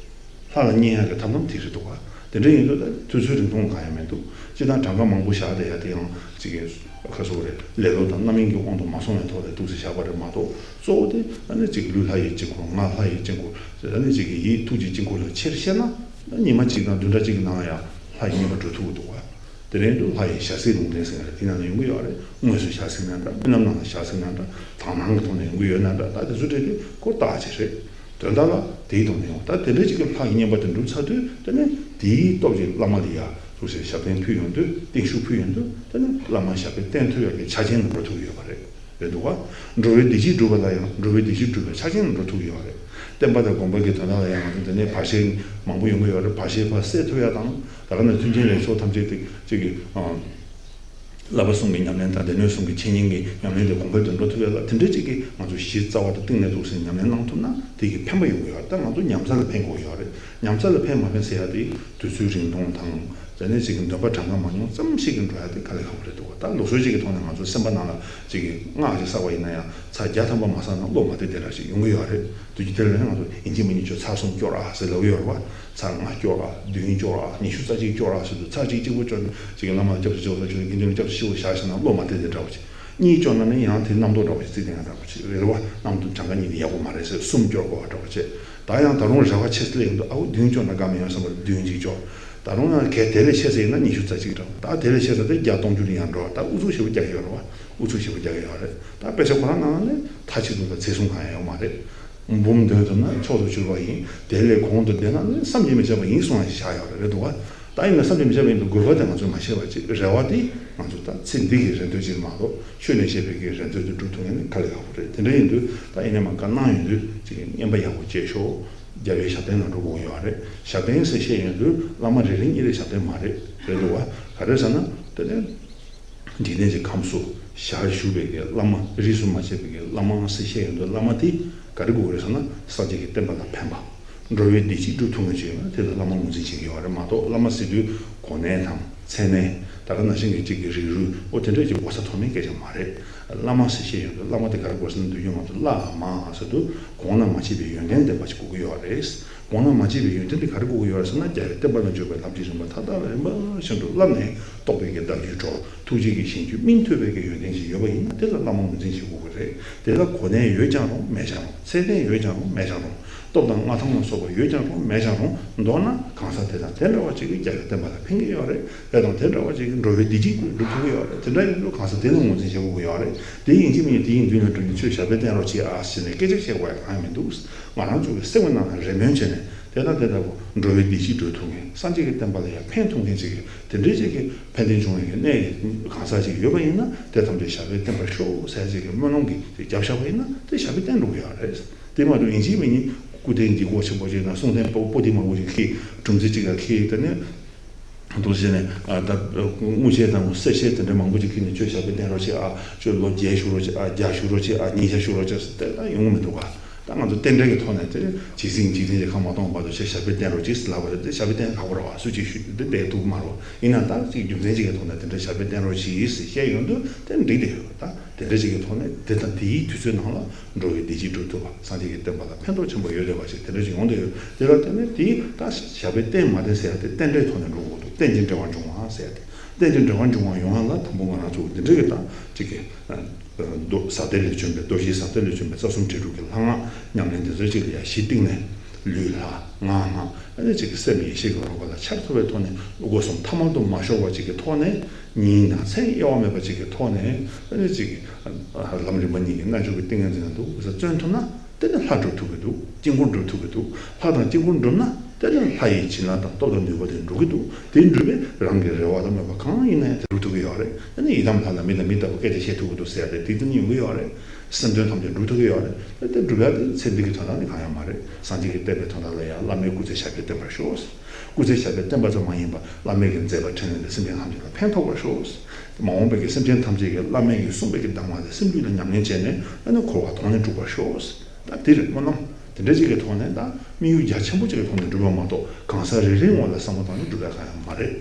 ལྷ་ལ་བསྙེན་ཡ་གི་ཐབས་ལམ་དེ་རེད་འདུག་ག། དེ་འདྲ་ཡིན་དུས་ད་དུས་ཚོད་རིང་ཐུང་གང་ཡང་མི་འདུག། སྤྱིར་བཏང་གྲངས་ཀ་མང་པོ་བཞག་བསྡད་ཡ་དེ་ཡང་ཅིག་གི་ཁ་སོ་རེད། ལེ་ལོ་དང་རྣམ་གཡེང་གི་དབང་དུ་མ་སོང་བའི་ཐོག་ལ་འདུག་སེ་བཞག་པ་རེད་མ་གཏོགས། གཙོ་བོ་དེ་ཨ་ནི་ཅིག་ལུས་ལྷ་ཡི་དཀྱིལ་འཁོར། ངག་ལྷ་ཡི་དཀྱིལ་འཁོར། ཨ་ནི་ཅིག་གི་ཡིད་ཐུགས་ཀྱི་དཀྱིལ་འཁོར་ལ་ཆེར་བཤད་ན། ཉི་མ་གཅིག་དང་བདུན་ཕྲག་གཅིག་གི་ནང་ཡང་ལྷ་ཡི་བསྙེན་པ་འགྲུབ་ཐུབ་ཀྱི་འདུག་ག། དེ་རིང་དུ་ལྷ་ཡི་ཞལ་གཟིགས་ལུང་བསྟན་ཟེར་ཡ་དེ་ནང་ལ་ཡོང་གི་ཡོད་རེད། དངོས་སུ་ཞལ་གཟིགས་ན་འདྲ། རྨི་ལམ་ནང་ལ་ཞལ་གཟིགས་ན་འདྲ། དག་སྣང་གི་ཐོག་ནས་ཡོང་གི་ཡོད་ན་འདྲ། ད་དེ་ཚོ་རེད་དེ་ཁོ་རྟགས་ཅིག་རེད། དོན་དག་ལ་དེའི་ཐོག་ནས་ཡོང་། ད་དེ་འདྲ་ཅིག་གི་ལྷ་ཡི་བསྙེན་པ་དེ་འགྲུབ་ཚར་དུས། དེ་ནས་དེའི་སྟོབས་ཀྱིས་བླ་མ་ལ་ཡ་ཐུགས་སྲས་ཞབས་བརྟན་ཕུལ་ཡོང་དུས། བརྟན་བཞུགས་ཕུལ་ཡོང་དུས། དེ་ནས་བླ་མ་ཞབས་པད་བརྟན་ཐུབ་ཡག་གི་ཆ་རྐྱེན་ལ་འགྲོ་ཐུབ་ཀྱི་ཡོད་པ་རེད། རེད་འདུག་ག། འགྲོ་བའི་བདེ་སྐྱིད་སྒྲུབ་པ་ལ་ཡང་འགྲོ་བའི་བདེ་སྐྱིད་སྒྲུབ་པའི་ཆ་རྐྱེན་ལ་འགྲོ་ཐུབ་ཀྱི་ཡོད་པ་རེད། བསྟན་པ་དང་དགོན་པ་གི་དོན་དག་ལ་ཡང་ང་ཚོ་འདི་ནས་བར་ཆད་མང་པོ་ཡོང་གི་ཡོད་རེད། བར་ཆད་ཕར་སེལ་ཐུབ་ཡ་དང་། ད་ག་ནང་མཐུན་རྐྱེན་ལེགས་ཚོགས་ཐམས་ཅད་དེ་གཅིག་གི་ཨ། བསླབ་པ་གསུམ་གྱི་ཉམས་ལེན་དང་སྡེ་སྣོད་གསུམ་གྱི་འཆད་ཉན་གྱི་ཉམས་ལེན་དེ་གོང་འཕེལ་དུ་འགྲོ་ཐུབ་ཡ་ལ་དེ་འདྲ་གཅིག་གི་ང་ཚོ་གཞི་རྩ་བ་དང་གཏིང་ནས་འདུག་སེ་ཉམས་ལེན་གནང་ཐུབ་ན་དེ་གི་ཕན་པ་ཡོང་གི་ཡོད་རེད། ད་ང་ཚོ་ཉམས་ཚད་ལ་ཕན་དགོས་ཡོད་རེད། ཉམས་ཚད་ལ་ཕན་མ་ཕན་ཟེར་ཡ་དེ་དུས་ཚོད་རིང་ཐུང་དང་། དེ་ནས་ཅིག་གི་འདོན་པ་གྲངས་ཀ་མང་ཉུང་ཙམ་ཞིག་གི་འགྲོ་ཡ་དེ་དཀའ་ལས་ཁག་པོ་རེད་འདུག་ད་ལུགས་སྲོལ་ཅིག་གི་ཐོག་ནས་ང་ཚོ་སེམས་པ་ནང་ལ་ཅིག་གི་སྔགས་ཅིག་བསགས་པ་ཡིན་ན་ཡང་ཚར་བརྒྱ་ཐམ་པ་མ་བསགས་ན་བློ་མ་བདེ་དེ་འདྲ་ཞིག་ཡོང་གི་ཡོད་རེད། དུས་ཀྱི་དེ་ལ་ཡང་ང་ཚོ་ཡིན་གཅིག་མིན་གཅིག་ཚར་གསུམ་སྐྱོར་ཨ་ཟེར་ལབ་ཀྱི་ཡོད་རེད་བ། ཚར་ལྔ་སྐྱོར་ཨ། བདུན་སྐྱོར་ཨ། ཉི་ཤུ་རྩ་གཅིག་སྐྱོར་ཨ་ཟེར་དུས་ཚར་གཅིག་གཅིག་པོ་སྐྱོར་ནས་ཅིག་གི་བླ་མ་ལ་སྐྱབས་སུ་མཆིའོ་ཟེར་ཆོག་དགེ་འདུན་ལ་སྐྱབས་སུ་མཆིའོ་བཞག་ཟེར་ན་བློ་མ་བདེ་དེ་འདྲ་བ་ཅིག་གཉིས་སྐྱོར་ན་ནི་ཡང་དེ་རྣམ་རྟོག་འདྲ་བ་ཞིག་བརྩིས་བསྡད་ཡ་འདྲ་བ་ཅིག་རེད་བ། རྣམ་རྟོག་གྲངས་ཀ་གཉིས་དེ་ཡག་པོ་མ་རེད་ཟེར་གསུམ་སྐྱོར་དགོས་པ་འདྲ་བ་བྱས། ད་ཡང་ད་རུང་རེ་བ་ཆེ་ཙམ་སླེབས་ཡོང་དུས་ཨའུ་བདུན་སྐྱོར་ན་དགའ་མི་ཡོང་བསམ་པར་བདུན་གཅིག་སྐྱོར། ད་རུང་ཡང་གལ་དེ་ལས་ཆེ་ས་ཡིན་ན་ཉི་ཤུ་རྩ་གཅིག་འདྲ་བ། ད་དེ་ལས་ཆེ་ས་དེ་བརྒྱ་སྟོང་བཅུ་ལ་ཡང་འགྲོ་བ། ད་ཨུ་ཚུགས་ཞེ་པོ་རྒྱག་གི་ཡོད་རེད་བ། ཨུ་ཚུགས་ཞེ་པོ་རྒྱག་གི་ཡོད་རེད། ད་དཔེ་ཆ་ཁོ་རང་ནང་ནས་མཐའ་གཅིག་ཏུ་ད་ཚེག་གསུམ་གང་ཡང་ཡོད་མ་རེད། འབུམ་འདོན་ཐུབ་ན་མཆོག་ཏུ་གྱུར་པ་ཡིན། དེ་ལས་གོང་དུ་བསྡད་ན་ནི་བསམ་གྱིས་མི་ཁྱབ་པ་ཡིན་གསུངས་ཡ་ཞིག་བཞག་ཡོད་རེད། རེད་འདུག་བ། ད་ཡིན་ན་བསམ་གྱིས་མི་ཁྱབ་པ་ཡིན་པའི་དགོས་པ་དེ་ང་ཚོས་མ་ཤེས་པ་ཅིག་རེ་བ་དེ་ང་ཚོ་ད་ཚེ་འདི་གི་རེ་འདོད་ཅིག་མ་གཏོགས་ཆོས་ནས་བཤད་པའི་གི་རེ་འདོད་དེ་འགྲུབ་ཐུབ་མཁན་ནི་དཀའ་ལས་ཁག་པོ་རེད། དེ་འདྲ་ཡིན་དུས་ད་ཡིན་ནའི་མ་བཀའ་གནང་ཡོང་དུས་ཅིག་རྔན་པ་ཡག་པོ་བཅད་ཤོག་རྒྱལ་བའི་ཞབས་བརྟན་ལ་འགྲོ་དགོས་ཡོད་རེད། ཞབས་བརྟན་ཟེར་བཤད་ཡོང་དུས་བླ་མ་རེ་རེ་གཉིས་རེ་ཞབས་བརྟན་མ་རེད། རེད་འདུག་བ། ག་རེ་ཟེར་ན་དེ་ནས། འཇིག་རྟེན་གྱི་ཁམས་སུ་ཞལ་བཞུགས་པའི་གི་བླ་མ་རིས་སུ་མ་ཆད་པའི་གི་བླ་མ་ཟེར་བཤད་ཡོང་དུས་བླ་མ་དེ་ག་རེ་དགོས་རེད་ཟེར་ན་སངས་རྒྱས་ཀྱི་བསྟན་པ་ལ་ཕན་པ། འགྲོ་བའི་བདེ་སྐྱིད་སྒྲུབ་ཐུབ་མཁན་ཅིག་ཡོད་ན་དེ་ལ་བླ་མ་ངོས་འཛིན་བྱེད་ཀྱི་ཡོད་རེད་མ་གཏོགས་བླ་མ་ཟེར་དུས་གོ་གནས་དང་མཚན་གནས་ད་ག་ནང་བཞིན་གྱི་གཅིག་གི་རིགས་རུས་འོ་དེ་འདྲས་ཀྱི་གོ་ས་མཐོ་དམན་སྐད་ཆ་མ་རེད། བླ་མ་ཟེར་བཤད་ཡོང་དུས་བླ་མ་དེ་ག་རེ་དགོས་ཟེར་ན་འདུལ་རྒྱུ་ང་ཚོ་བླ་མ་ཟེར་དུས་གོང་ན་མ་མཆིས་པའི་ཡོན་ཏན་ལྡན་པ་ཞིག་དགོས་ཀྱི་ཡོད་རེད། གོང་ན་མ་མཆིས་པའི་ཡོན་ཏན་དེ་ག་རེ་དགོས་ཀྱི་ཡོད་རེད་ཟེར་ན་རྒྱལ་བའི་བསྟན་པ་ལ་འཇུག་པའི་ལམ་གྱི་རིམ་པ་མཐའ་དག་ལ་རིམ་པ་བཞིན་དུ་བསླབས་ནས་རྟོགས་པའི་གི་བརྡ་བརྒྱུད་འགྲོ། ཐུགས་རྗེ་གི་ཞིང་བཅུད་སྨིན་ཐུབ་པའི་གི་ཡོན་ཏན་ཞིག་ཡོད་པ་ཡིན་ན་དེ་ལ་བླ་མ་ངོས་འཛིན་བྱེད་དགོས་ཀྱི་རེད། དེ་ལ་གོ་གནས་ཡོད་ཀྱང་རུང་མེད་ཀྱང་རུང་མཚན་གནས་ཡོད་ཀྱང་རུང་མེད་ཀྱང་རུང་སྟོབས་དང་མངའ་ཐང་ལ་སོགས་པ་ཡོད་ཀྱང་རུང་མེད་ཀྱང་རུང་མདོར་ན་གང་ཟག་དེ་དང་དེ་འདྲ་བ་ཅིག་གིས་རྒྱལ་བའི་བསྟན་པ་ལ་ཕན་གྱི་ཡོད་རེད། དེ་དང་དེ་འདྲ་བ་ཅིག་གིས་འགྲོ་བའི་བདེ་སྐྱིད་ཀུན་སྒྲུབ་ཐུབ་ཀྱི་ཡོད་རེད། དེ་འདྲ་ཡིན་དུས་གང་ཟག་དེ་ལ་ངོས་འཛིན་བྱེད་དགོས་ཀྱི་ཡོད་རེད། དེ་ཡིན་གཅིག་མིན་གཅིག་དེ་ཡིན་དུས་ན་དྲུང་ནས་ཆོས་ཞབས་པད་བརྟན་རོགས་བྱེད་ཨ་ཟེར་ནས་སྐད་ཆ་བཤད་དགོས་ཡ་གང་ཡང་མི་འདུག་ང་རང་ཚོ་གི་སེམས་ཀྱི་ནང་ལ་རེ་སྨོན་བྱས་ནས་དེ་དང་དེ་ལྟ་བུ་འགྲོ་བའི་བདེ་སྐྱིད་སྒྲུབ་ཐུབ་མཁན་སངས་རྒྱས་ཀྱི་བསྟན་པ་ལ་ཡང་ཕན་ཐོགས་མཁན་ཅིག་གི་དེ་འདྲའི་ཅིག་གི་ཕན་བདེ་འབྱུང་བའི་གི་གནས་ཀྱི་གང་ཟག་ཅིག་ཡོད་པ་ཡིན་ན་དེ་ཐམས་ཅད་ཞབས་པད་བརྟན་པར་ཤོག་ཟེར་ཅིག་གི་སྨོན་ལམ་གྱི་དེ་རྒྱབ་བཞག་པ་ཡིན་ན་དེ་ཞབས་པད་བརྟན་འགྲོ་གི་ཡོད་རེད། དེ་མ་གཏོགས་ཡིན་གཅིག་མིན་གཉིས་སྐུ་རྟེན་འདི་གོ་ཆེན་པོ་ཅིག་དང་གསུང་རྟེན་པོ་ཏི་མང་པོ་ཅིག་ཁྱེར་སྒྲུང་རྩིས་ཅིག་ལ་ཁྱེར་དེ་ནས། འདུག་བྱས་ནས་ཨ་ད་དངུལ་ཆས་དང་གསེར་ཆས་དེ་འདྲ་མང་པོ་ཅིག་ཁྱེར་ནས་ཁྱོད་ཞབས་པད་བརྟན་རོགས་བྱེད་ཨ། ཁྱོད་ལོ་བརྒྱད་བཞུགས་རོགས་བྱེད་ཨ། བརྒྱ་བཞུགས་རོགས་བྱེད་ཨ། ཉིས་བརྒྱ་བཞུགས་རོགས་བྱེད་ཟེར་དེ་ད་ཡོང་གི་མི་འདུག་ག་ད་ང་ཚོ་རྟེན་འབྲེལ་གྱི་ཐོག་ནས་དེ་ཇི་སྲིད་འཇིག་རྟེན་གྱི་ཁམས་མ་སྟོངས་བར་དུ་ཁྱོད་ཞབས་པད་བརྟན་རོགས་བྱེད་ཟེར་ལབ་པ་རེད་དེ་ཞབས་པད་བརྟན་ཁག་པོ་རེད་བ། སུ་གཅིག་ཞུས་དེ་བསྡད་ཐུབ་ཀྱི་མ་རེད་བ། ཡིན་ན་ད་ཅིག་རྒྱུ་མཚན་ཅིག་གི་ཐོག་ནས་དེ་འདྲ་ཞབས་པད་བརྟན་རོགས་བྱེད་ཟེར་བཤད་ཡོང་དུས་དེ་འགྲིག་བསྡད་ཡོད་ད། དེ་འདྲ་ཅིག་གི་ཐོག་ནས་དེ་དང་དེའི་དུས་ཚོད་ནང་ལ་འགྲོ་བའི་བདེ་སྐྱིད་སྒྲུབ་ཐུབ་པ་སངས་རྒྱས་ཀྱི་བསྟན་པ་ལ་ཕན་ཐོགས་ཆེན་པོ་ཡོད་བསྡད་པ་ཞིག་དེ་འདྲ་ཅིག་ཡོང་བསྡད་ཡོད། དེ་ལ་བརྟེན་ནས་དེ་ད་ཞབས་པད་བརྟན་མ་བརྟན་ཟེར་ཡ་དེ་རྟེན་འབྲེལ་ཐོག་ནས་འགྲོ་དགོས་འདུག་རྟེན་ཅིང་འབྲེལ་བར་འབྱུང་བ་ཟེར་ཡ་དེ་རྟེན་ཅིང་འབྲེལ་བར་འབྱུང་བ་ཡོང་ཡ་ལ་དང་པོ་ང་རང་ཚོ་འདི་འདྲ་གི་ད་ཅིག་གི་རྡོ་ཟབ་གཏེར་ལས་བྱོན་པའི་རྡོ་རྗེའི་ཟབ་གཏེར་ལས་བྱོན་པའི་རྩ་གསུམ་འབྲས་དྲུག་གི་ལྷ་སྔགས་ཉམས་ལེན་དེ་ཚོ་ཅིག་ལ་ཡ་གཞི་བཏིང་ནས་ལུས་ལྷ་ངག་སྔགས་ཨ་ནི་ཅིག་གི་སེམས་ཡེ་ཤེས་ཀྱི་རོལ་པ་ལ་འཆར་ཐུབ་པའི་ཐོག་ནས་སྒོ་གསུམ་ཐ་མལ་དུ་མ་ཤོར་བ་ཅིག་གི་ཐོག་ནས། ཉིན་དང་མཚན་དབྱེ་བ་མེད་པ་ཅིག་གི་ཐོག་ནས་ཨ་ནི་ཅིག་ལམ་རིམ་པ་གཉིས་ཀྱི་རྣལ་འབྱོར་གྱི་ཏིང་ངེ་འཛིན་ལ་འདུག་ཟེར་བརྩོན་ཐུབ་ན་དེ་ནི་ལྷ་སྒྲུབ་ཐུབ་ཀྱི་འདུག་དཀྱིལ་འཁོར་སྒྲུབ་ཐུབ་ཀྱི་འདུག་ལྷ་དང་དཀྱིལ་འཁོར་སྒྲུབ་ན་དེ་ནི་ལྷ་ཡི་བྱིན་རླབས་དང་སྟོབས་དང་ནུས་པ་དེ་འགྲུབ་ཀྱི་འདུག་དེ་འགྲུབ་པས་རང་གི་རེ་བ་ལ་མོས་པ་གང་ཡིན་ན་ཡང་དེ་འགྲུབ་ཐུབ་ཀྱི་ཡོད་རེད། དེ་ནི་ཡི་དམ་ལྷ་ལ་མི་དང་མི་ལྟ་བུ་སྐད་ཆ་བཤད་ཐུབ་ཀྱི་འདུག་ཟེར་ཡ་དེ་དེ་ནི་ཡོང་གི་ཡོད་རེད། སེམས་དོན་ཐམས་ཅད་འགྲུབ་ཐུབ་ཀྱི་ཡོད་རེད། དེ་འགྲུབ་ཡ་དེ་ཚེ་འདི་གི་དོན་དག་ནི་གང་ཡང་མ་རེད། སངས་རྒྱས་ཀྱི་བསྟན་པའི་དོན་དག་ལ་ཡང་བླ་མའི་སྐུ་ཚེ་ཞབས་པད་བརྟན་པར་ཤོག་སྐུ་ཚེ་ཞབས་པད་བརྟན་པ་ཙམ་མ་ཡིན་པར་བླ་མའི་གི་མཛད་པ་འཕྲིན་ལས་འདི་སེམས་ཅན་ཐམས་ཅད་ལ་ཕན་ཐོགས་པར་ཤོག་མ་འོངས་པའི་གི་སེམས་ཅན་ཐམས་ཅད་ཀྱིས་བླ་མའི་གི་གསུངས་པའི་གི་གདམས་ངག་དེ་སེམས་རྒྱུད་ལ་ཉམས་ལེན་བྱས་ནས་ཨ་ནི་འཁོར་བ་དོང་ནས་སྤྲུགས་པར་ཤོག་ད་འདི་རེད་སྨོན་ལམ། དེ་འདྲ་ཅིག་གི་ཐོག་ནས་ད་དམིགས་ཡུལ་རྒྱ་ཆེན་པོ་ཅིག་གི་ཐོག་ནས་འགྲུབ་པ་མ་གཏོགས་གང་ཟག་རེ་རེའི་ངོ་ལ་བསམ་བློ་བཏང་ནས་འགྲུབ་ཡ་གང་ཡང་མ་རེད།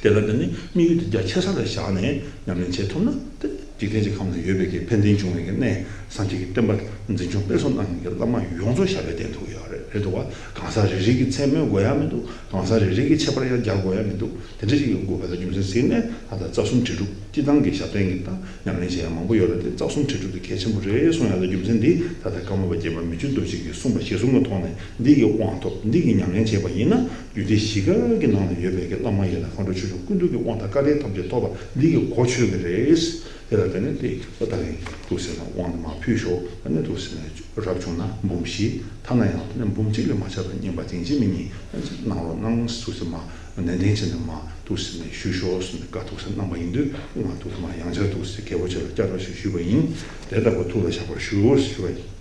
དེ་ལ་བརྟེན་ནས་དམིགས་ཡུལ་དེ་རྒྱ་ཆེ་ས་ལ་བཞག་ནས་ཉམས་ལེན་བྱེད་ཐུབ་ན་དེ་འཇིག་རྟེན་གྱི་ཁམས་ན་ཡོད་པའི་གི་ཕན་བདེ་འབྱུང་བའི་གི་གནས་སངས་རྒྱས་ཀྱི་བསྟན་པ་འཛིན་སྐྱོང་སྤེལ་གསུམ་གནང་མཁན་གྱི་བླ་མ་ཡོངས་རྫོགས་ཞབས་པད་བརྟན་ཐུབ་ཀྱི་ཡོད་རེད། རེད་འདུག་བ། གང་ཟག་རེ་རེ་གི་མཚན་སྨོས་དགོས་ཡ་མི་འདུག་གང་ཟག་རེ་རེ་གི་ཁྱད་པར་ཡང་རྒྱག་དགོས་ཡ་མི་འདུག་དེ་འདྲ་ཞིག་ཡོང་དགོས་པ་ལ་རྒྱུ་མཚན་ཟེར་ནས་ད་ལྟ་རྩ་གསུམ་འབྲས་དྲུག་སྤྱི་བཏང་གི་ཞབས་བརྟན་གྱི་ད་ཉམས་ལེན་བྱེད་ཡ་མང་པོ་ཡོད་རེད་དེ། རྩ་གསུམ་འབྲས་དྲུག་དེ་གལ་ཆེན་པོ་རེད་གསུང་ཡ་ལ་རྒྱུ་མཚན་འདི་ད་ལྟ་ཀརྨ་པ་བརྒྱད་པ་མི་བསྐྱོད་རྡོ་རྗེ་གིས་གསུངས་པ་ཞལ་གསུང་གི་ཐོག་ནས་འདི་གི་དབང་ཐོབ། འདི་གི་ཉམས་ལེན་བྱས་པ་ཡིན་ན་རྒྱུད་སྡེ་བཞི་ཀ་གི་ནང་ལ་ཡོད་པའི་གི་བླ་མ་ཡི་དམ་མཁའ་འགྲོ་ཆོས་སྐྱོང་ཀུན་འདུས་ཀྱི་དབང་དང་བཀའ་དྲིན་ཐམས་ཅད་ཐོབ་པ་འདི་གི་གོ་ཆོད་ཀྱི་རེད། དེ་ལ་བརྟེན་ནས་དེ་ད་ལྟ་གི་འདུག་ཟེར་ན་དབང་དུ་མ་ཕུལ་ཤོག་ཨ་ནི་འདུག་ཟེར་ན་རབ་བྱུང་ན་འབུམ་བཞི། ཐ་ན་ཡང་དེ་ནས་འབུམ་གཅིག་ལས་མ་ཆག་པའི་བསྙེན་པ་དེ་འཇིགས་མེད་གཉིས་གནང་རོགས་གནང་། འདུག་ཟེར་མ་ནན་ཏན་བྱས་ནས་མ་འདུག་ཟེར་ནས་ཞུ་ཤོག་ཟེར་ནས་བཀའ་ཐུགས་སར་གནང་བ་ཡིན་དུས་ང་འདུག་མ་ཡང་བསྐྱར་འདུག་ཟེར་རྒྱལ་པོ་ཆེ་ལ་བསྐྱར་རོགས་ཞེས་ཞུས་པ་ཡིན། དེ་ལྟ་བུ་ཐུགས་ལ་བཞག་པར་ཞུ་ཞུ་བ་ཡིན།